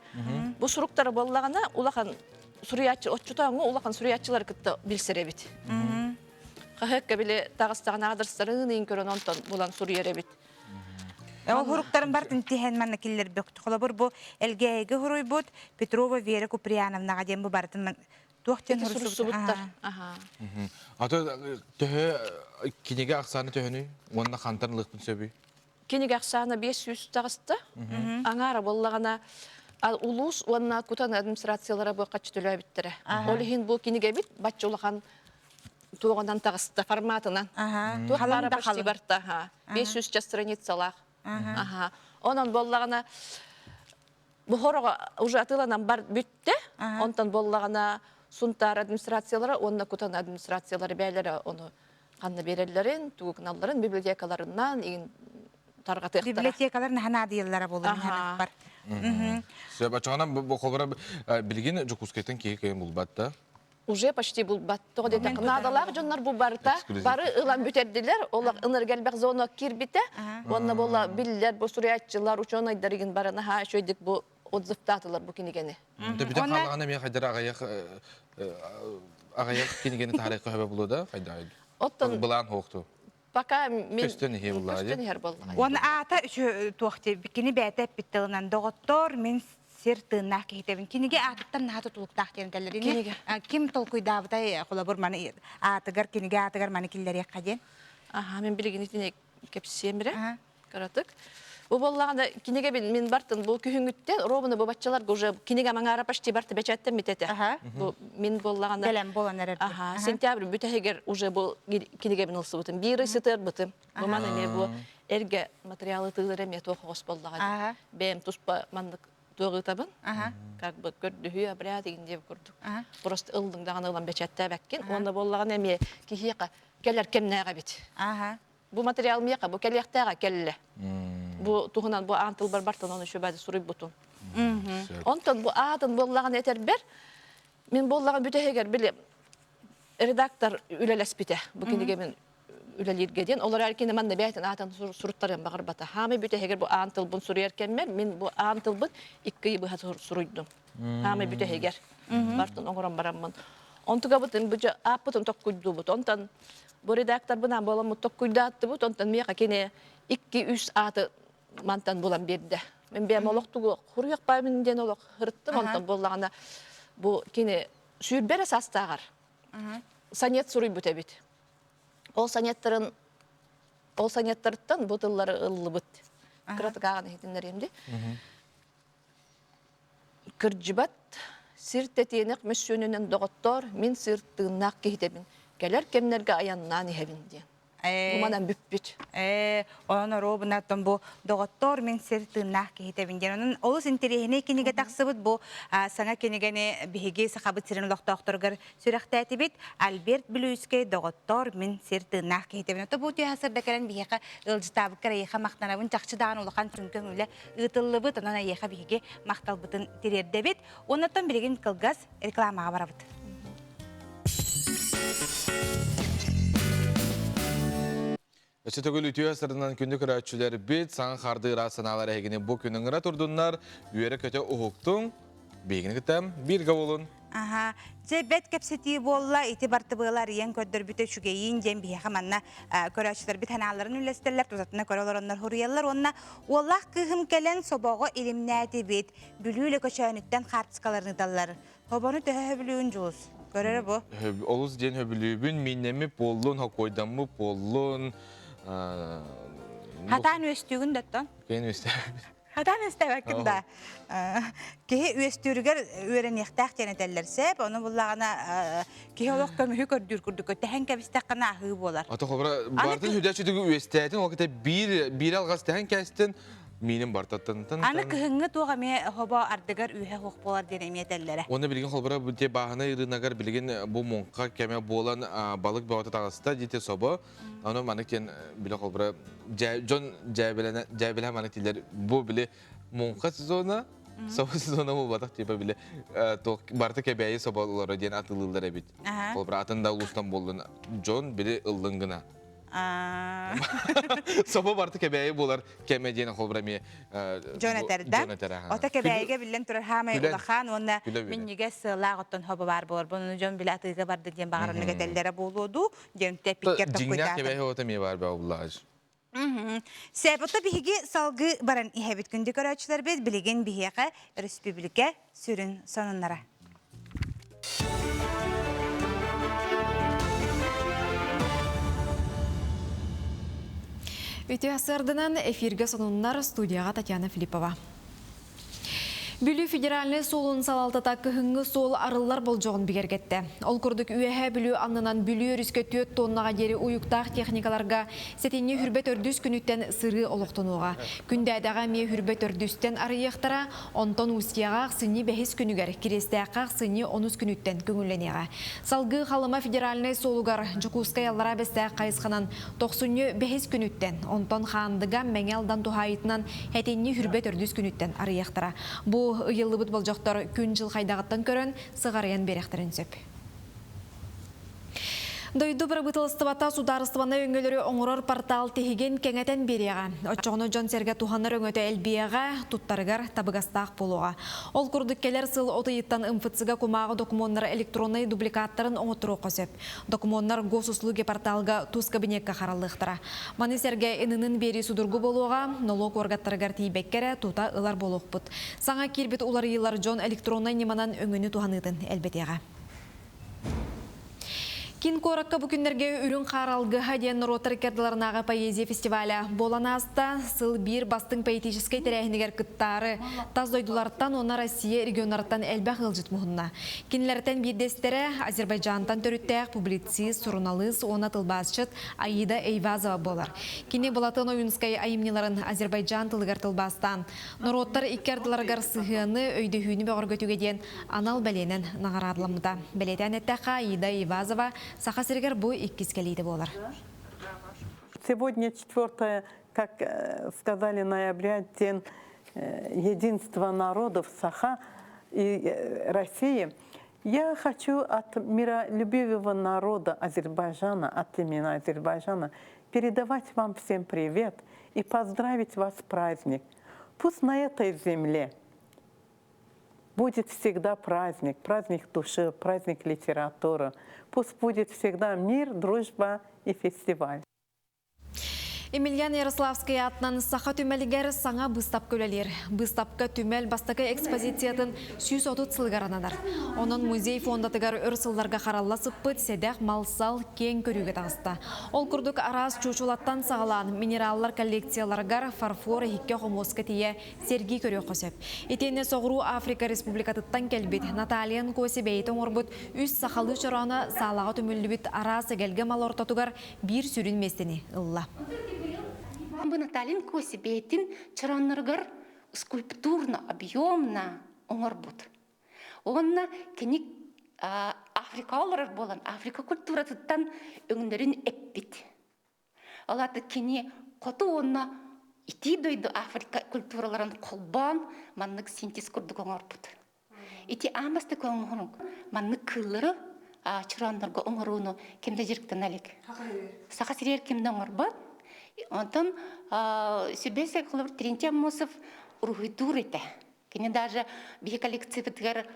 Бу суруктара буоллаҕына улахан суруйааччы оччотооҥу улахан суруйааччылары кытта билсэр эбит. Хаһыакка били таҕыстаҕына аадырыстарын ыйын көрөн онтон булан суруйар эбит. Ол хуруктарын бартын тиһэн манна киллэрбөктү. Холобур бу Элгээйигэ хуруйбут Петрова Вера Куприяновнаҕа диэн бу барытын туох диэн сурсубуттар. Ато төһө кинигэ ахсаана төһөнүй уонна хантан ылыахпын сөбүй? Кинигэ ахсаана 500 таҕыста. Аҥаара буоллаҕына улуус уонна кутан администрациялара бу хаччы төлөөбүттэрэ. Ол иһин бу кинигэбит бачча улахан туоҕунан таҕыста форматынан. Туох баара почти барта. 500 страницалаах. Онон буоллаҕына бу хороҕо уже атыыланан бар бүттэ. Онтон буоллаҕына Сунтаар администрациялара уонна Кутан администрациялара бэйэлэрэ ону ханна биэрэллэрин, тугу гыналларын библиотекаларынан игин тарҕатыахтара. Библиотекалар наһаа наадыйаллара буолар бар. Сөп, очоҕунан бу холобура билигин Дьокуускайтан киһи кыайан булбат да? Уже почти булбат. Тоҕо диэтэххэ, наадалаах дьоннор бу барыта бары ылан бүтэрдилэр. Олох ынырык элбэх зона киирбитэ. Уонна буола биллэр бу суруйааччылар, учуонайдар игин бары наһаа үчүгэйдик бу отзывтаатылар бу кинигэни. Бүтэн хаалаҕына эмиэ хайдара аҕыйах аҕыйах кинигэни таһаарыахха сөбө буолуо да хайдаа Оттон былаан хуохту. Пока мин көстөн иһиэ буллаа көстөн иһэр буоллаҕа. Уонна аата туох кини бэйэтэ эппит тылынан доҕоттоор мин сир тыыннаах киһитэбин. Кинигэ аатыттан наһаа тутулуктаах диэн этэллэр. Кинигэ. Ким толкуйдаабытай холобур маны аатыгар кинигэ аатыгар маны киллэриэххэ диэн. Аха мен билигин итини кэпсиэм эрэ. Кыратык. Бу буоллаҕына кинигэ мин бартын бу күһүҥҥүттэн ровно бу баччаларга уже кинигэ маҥаара почти барты бэчээттэммит этэ. Бу мин буоллаҕына Бэлэм буолан эрэр. Аха, сентябрь бүтэһигэр уже бу кинигэбин ылсыбытым. Биир сытыарбытым. Бу маны эмиэ бу эргэ материалы тыылар эмиэ туох оҕус буоллаҕа. Бэйэм туспа маннык туох ыытабын. Как бы көрдөһүү обряд игин диэбит курдук. Просто ыллыҥ даҕаны ылан бэчээттээбэккин. Уонна буоллаҕына эмиэ киһиэхэ кэлэр кэмнээх эбит. Бу материал миэхэ бу кэлиэхтээҕэ кэллэ. Бу туһунан бу аан тылбар бартан ону үчүгэйдик суруйбутум. Онтон бу аатын буоллаҕына этэрбэр мин буоллаҕын бүтэһигэр били редактор үлэлэспитэ бу кинигэ мин үлэлииргэ диэн олор эркини манна бэйэтин аатын суруттарыан баҕарбата. Хаамай бүтэһигэр бу аан тылбын суруйар кэммэр мин бу аан тылбын икки ый быһа суруйдум. Хаамай бүтэһигэр бартын оҥорон бараммын. Онтугабытын бу ааппытын токкуйдуубут. Онтон Бу редакторбынаан буоламмыт токкуйдааттыбыт, онтон миэхэ кини икки-үс ааты мантан булан биэрдэ. Мин бэйэм олох тугу хуруйахпаабын диэн олох ырыттым, онтон буоллаҕына бу кини сүүрбэ эрэ саастааҕар сонет суруйбут эбит. Ол сонеттарын ол сонеттарыттан бу тыллары ыллыбыт. Кыратык ааҕан иһитиннэриэм дии. Кырдьыбат сир тэтиэнэх мөссүөнүнэн доҕоттоор, мин сир тыыннаах киһитэбин, кэлэр кэмнэргэ айаннаан иһэбин диэн. Бу манан бүппүт. Ээ, онон оруобунаттан бу доҕоттоор мин сир тыыннаах киһитэбин диэн. Онон олус интэриэһинэй кинигэ тахсыбыт бу саҥа кинигэни биһиги Сахабыт сирин олохтоохторугар сүрэхтээтибит. Альберт Бүлүүскэй доҕоттоор мин сир тыыннаах киһитэбин. Ото бу түһэ сырда кэлэн биһиэхэ ыалдьытаабыккар эйиэхэ махтанабын. Чахчы даҕаны улахан сүҥкэн үлэ ыытыллыбыт, онон эйиэхэ биһиги махталбытын тириэрдэбит. Оннуттан билигин кылгас рекламаҕа барабыт. Өссө төгүл үтүө сырынан күндү көрөөччүлэрбит, саҥа харды ыраас санаалар эһигини бу күн ыҥыра турдуннар, үөрэ-көтө уһуктуҥ, биһигини кытта бииргэ буолун. Аха. Дьэ, бэт кэпсэтии буолла, ити бартыбыала арыйан көрдөрбүтэ үчүгэйиин диэн биһиэхэ манна көрөөччүлэрбит санааларын үллэстэллэр, тутатына көрө олороннор суруйаллар уонна уоллаах кыыһым кэлэн собоҕо илимнээтибит, Бүлүү Лөкөчөөнүттэн хаартыскаларын ыыталлар. Собону төһө сөбүлүүгүн Дьулус? Көрөрө бу. Олус диэн сөбүлүүбүн, мииннэммит буоллун, хокуойдаммыт буоллун. Хатаан үөстүүгүн да оттон? Кээн үөстээбит. Хатаан үөстээбэккин да. Киһи үөстүүрүгэр үөрэниэхтээх диэн этэллэр сөп. Ону буллаҕына киһи олох көмүһү көрдүүр курдук тэһэн кэбистэххинэ аһыы буолар. Ото хобра бартын хүдэ чүтүгү үөстээтин, ол ките биир биир алҕас тэһэн кээстин, миинин бартаттан. Аны кыһыҥҥы туох эмиэ хобо ардыгар үөһэ хуох буолар диэн эмиэ этэллэрэ. Уонна билигин холбура бу те бааһынай ырыынагар билигин бу муҥха кэмэ буолан балык бөҕөтө таҕыста дите собо. Ону маннык диэн биле холбура дьон дьээбэлэнэ дьээбэлэһэ маннык дииллэр бу били муҥха сезона собо сезона буолбатах типа били туох барыта кэбээйи соболоро диэн атылыыллар эбит. Холбура атын да улуустан буоллун дьон били ыллын гына. Собо барыта кэбээйи буолар кэмэ диэн холбура эмиэ Дьон этэр да. Ото кэбээйигэ биллэн турар хаамай улахан уонна минньигэс сыалаах оттон хобо баар буолар. Буну дьон биле атыыга барды диэн баҕарыннык этэллэрэ буолуо дуу диэн тэппиккэр Дьиҥнээх кэбээйи ота эмиэ баар баа буллааж. Сэп, ото биһиги салгыы баран иһэбит күндү көрөөччүлэрбит билигин биһиэхэ өрөспүүбүлүкэ сүрүн сонуннара. Үтүө сырдынан эфиргэ сонуннар студияға Татьяна Филиппова. Бүлүү федеральнай суолун салалтата кыһыҥҥы суол арыллар болдьоҕун бигэргэттэ. Ол курдук Үөһээ Бүлүү аннынан Бүлүү өрүскэ 4 тоннаҕа диэри уйуктаах техникаларга сэтинньи хүрбэ төрдүс күнүттэн сырыы олохтонуоҕа. Күндээдэҕэ эмиэ хүрбэ төрдүстэн арыйыахтара, онтон Устьяҕа ахсынньы бэһис күнүгэр, Кириэстээххэ ахсынньы онус күнүттэн көҥүллэниэҕэ. Салгыы Халыма федеральнай суолугар Дьокуускай Аллараа Бэстээх хайысханан тохсунньу бэһис күнүттэн, онтон Хаандыга Мэҥэ Алдан туһаайыытынан этинньи хүрбэ төрдүс күнүттэн арыйыахтара. Бу ыйыллыбыт болдьохтор күн-дьыл хайдаҕыттан көрөн, сыҕарыйан биэриэхтэрин сөп. Дойду бырабыыталыстыбата судаарыстыбаннай өҥөлөрү оҥорор портал тиһигин кэҥэтэн биэриэҕэ. Оччоҕуна дьон-сэргэ туһанар өҥөтө элбиэҕэ, туттарыгар табыгастаах буолуоҕа. Ол курдук кэлэр сыл от ыйыттан МФЦ-га кумааҕы докумуоннары электроннай дубликаттарын оҥотторуохха сөп. Докумуоннар Госуслуги порталга тус кабинекка хараллыахтара. Маны сэргэ ынынын биэрии судургу буолуоҕа, нолуок уоргаттарыгар тиийбэккэ эрэ тута ылар буолуохпут. Саҥа киирбит уларыйыылар дьон электроннай ньыманан өҥөнү туһаныытын элбэтиэҕэ. Киин куоракка бу күннэргэ Үрүҥ хаар алгыһа диэн норуоттар иккардыларынааҕы поэзия фестиваля буолан ааста. Сыл биир бастыҥ поэтическай тэрээһинигэр кыттаары тас дойдулартан уонна Россия регионнарыттан элбэх ыалдьыт муһунна. Кинилэртэн биирдэстэрэ Азербайджантан төрүттээх публицист, суруналыыс уонна тылбаасчыт Аида Эйвазова буолар. Кини Былатыан Ойуунскай айымньыларын Азербайджан тылыгар тылбаастаан, норуоттар икки ардыларыгар сыһыаны, өйдөһүүнү бөҕөргөтүүгэ диэн анал бэлиэнэн наҕараадаламмыта. Бэлиэтээн эттэххэ, Аида Эйвазова Саха сиригэр бу иккис кэлиитэ буолар. Сегодня 4, как сказали, ноября, день единства народов Саха и России. Я хочу от миролюбивого народа Азербайджана, от имени Азербайджана, передавать вам всем привет и поздравить вас с праздник. Пусть на этой земле будет всегда праздник, праздник души, праздник литературы. Пусть будет всегда мир, дружба и фестиваль. Емельян Ярославский аатынан Саха түмэлигэр саҥа быыстапка үлэлиир. Быыстапка түмэл бастакы экспозициятын 130 сылыгар ананар. Онон музей фондатыгар өр сылларга харалла сыппыт сэдэх мал-сал киэҥ көрүүгэ таҕыста. Ол курдук араас чуучулаттан саҕалаан минераллар коллекцияларыгар фарфор иһиккэ хомуоска тиийэ сэргии көрүөххэ сөп. Итиэннэ Соҕуруу Африка Республикатыттан кэлбит Наталья Нкоси бэйэтэ оҥорбут үс сахалыы чорооно саалаҕа түмүллүбүт араас эгэлгэ мал ортотугар биир сүрүн миэстэни ылла. Бу Наталин Коси бэйэтин чороонноругар скульптурно, объемно оҥорбут. Уонна кини Африка олорор буолан, Африка культуратыттан өҥнөрүн эппит. Ол аата кини хоту уонна итии дойду Африка культураларын холбоон маннык синтез курдук оҥорбут. Ити аан бастакы оҥоһуҥ маннык кыыллары чорооннорго оҥорууну ким да дьарыктана илик. Саха сиригэр ким да оҥорбот. Онтон Сүрбэс холобур Терентий Аммосов уруһуйдуур этэ. Кини даже биһи коллекциябытыгар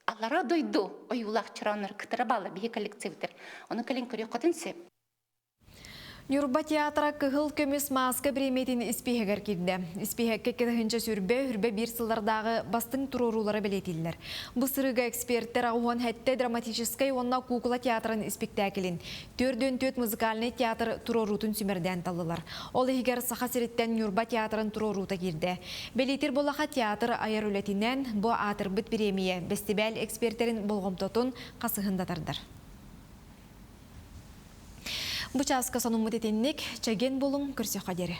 Аллара дойду ойуулаах чорооннор кытара бааллар биһи коллективтэр. Ону кэлин көрүөххүтүн сөп. Ньурба театра кыһыл көмүс мааска бириэмийэтин испииһэгэр киирдэ. Испииһэккэ кыһынча сүрбэ, үрбэ биир сыллардааҕы бастыҥ туруоруулара бэлиэтииллэр. Бу сырыыга эксперттэр аҕуһуон хэттэ драматическай уонна куукула театрын испиктээкилин, 44 музыкальнай театр туруоруутун сүмэрдээн таллылар. Ол иһигэр Саха сириттэн Ньурба театрын туруоруута киирдэ. Бэлиэтир буоллаха театр айар үлэтинэн бу аатырбыт бириэмийэ бэстибээл экспертэрин болҕомтотун хасыһын да тардар. Бу чааска сонуммут итинник, чэгиэн булуҥ, көрсүөххэ диэри.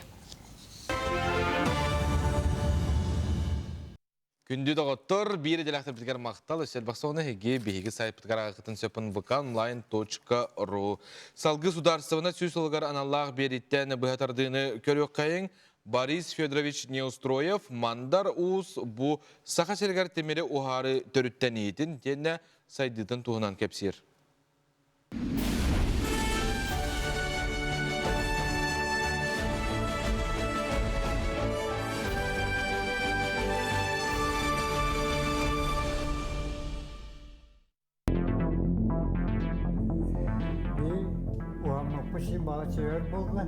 Күндү доҕоттор, биир идэлээхтэрбитигэр махтал, өссө элбэх соҕуна эһиги биһиги сайтпытыгар ааҕыытын сөпүн vkonline.ru. Салгыы судаарыстыбаннай сүүс сылыгар аналлаах биэрииттэн быһа тардыыны көрүөххэйиҥ. Борис Федорович Неустроев Мандар Уус бу Саха сиригэр тимири уһаары төрүттэниитин тиэннэ сайдыытын туһунан кэпсиир. Уһаммыппыт балачча өр буолла.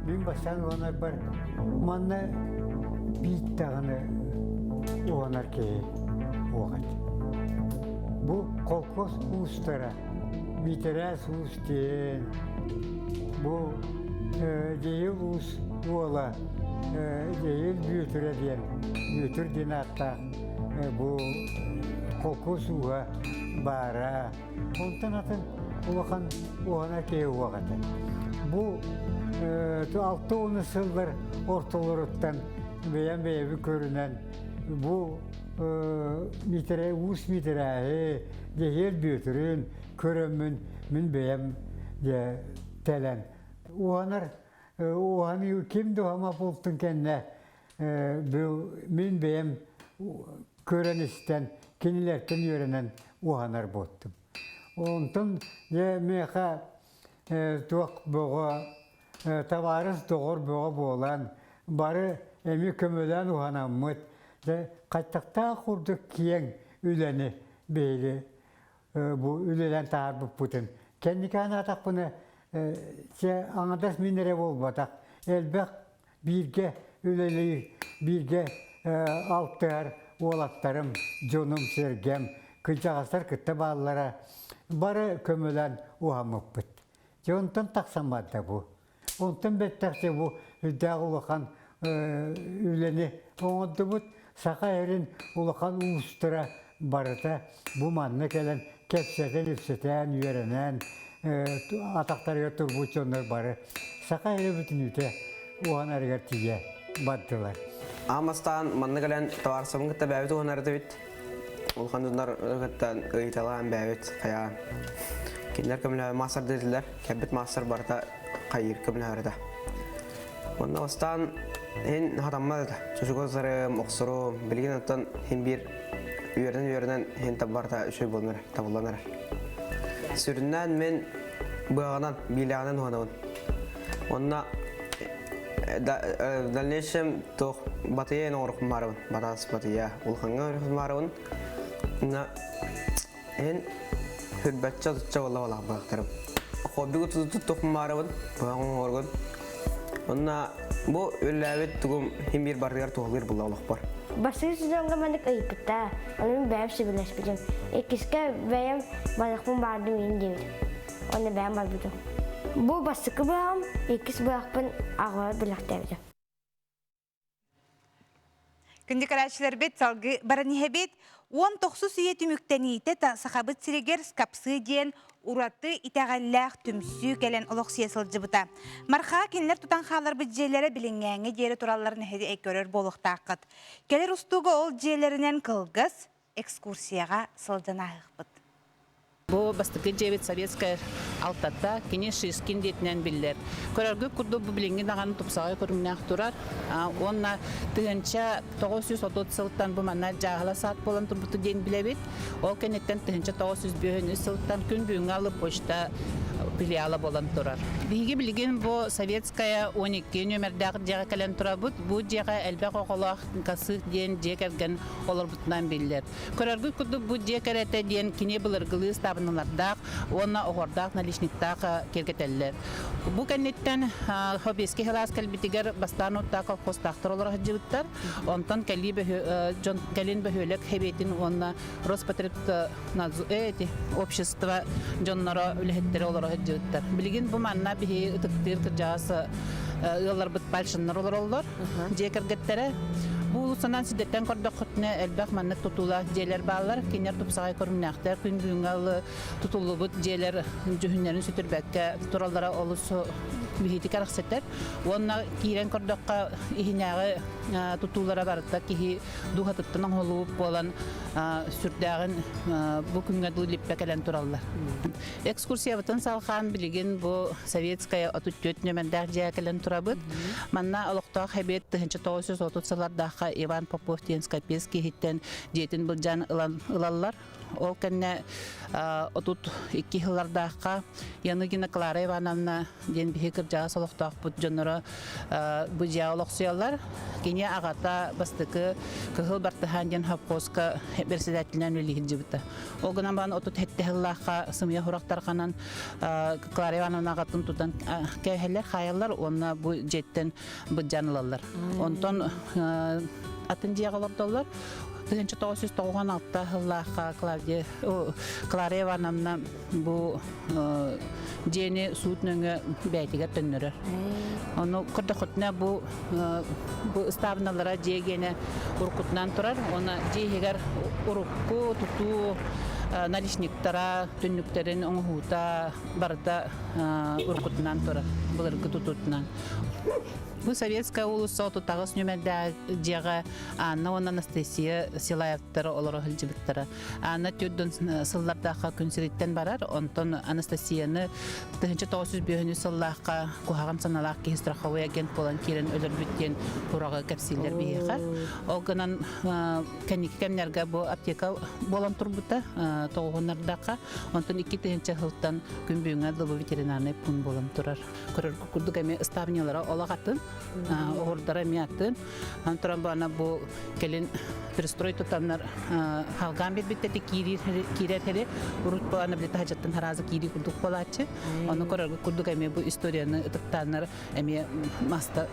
Мин бастаан уһанарбар манна биир даҕаны уһанар киһи суох этэ. Бу холкуос уустара Миитэрээс уус диэн, бу Дьэйил уус уола Дьэйил Бүөтүрэ диэн, Бүөтүр диэн ааттаах бу холкуос ууһа баара. Онтон атын улахан уһана киһи уох этэ. Бу 60 сыллар ортолоруттан бэйэм бэйэбин көрүнэн бу Миитэрэй уус Миитэрээһи Дьэһиэл Бүөтүрүн көрөммүн мин бэйэм дьэ тэлэн уһанар уһаныы ким да уһама буолтун кэннэ мин бэйэм көрөн истэн кинилэртэн үөрэнэн уһанар буолтум. Онтон дьэ миэхэ туох бөҕө табаарыс доҕор бөҕө буолан бары эмиэ көмөлөөн уһанаммыт дьэ хаттахтаах курдук киэҥ үлэни биһиги бу үлэлээн таһаарбыппытын кэнники анаатахпына чэ аҥардас мин эрэ буолбатах элбэх бииргэ үлэлиир бииргэ алтыһар уолаттарым дьонум сэргэм кырдьаҕастар кытта бааллара бары көмөлөөн уһаммыппыт Дьэ онтон тахсан барда бу. Онтон бэттэх бу үрдээх улахан үлэни оҥордубут. Саха эрин улахан уустара барыта бу манна кэлэн кэпсэтэн-ипсэтэн, үөрэнэн атахтарыгар турбут дьоннор бары саха эрэ бүтүнүүтэ уһанарыгар тиийэ бардылар. Аан бастаан манна кэлэн табаарыстарбын кытта бэйэбит уһанар этибит. Улахан дьоннор кытта ыйыталаан бэйэбит хайаан. Кинилэр көмөлөһө маастар диэтилэр. Кэлбит маастар барыта хайыыр көмөлөһөр этэ. Онно бастаан иһин хатаммат этэ. Чочуга сарым, охсорум, билигин оттон иһин биир үөрэнэн-үөрэнэн иһин барыта үчүгэй буолан эрэр, табыллан эрэр. Сүрүннээн мин быаҕынан, биилээҕинэн уһанабын. Онно в дальнейшем туох батыйа оҥорохпун баарыбын. Батаас батыйа улахаҥҥа оҥорохпун баарыбын. На эн хүрбэччэ отучча буолла балах быһахтарым. Хоббигу туттухпун баарыбын, быһах оҥоргун. Онно бу үллээбит тугум хим биир барытыгар туһалыыр булла олохпор. Бастакы сезоҥҥа маннык ыйыппыттара, ону мин бэйэм сөбүлэспитим. Иккискэ бэйэм барыахпын баҕардым иин диэбитим. Уонна бэйэм барбытым. Бу бастакы быһаҕым, иккис быһахпын аҕабар бэлэхтээбитим. Күндү көрөөччүлэрбит салгыы баран иһэбит. 19 үйэ түмүктэниитэ Сахабыт сиригэр скапсы диэн ураты итэҕэллээх түмсүү кэлэн олохсуйа сылдьыбыта. Мархаа кинилэр тутан хааларбыт дьиэлэрэ билиҥҥээҥҥэ диэри туралларын эһиги көрөр буолуохтааххыт. Кэлэр устууга ол дьиэлэринэн кылгас экскурсияҕа сылдьан ааһыахпыт. Бу бастакы дьиэбит Советская алтата, кини Шишкин диэтинэн биллэр. Көрөргүт курдук бу билиҥҥи даҕаны тупсаҕай көрүҥнээх турар. Уонна 1930 сылтан бу манна дьааһыла саат буолан турбуту диэн билэбит. Ол кэнниттэн 1953 сылтан күн бүгүҥҥү алы почта филиала буолан турар. Биһиги билигин бу Советская 12 нүөмэрдээх дьиэҕэ кэлэн турабыт. Бу дьиэҕэ элбэх оҕолоох Касык диэн дьиэ кэргэн олорбутунан биллэр. Көрөргүт курдук бу дьиэ кэрэтэ диэн кини былыргылыы ыстаабыналардаах уонна оһуордаах наличниктаах киэргэтэллэр. Бу кэнниттэн Хобески хылаас кэлбитигэр бастаан уттаа колхозтаахтар олоро сылдьыбыттар. Онтон кэлии дьон кэлин бөһүөлэк хэбиэтин уонна Роспотребнадзор общество дьонноро үлэһиттэрэ олоро сылдьыбыттар. Билигин бу манна биһи ытыктыыр кырдьаҕас ыалларбыт пальшиннар олороллор. Дьиэ кэргэттэрэ бу уулуссанан сирдэттэн көрдөххүтүнэ элбэх маннык тутуулаах дьиэлэр бааллар. Кинилэр тупсаҕай көрүҥнээхтэр. Күн бүгүҥҥэ тутуллубут дьиэлэр дьүһүннэрин сүтүрбэккэ тураллара олус биһиити кэрэхсэтэр. Уонна киирэн көрдөххө иһинээҕи тутуулара барыта киһи дууһатыттан оҥоһуллубут буолан сүрдээҕин бу күҥҥэ дылы липпэ кэлэн тураллар. Экскурсиябытын салҕаан билигин бу Советская 34 нөмердээх дьиэ кэлэн турабыт. Манна олохтоох эбиэт 1930 сыллардаахха Иван Попов диэн скопец киһиттэн дьиэтин былдьаан ылан ылаллар. Ол кэннэ 32 сыллардаахха Яныгина Клара Ивановна диэн биһи кырдьаҕас олохтоохпут дьонноро бу дьиэҕэ олохсуйаллар. Кини аҕата бастакы Кыһыл Бартыһаан диэн совхозка председателинэн үлэлии сылдьыбыта. Ол гынан баран 37 сыллаахха сымыйа сурахтарханан Клара Ивановна аҕатын тутан кээһэллэр, хаайаллар уонна бу дьиэттэн быдьаан ылаллар. Онтон атын дьиэҕэ олордоллор. 1996 сыллаахха Клавдия Клара Ивановна бу дьиэни суут нөҥүө бэйэтигэр төннөрөр. Ону көрдөххүтүнэ бу бу ыстаабыналара дьиэ гиэнэ уруккутунан турар. Уонна дьиэ иһигэр урукку тутуу наличниктара, түннүктэрин оҥоһуута барыта уруккутунан турар, былыргы тутуутунан. Бу Советская уулусса 38 нүмердээх дьиэҕэ Анна уонна Анастасия Силаевтар олоро сылдьыбыттара. Анна төрдүн сыллардаахха күн сириттэн барар, онтон Анастасияны 1905 сыллаахха куһаҕан саналаах киһи страховой агент буолан киирэн өлөрбүт диэн ураҕы кэпсииллэр биһиэхэ. Ол гынан кэнники кэмнэргэ бу аптека буолан турбута тоҕуһуннардаахха, онтон 2000 сылтан күн бүгүҥҥэ дылы ветеринарный пункт буолан турар. Көрөр курдук эмиэ ыстаабынньалара олох атын, оһурдара эмиэ атын. Антон бана бу кэлин перестрой тутаннар халгаан биэрбиттэр киирэр хери урут буолана били таһдьаттан хараазы киирии курдук буолааччы. Ону көрөргө курдук эмиэ бу историяны ытыктааннар эмиэ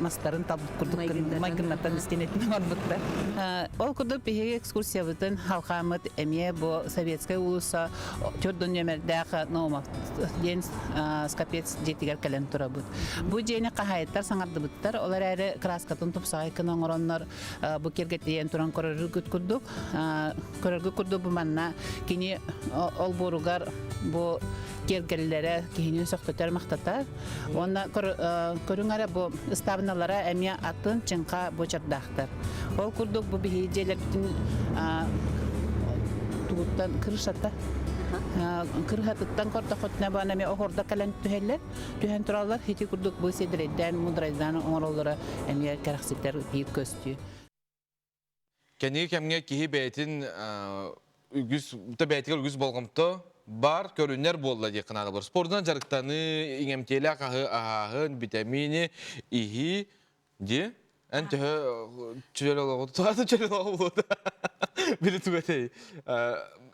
мастарын талбыт курдук майгыннартан истиэнэтин оҥорбуттар. Ол курдук биһиги экскурсиябытын халҕааммыт эмиэ бу Советская уулусса төрдүн нүөмэрдээх Наумов диэн Скопец дьиэтигэр кэлэн турабыт. Бу дьиэни хаһаайыттар саҥардыбыттар, ол эрээри краскатын тупсаҕай гына оҥороннор бу киэргэтийэн туран көрөргүт курдук. Көрөргүт курдук бу манна кини олбуоругар бу киэргэллэрэ киһини сөхтөтөр махтатар. Уонна көрүҥ эрэ бу ыстаабыналара эмиэ атын чыҥха буочардаахтар. Ол курдук бу биһиги дьиэлэрбитин тугуттан крышата кырыһатыттан көрдөххүтүнэ баан эмиэ оһордо кэлэн түһэллэр түһэн тураллар ити курдук бу сиэдэрэйдээн мудрайдаан оҥороллоро эмиэ кэрэхситэр биир көстүү Кэнники кэмҥэ киһи бэйэтин үгүс бэйэтигэр үгүс болҕомто бар көрүнэр буолла диэххэ наада буолар. Спордунан дьарыктаныы, иҥэмтиэлээх аһы аһааһын, битэмиини иһии дии. Эн төһө чөл олоҕу тутаатын чөл олоҕу буолуо Били тугу этэй?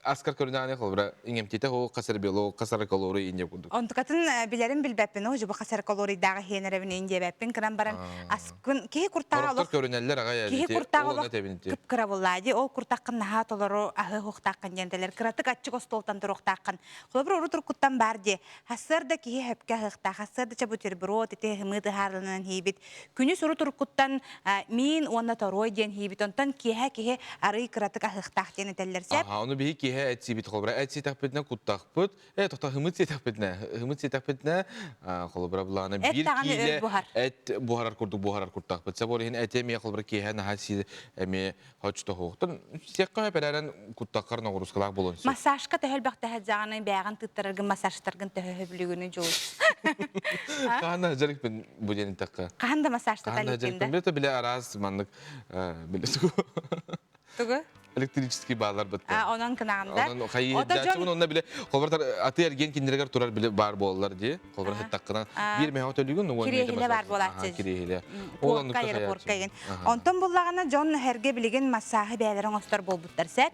Аскар көрүнэҕинэ холобура иҥэмтиэтэ ол хас эрэ белок, хас эрэ калорий инде курдук. Онтукатын билэрин билбэппин, оо жубу хас эрэ калорийдааҕы иһиэн эрэбин ин диэбэппин кыран баран аскын киһи куртаҕа олох көрүнэллэр аҕай киһи куртаҕа олох кып-кыра буоллаа дии ол куртаххын наһаа толору аһы уохтааххын диэн телер кыратык аччык остуолтан туруохтааххын холобур урут уруккуттан баар дии хассыарда киһи хөпкө аһыахтаах хассыарда ча бутерброд ити ымыы тыһаарыланан хийбит күнүс урут уруккуттан миин уонна торуой диэн хийбит онтон киэһэ киһи арый кыратык аһыахтаах диэн этэллэр сеп Аха, ону биһи киэһэ. киэһэ эт сиибит холобура эт сиэтэхпитинэ куттахпыт, э тохто хымыт сиэтэхпитинэ, хымыт сиэтэхпитинэ холобура былаана Эт биир даҕаны өр киилэ буһар. эт буһарар курдук буһарар куртахпыт. Сэ ол иһин эти эмиэ холобура киэһэ наһаа сиир эмиэ хочтоһуохтан сиэххэ сөп эрээрэн куттаххар ноҕуруускалаах буолуон сөп. Массажка төһө элбэхтэ сылдьаҕыный, бэйэҕин тыыттараргын, массажтаргын төһө сөбүлүүгүнүй Дьулус? Хаһан да дьарыкпын бу диэн эттэххэ. Хаһан да массажтата Хаһан да иликкин да? дьарыкпын билэ билэ араас маннык билэ Тугу? Электрический баалар бытта. А, онон кынаанда. Онон хайыһыддааччыбын онно биле холбор аты эргиэн кинилэригэр турар биле баар буолалар дии. Холбор хыттаккынан биир меха төлүгүн уон Кириэһилэ баар буолааччы. Кириэһилэ. Пуорка ер пуорка еген. Онтон буллаҕына дьон хэрге билигин массааһы бэйэлэрин оҥостор буолбуттар сеп.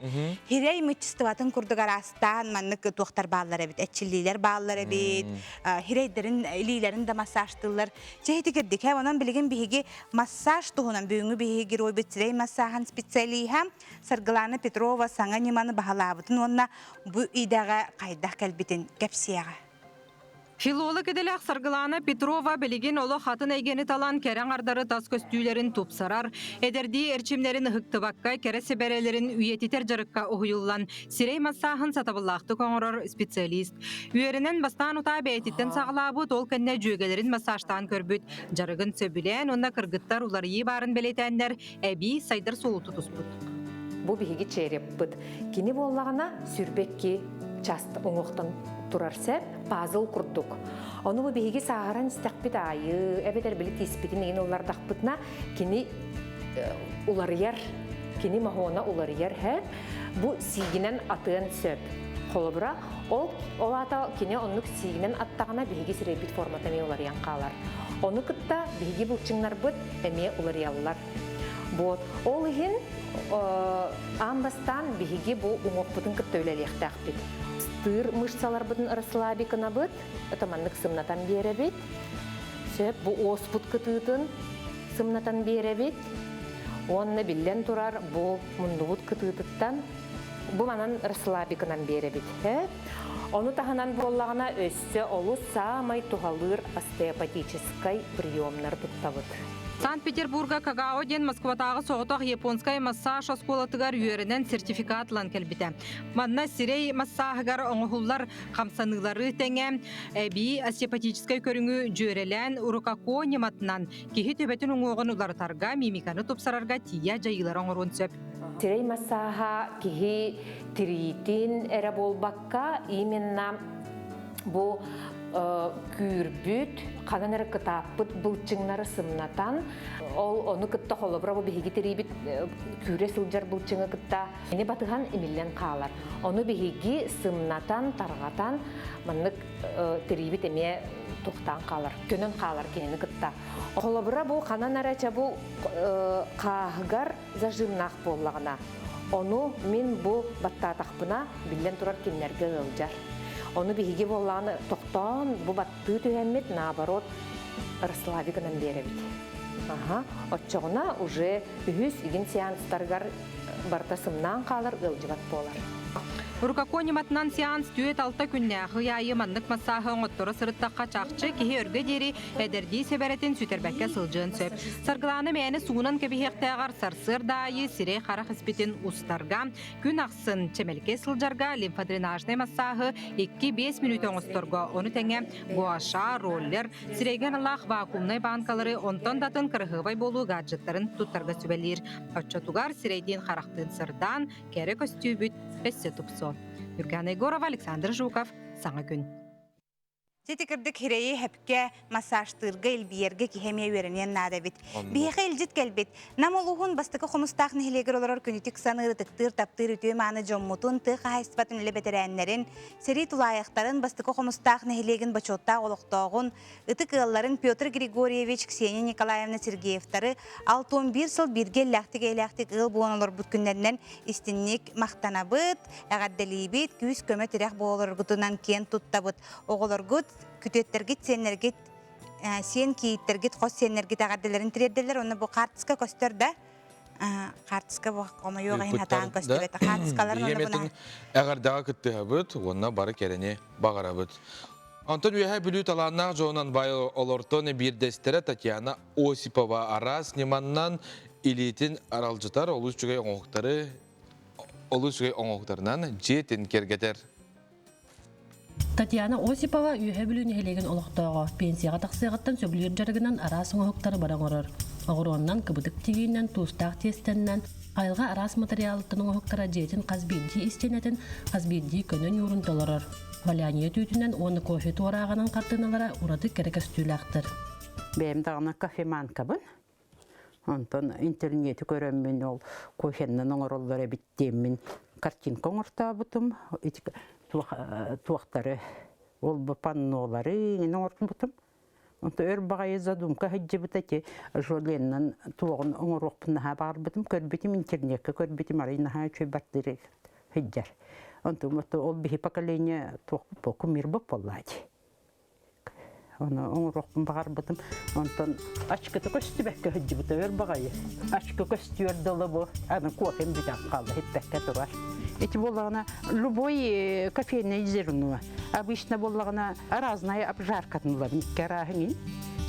Хирей мыччыстыбатын курдук араастаан маннык туохтар бааллар эбит, эчиллиилэр бааллар эбит, хирейдерин илиилэрин да массажтыыллар. Чэһити кирдик. Онон билигин биһиги Массаж туһунан бүгүҥҥү биһиги геройбут сирэй массааһын специалиһа Саргылана Петрова саҥа ньыманы баһылаабытын уонна бу идэҕэ хайдах кэлбитин кэпсиэҕэ. Филолог идэлээх Саргылана Петрова билигин олох атын эйгэни талан кэрэ аҥардары тас көстүүлэрин тупсарар, эдэрдии эрчимнэрин ыһыктыбакка кэрэ сэбэрэлэрин үйэтитэр дьарыкка уһуйуллан сирэй массааһын сатабыллаахтык оҥорор специалист. Үөрэнэн бастаан утаа бэйэтиттэн саҕалаабыт, ол кэннэ дьүөгэлэрин массажтаан көрбүт. Дьарыгын сөбүлээн уонна кыргыттар уларыйыы баарын бэлиэтээннэр эбии сайдар суолу тутуспут. Бу биһиги череппыт. Кини буоллаҕына сүрбэкки част уҥуохтан турар сэп, пазл курдук. Ону бу биһиги сааһыран истэхпит аайы, эбэтэр били тииспитин игин ыллардахпытына, кини уларыйар, кини моһуона уларыйар һэ. Бу сиигинэн атыан сөп. Холобура, ол ол аата кини оннук сиигинэн аттаҕына биһиги сирэйбит формата эмиэ уларыйан хаалар. Ону кытта биһиги былчыҥнарбыт эмиэ уларыйаллар. Вот. Ол иһин аан бастаан биһиги бу уҥуохпутун кытта үлэлиэхтээхпит. Стыр мышцаларбытын расслабить гынабыт, это маннык сымнатан биэрэбит. Сөп, бу оспут кытыытын сымнатан биэрэбит. Уонна биллэн турар бу муннубут кытыытыттан бу манан расслабикынан биэрэбит. Ону таһынан буоллаҕына өссө олус саамай туһалыыр остеопатическай приемнары туттабыт. Санкт-Петербурга Кагао диэн Москватааҕы соҕотох японскай массаж оскуолатыгар үөрэнэн сертификат ылан кэлбитэ. Манна сирэй массааһыгар оҥоһуллар хамсаныылары тэҥэ эбии остеопатическай көрүҥү дьүөрэлээн рукако ньыматынан киһи төбөтүн уҥуоҕун уларытарга, мимиканы тупсарарга тиийэ дьайыылары оҥоруон сөп. Сирэй массааһа киһи тириитин эрэ буолбакка, именно бу күүрбүт, ханан эрэ кытааппыт былчыҥнары сымнатан, ол ону кытта холобура бу биһиги тириибит күүрэ сылдьар былчыҥы кытта ини батыһан имиллэн хаалар. Ону биһиги сымнатан, тарҕатан маннык тириибит эмиэ тухтаан хаалар, көнөн хаалар кинини кытта. Холобура бу ханан эрэ чэ бу хааһыгар зажимнаах буоллаҕына, ону мин бу баттаатахпына, биллэн турар кинилэргэ ыалдьар. Ону биһиги буоллаҕына тохтоон бу баттыы түһэммит, наоборот, расслаби гынан биэрэбит. Аха, оччоҕуна уже үһүс игин сеанстарыгар барыта сымнаан хаалар, ыалдьыбат буолар. Рукако ньыматынан сеанс 4-6 күннээх ый аайы маннык массааһы оҥотторо сырыттахха чахчы киһи өргө диэри эдэрдии сэбэрэтин сүтэрбэккэ сылдьыан сөп. Саргылаана мээнэ суунан кэбиһиэхтээҕэр сарсыарда аайы сирэй-харах испитин устарга, күн ахсын чэмэлкэй сылдьарга лимфодренажнай массааһы 2-5 мүнүүтэ оҥосторго, ону тэҥэ гуаша, роллер, Сирэйгэ аналлаах вакуумнай баанкалары онтон да атын кыраһыабай буолуу гаджеттарын туттарга сүбэлиир. Оччотугар сирэйдиин-харахтыын сырдаан, кэрэ көстүүбүт өссө тупсуо. Юргана Егорова, Александр Жуков, Саҥа күн. Сити кырдык хирэйи хэпкэ массажтыырга, илбийэргэ киһи эмиэ үөрэниэн наада эбит. Биһиэхэ илдьит кэлбит. Нам улууһун бастакы хомустаах нэһилиэгэр олорор күнүтүк саныыр, ытыктыыр, таптыыр үтүө мааны дьоммутун, тыа хаһаайыстыбатын үлэ бэтэрээннэрин, Сэрии тулаайахтарын бастакы Хомустаах нэһилиэгин бочуоттаах олохтооҕун, ытык ыалларын Петр Григорьевич, Ксения Николаевна Сергеевтары 61 сыл бииргэ иллээхтик-эйэлээхтик ыал буолан олорбут күннэринэн истинник махтанабыт, эҕэрдэлиибит, күүс-көмө тирэх буоларгытынан киэн туттабыт. Оҕолоргут, күтүөттэргит, сиэннэргит, сиэн кийииттэргит, хос сиэннэргит эҕэрдэлэрин тириэрдэллэр. Онно бу хаартыска көстөр да? Хаартыска бу хомойуох иһин хатаан көстүбэтэ. Хаартыскалар Биһиги эмиэтин эҕэрдэҕэ кыттыһабыт уонна бары кэрэни баҕарабыт. Онтон Үөһээ Бүлүү талааннаах дьонунан баай олортон биирдэстэрэ Татьяна Осипова араас ньыманнан илиитин аралдьытар олус үчүгэй оҥоһуктары олус үчүгэй оҥоһуктарынан дьиэтин киэргэтэр. Татьяна Осипова Үөһэ Бүлүү нэһилиэгин олохтооҕо, пенсияҕа тахсыаҕыттан сөбүлүүр дьарыгынан араас оҥоһуктары бары оҥорор. Оҕуруоннан, кыбытык тигиинэн, туустаах тиэстэннэн, айылҕа араас матырыйаалыттан оҥоһуктара дьиэтин хас биирдии истиэнэтин, хас биирдии көнө ньуурун толорор. Валяние түүтүнэн уонна кофе туорааҕынан хартыыналара ураты кэрэ көстүүлээхтэр. Бэйэм даҕаны кофеманкабын. Онтон интернети көрөммүн ол кофеннан оҥороллор эбит диэммин картинка оҥортообутум. Ити туохтары ол бу паннолары иҥин оҥорбутум. Онто өр баҕайы задумка сылдьыбыта ити Жоленнан туоҕун оҥоруохпун наһаа баҕарбытым. Көрбүтүм интернеккэ көрбүтүм арай наһаа үчүгэй бартыыр сылдьар. Онтум ол биһи поколение туохпут кумирбыт буоллаа дии. Ону оҥоруохпун баҕарбытым. Онтон ачкыта көстүбэккэ сылдьыбыта өр баҕайы. Ачка көстүөр дылы бу аны кофем бүтэн хаалла иһиппэккэ турар. Эти буоллаҕына любой кофейное зерно. Обычно буоллаҕына разная обжаркатын ылабын. Икки арааһын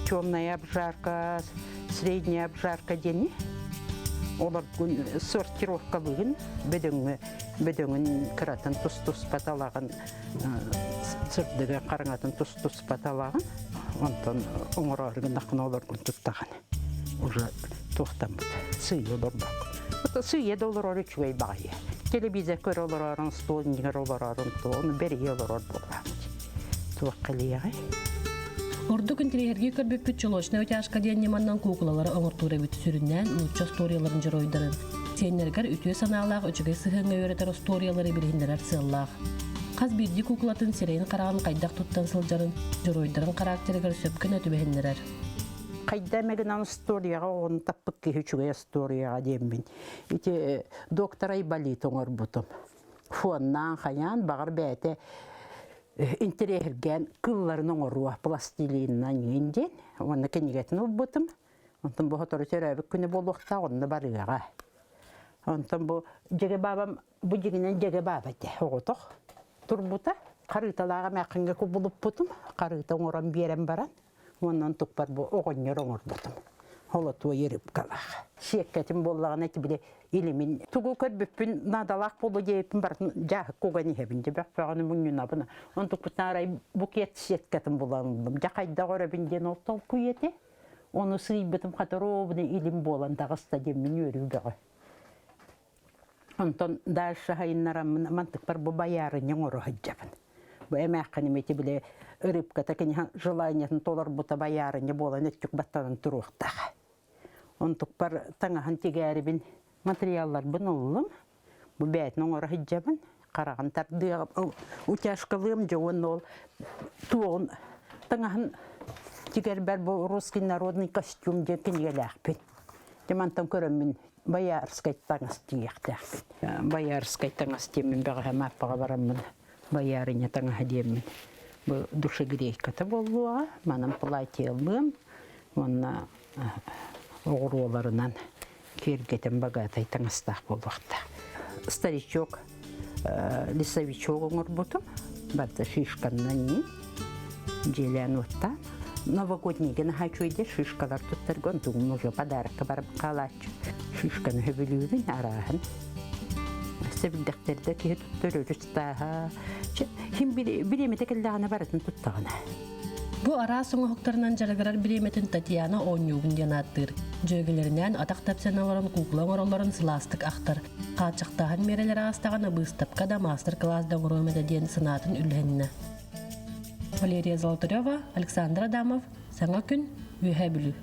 Темная обжарка, средняя обжарка диэни. Олоргун сортировкалыгын бөдөҥҥө бөдөҥүн кыратын тус-туспа талаҕын сырдыгы хараҥатын тус-туспа талаҕын онтон оҥороору гыннаххына олоргун туттаҕын уже туохтаммыт сыыйа олорбоккун сыыйа да олорор үчүгэй баҕайы телевизор көрө олороорун стол иннигэр олороорун ону бэрийэ олорор буоллаҕым туох кэлиэҕэй Ордук интириэһиргии көрбүппүт чулочная утяжка диэн ньыманнан куукулалары оҥортуур эбит сүрүннээн нуучча остуоруйаларын дьоруойдарын. Сиэннэригэр үтүө санаалаах үчүгэй сыһыаҥҥа үөрэтэр остуоруйалары билиһиннэрэр сыаллаах. Хас биирдии куукулатын сирэйин-хараҕын хайдах туттан сылдьарын дьоруойдарын характерыгар сөпкө түбэһиннэрэр. Хайда эмэ гынан остуоруйаҕа оҕону таппыт киһи үчүгэй остуоруйаҕа диэммин. Ити доктор Айболит оҥорбутум. Фоннаан хайаан баҕар бэйэтэ интэриэһиргээн кылларын оҥоруо пластилинынан иин диэн уонна кинигэтин ылбытым. Онтон бу сотору төрөөбүт күнэ буолуохтаах онно барыаҕа. Онтон бу дьэгэ баабам бу дьигинэн дьэгэ бааба этэ оҕотох турбута. Харыыталаах эмээххингэ кубулуппутум. Харыыта оҥорон биэрэн баран уонна онтукпар бу оҕонньор оҥорбутум. Холотуой рыбкалаах. Сиэккэтин буоллаҕына ити били илимин тугу көрбүппүн наадалаах буолуо диэбиппин барытын дьааһык куган иһэбин дьэ бөхпөҕөнү мунньунабын. Онтукпутун арай букет сеткатын булан ыллым. Дьэ хайдах өрөбүн диэн ол толкуй этэ. Ону сыыйбытым хата ровно илим буолан таҕыста диэммин үөрүү бөҕө. Онтон дальше хайыннараммын мантыкпар бу байаарынньа оҥоро сылдьабын. Бу эмээххиним ити били рыбката кини желаниетын толорбута байаарынньа буолан өттүк баттанан туруохтаах. Онтукпар таҥаһын тигээрибин материалларбын ыллым. Бу бээтин оҥоро сылдьабын. Хараҕын тардыаҕым, утяжкалыам дьэ уонна ол туоҕун таҥаһын тигэрбэр бу русский народный костюм диэн кинигэлээхпин. Дьэ мантан көрөммүн боярскай таҥас тигиэхтээхпин. Боярскай таҥас диэммин бэҕэһээ Мааппаҕа бараммын боярыня таҥаһа диэммин бу душегрейката буоллуоҕа манан платье ыллыам уонна оҕуруоларынан киэргэтэн богатый таҥастаах буолуохтаах. Старичок, лесовичок оҥорбутум. Барыта шишканнан ньии, дьиэлээн уоттаан. Новогоднийга наһаа үчүгэйдэр шишкалар туттарга онтугум уже подарокка барып хаалааччы. Шишканы сөбүлүүбүн арааһын. Сэбирдэхтэрдэ киһи туттар өрүс тааһа. Хим бириэмэтэ кэллэҕинэ барытын туттаҕына. Бу араас оҥоһуктарынан дьарыгырар бириэмэтин Татьяна оонньуубун диэн ааттыыр. Дьүөгэлэринээн атах тэпсэн олорон куукула оҥороллорун сылаастык ахтар. Хааччахтааһын миэрэлэрэ аастаҕына быыстапка да маастар-кылаас да оҥоруом этэ диэн санаатын үллэһиннэ. Валерия Золотарева, Александр Адамов, Саҥа күн, Үөһээ Бүлүү.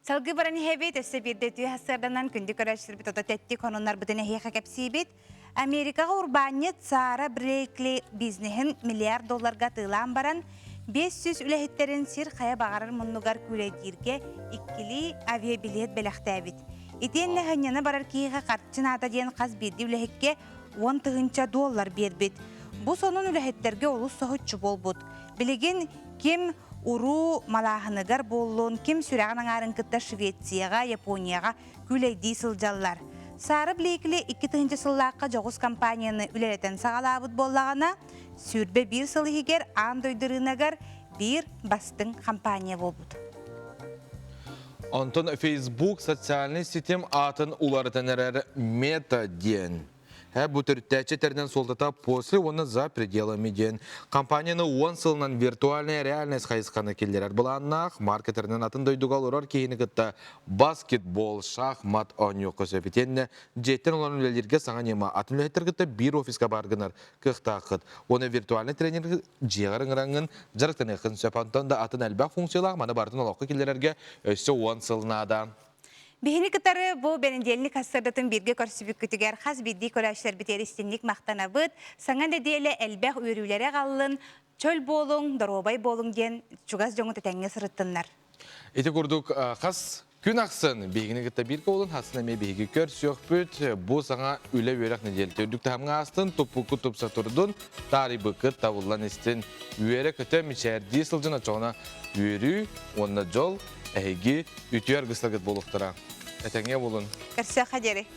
Салгыы баран иһэбит, өссө биирдэ үтүө сарсыарданан күндү көрөөччүлэрбит ото тэттик хонуннарбытын эһиэхэ кэпсиибит. Америкаҕа урбаанньыт Сара Брейкли бизнеһин миллиард долларга атыылаан баран, 500 үлэһиттэрин сир хайа баҕарар муннугар күүлэйдииргэ иккилии авиабилиэт бэлэхтээбит. Итиэннэ сынньана барар киһиэхэ харчы наада диэн хас биирдии үлэһиккэ 10 тыһыынча доллар биэрбит. Бу сонун үлэһиттэргэ олус соһуччу буолбут. Билигин ким уруу малааһыныгар буоллун, ким сүрэҕин аҥаарын кытта Швецияҕа, Японияҕа күүлэйдии сылдьаллар. Сара Блейкли 2000 сыллаахха дьоҕус компанияны үлэлэтэн саҕалаабыт буоллаҕына, 21 сыл иһигэр аан дойду рыногар биир бастыҥ компания буолбут. Онтон Facebook социальнай ситим аатын уларытан эрэр Мета диэн. Бу төрүттээччи тэринэн суолтата после уонна за пределами диэн компанияны уон сылынан виртуальная реальность хайысханы киллэрэр былааннаах маркетеринэн атын дойдуга олорор киһини кытта баскетбол, шахмат оонньуохха сөп. Итиэннэ дьиэттэн олорон үлэлииргэ саҥа ньыма атын үлэһиттэр кытта биир офиска баар гынар кыахтааххыт. Уонна виртуальный тренер дьиэҕэр ыҥыраҥҥын дьарыктаныаххын сөп. Онтон да атын элбэх функциялаах маны барытын олоххо киллэрэргэ өссө уон сыл наада. Биһини кытары бу бэнидиэлник сарсыардатын бииргэ көрсүбүккүтүгэр хас биирдии көрөөччүлэрбитигэр истинник махтанабыт. Саҥа нэдиэлэ элбэх үөрүүлэри аҕаллын, чөл буолуҥ, доруобай буолуҥ диэн чугас дьоҥут этэҥҥэ сырыттыннар. Ити курдук хас күн ахсын биһигини кытта биир буолун, хасын эмиэ биһиги көрсүөхпүт. Бу саҥа үлэ-үөрэх нэдиэлэтэ үрдүк таһымҥа аастын, туппуккут тупса турдун, таарыйбыккыт табыллан истин. Үөрэ-көтө мичээрдии сылдьан оччоҕуна үөрүү уонна дьол эһиги үтүө аргыстаргыт буолуохтара. Этэҥҥэ буолун. Көрсүөххэ диэри.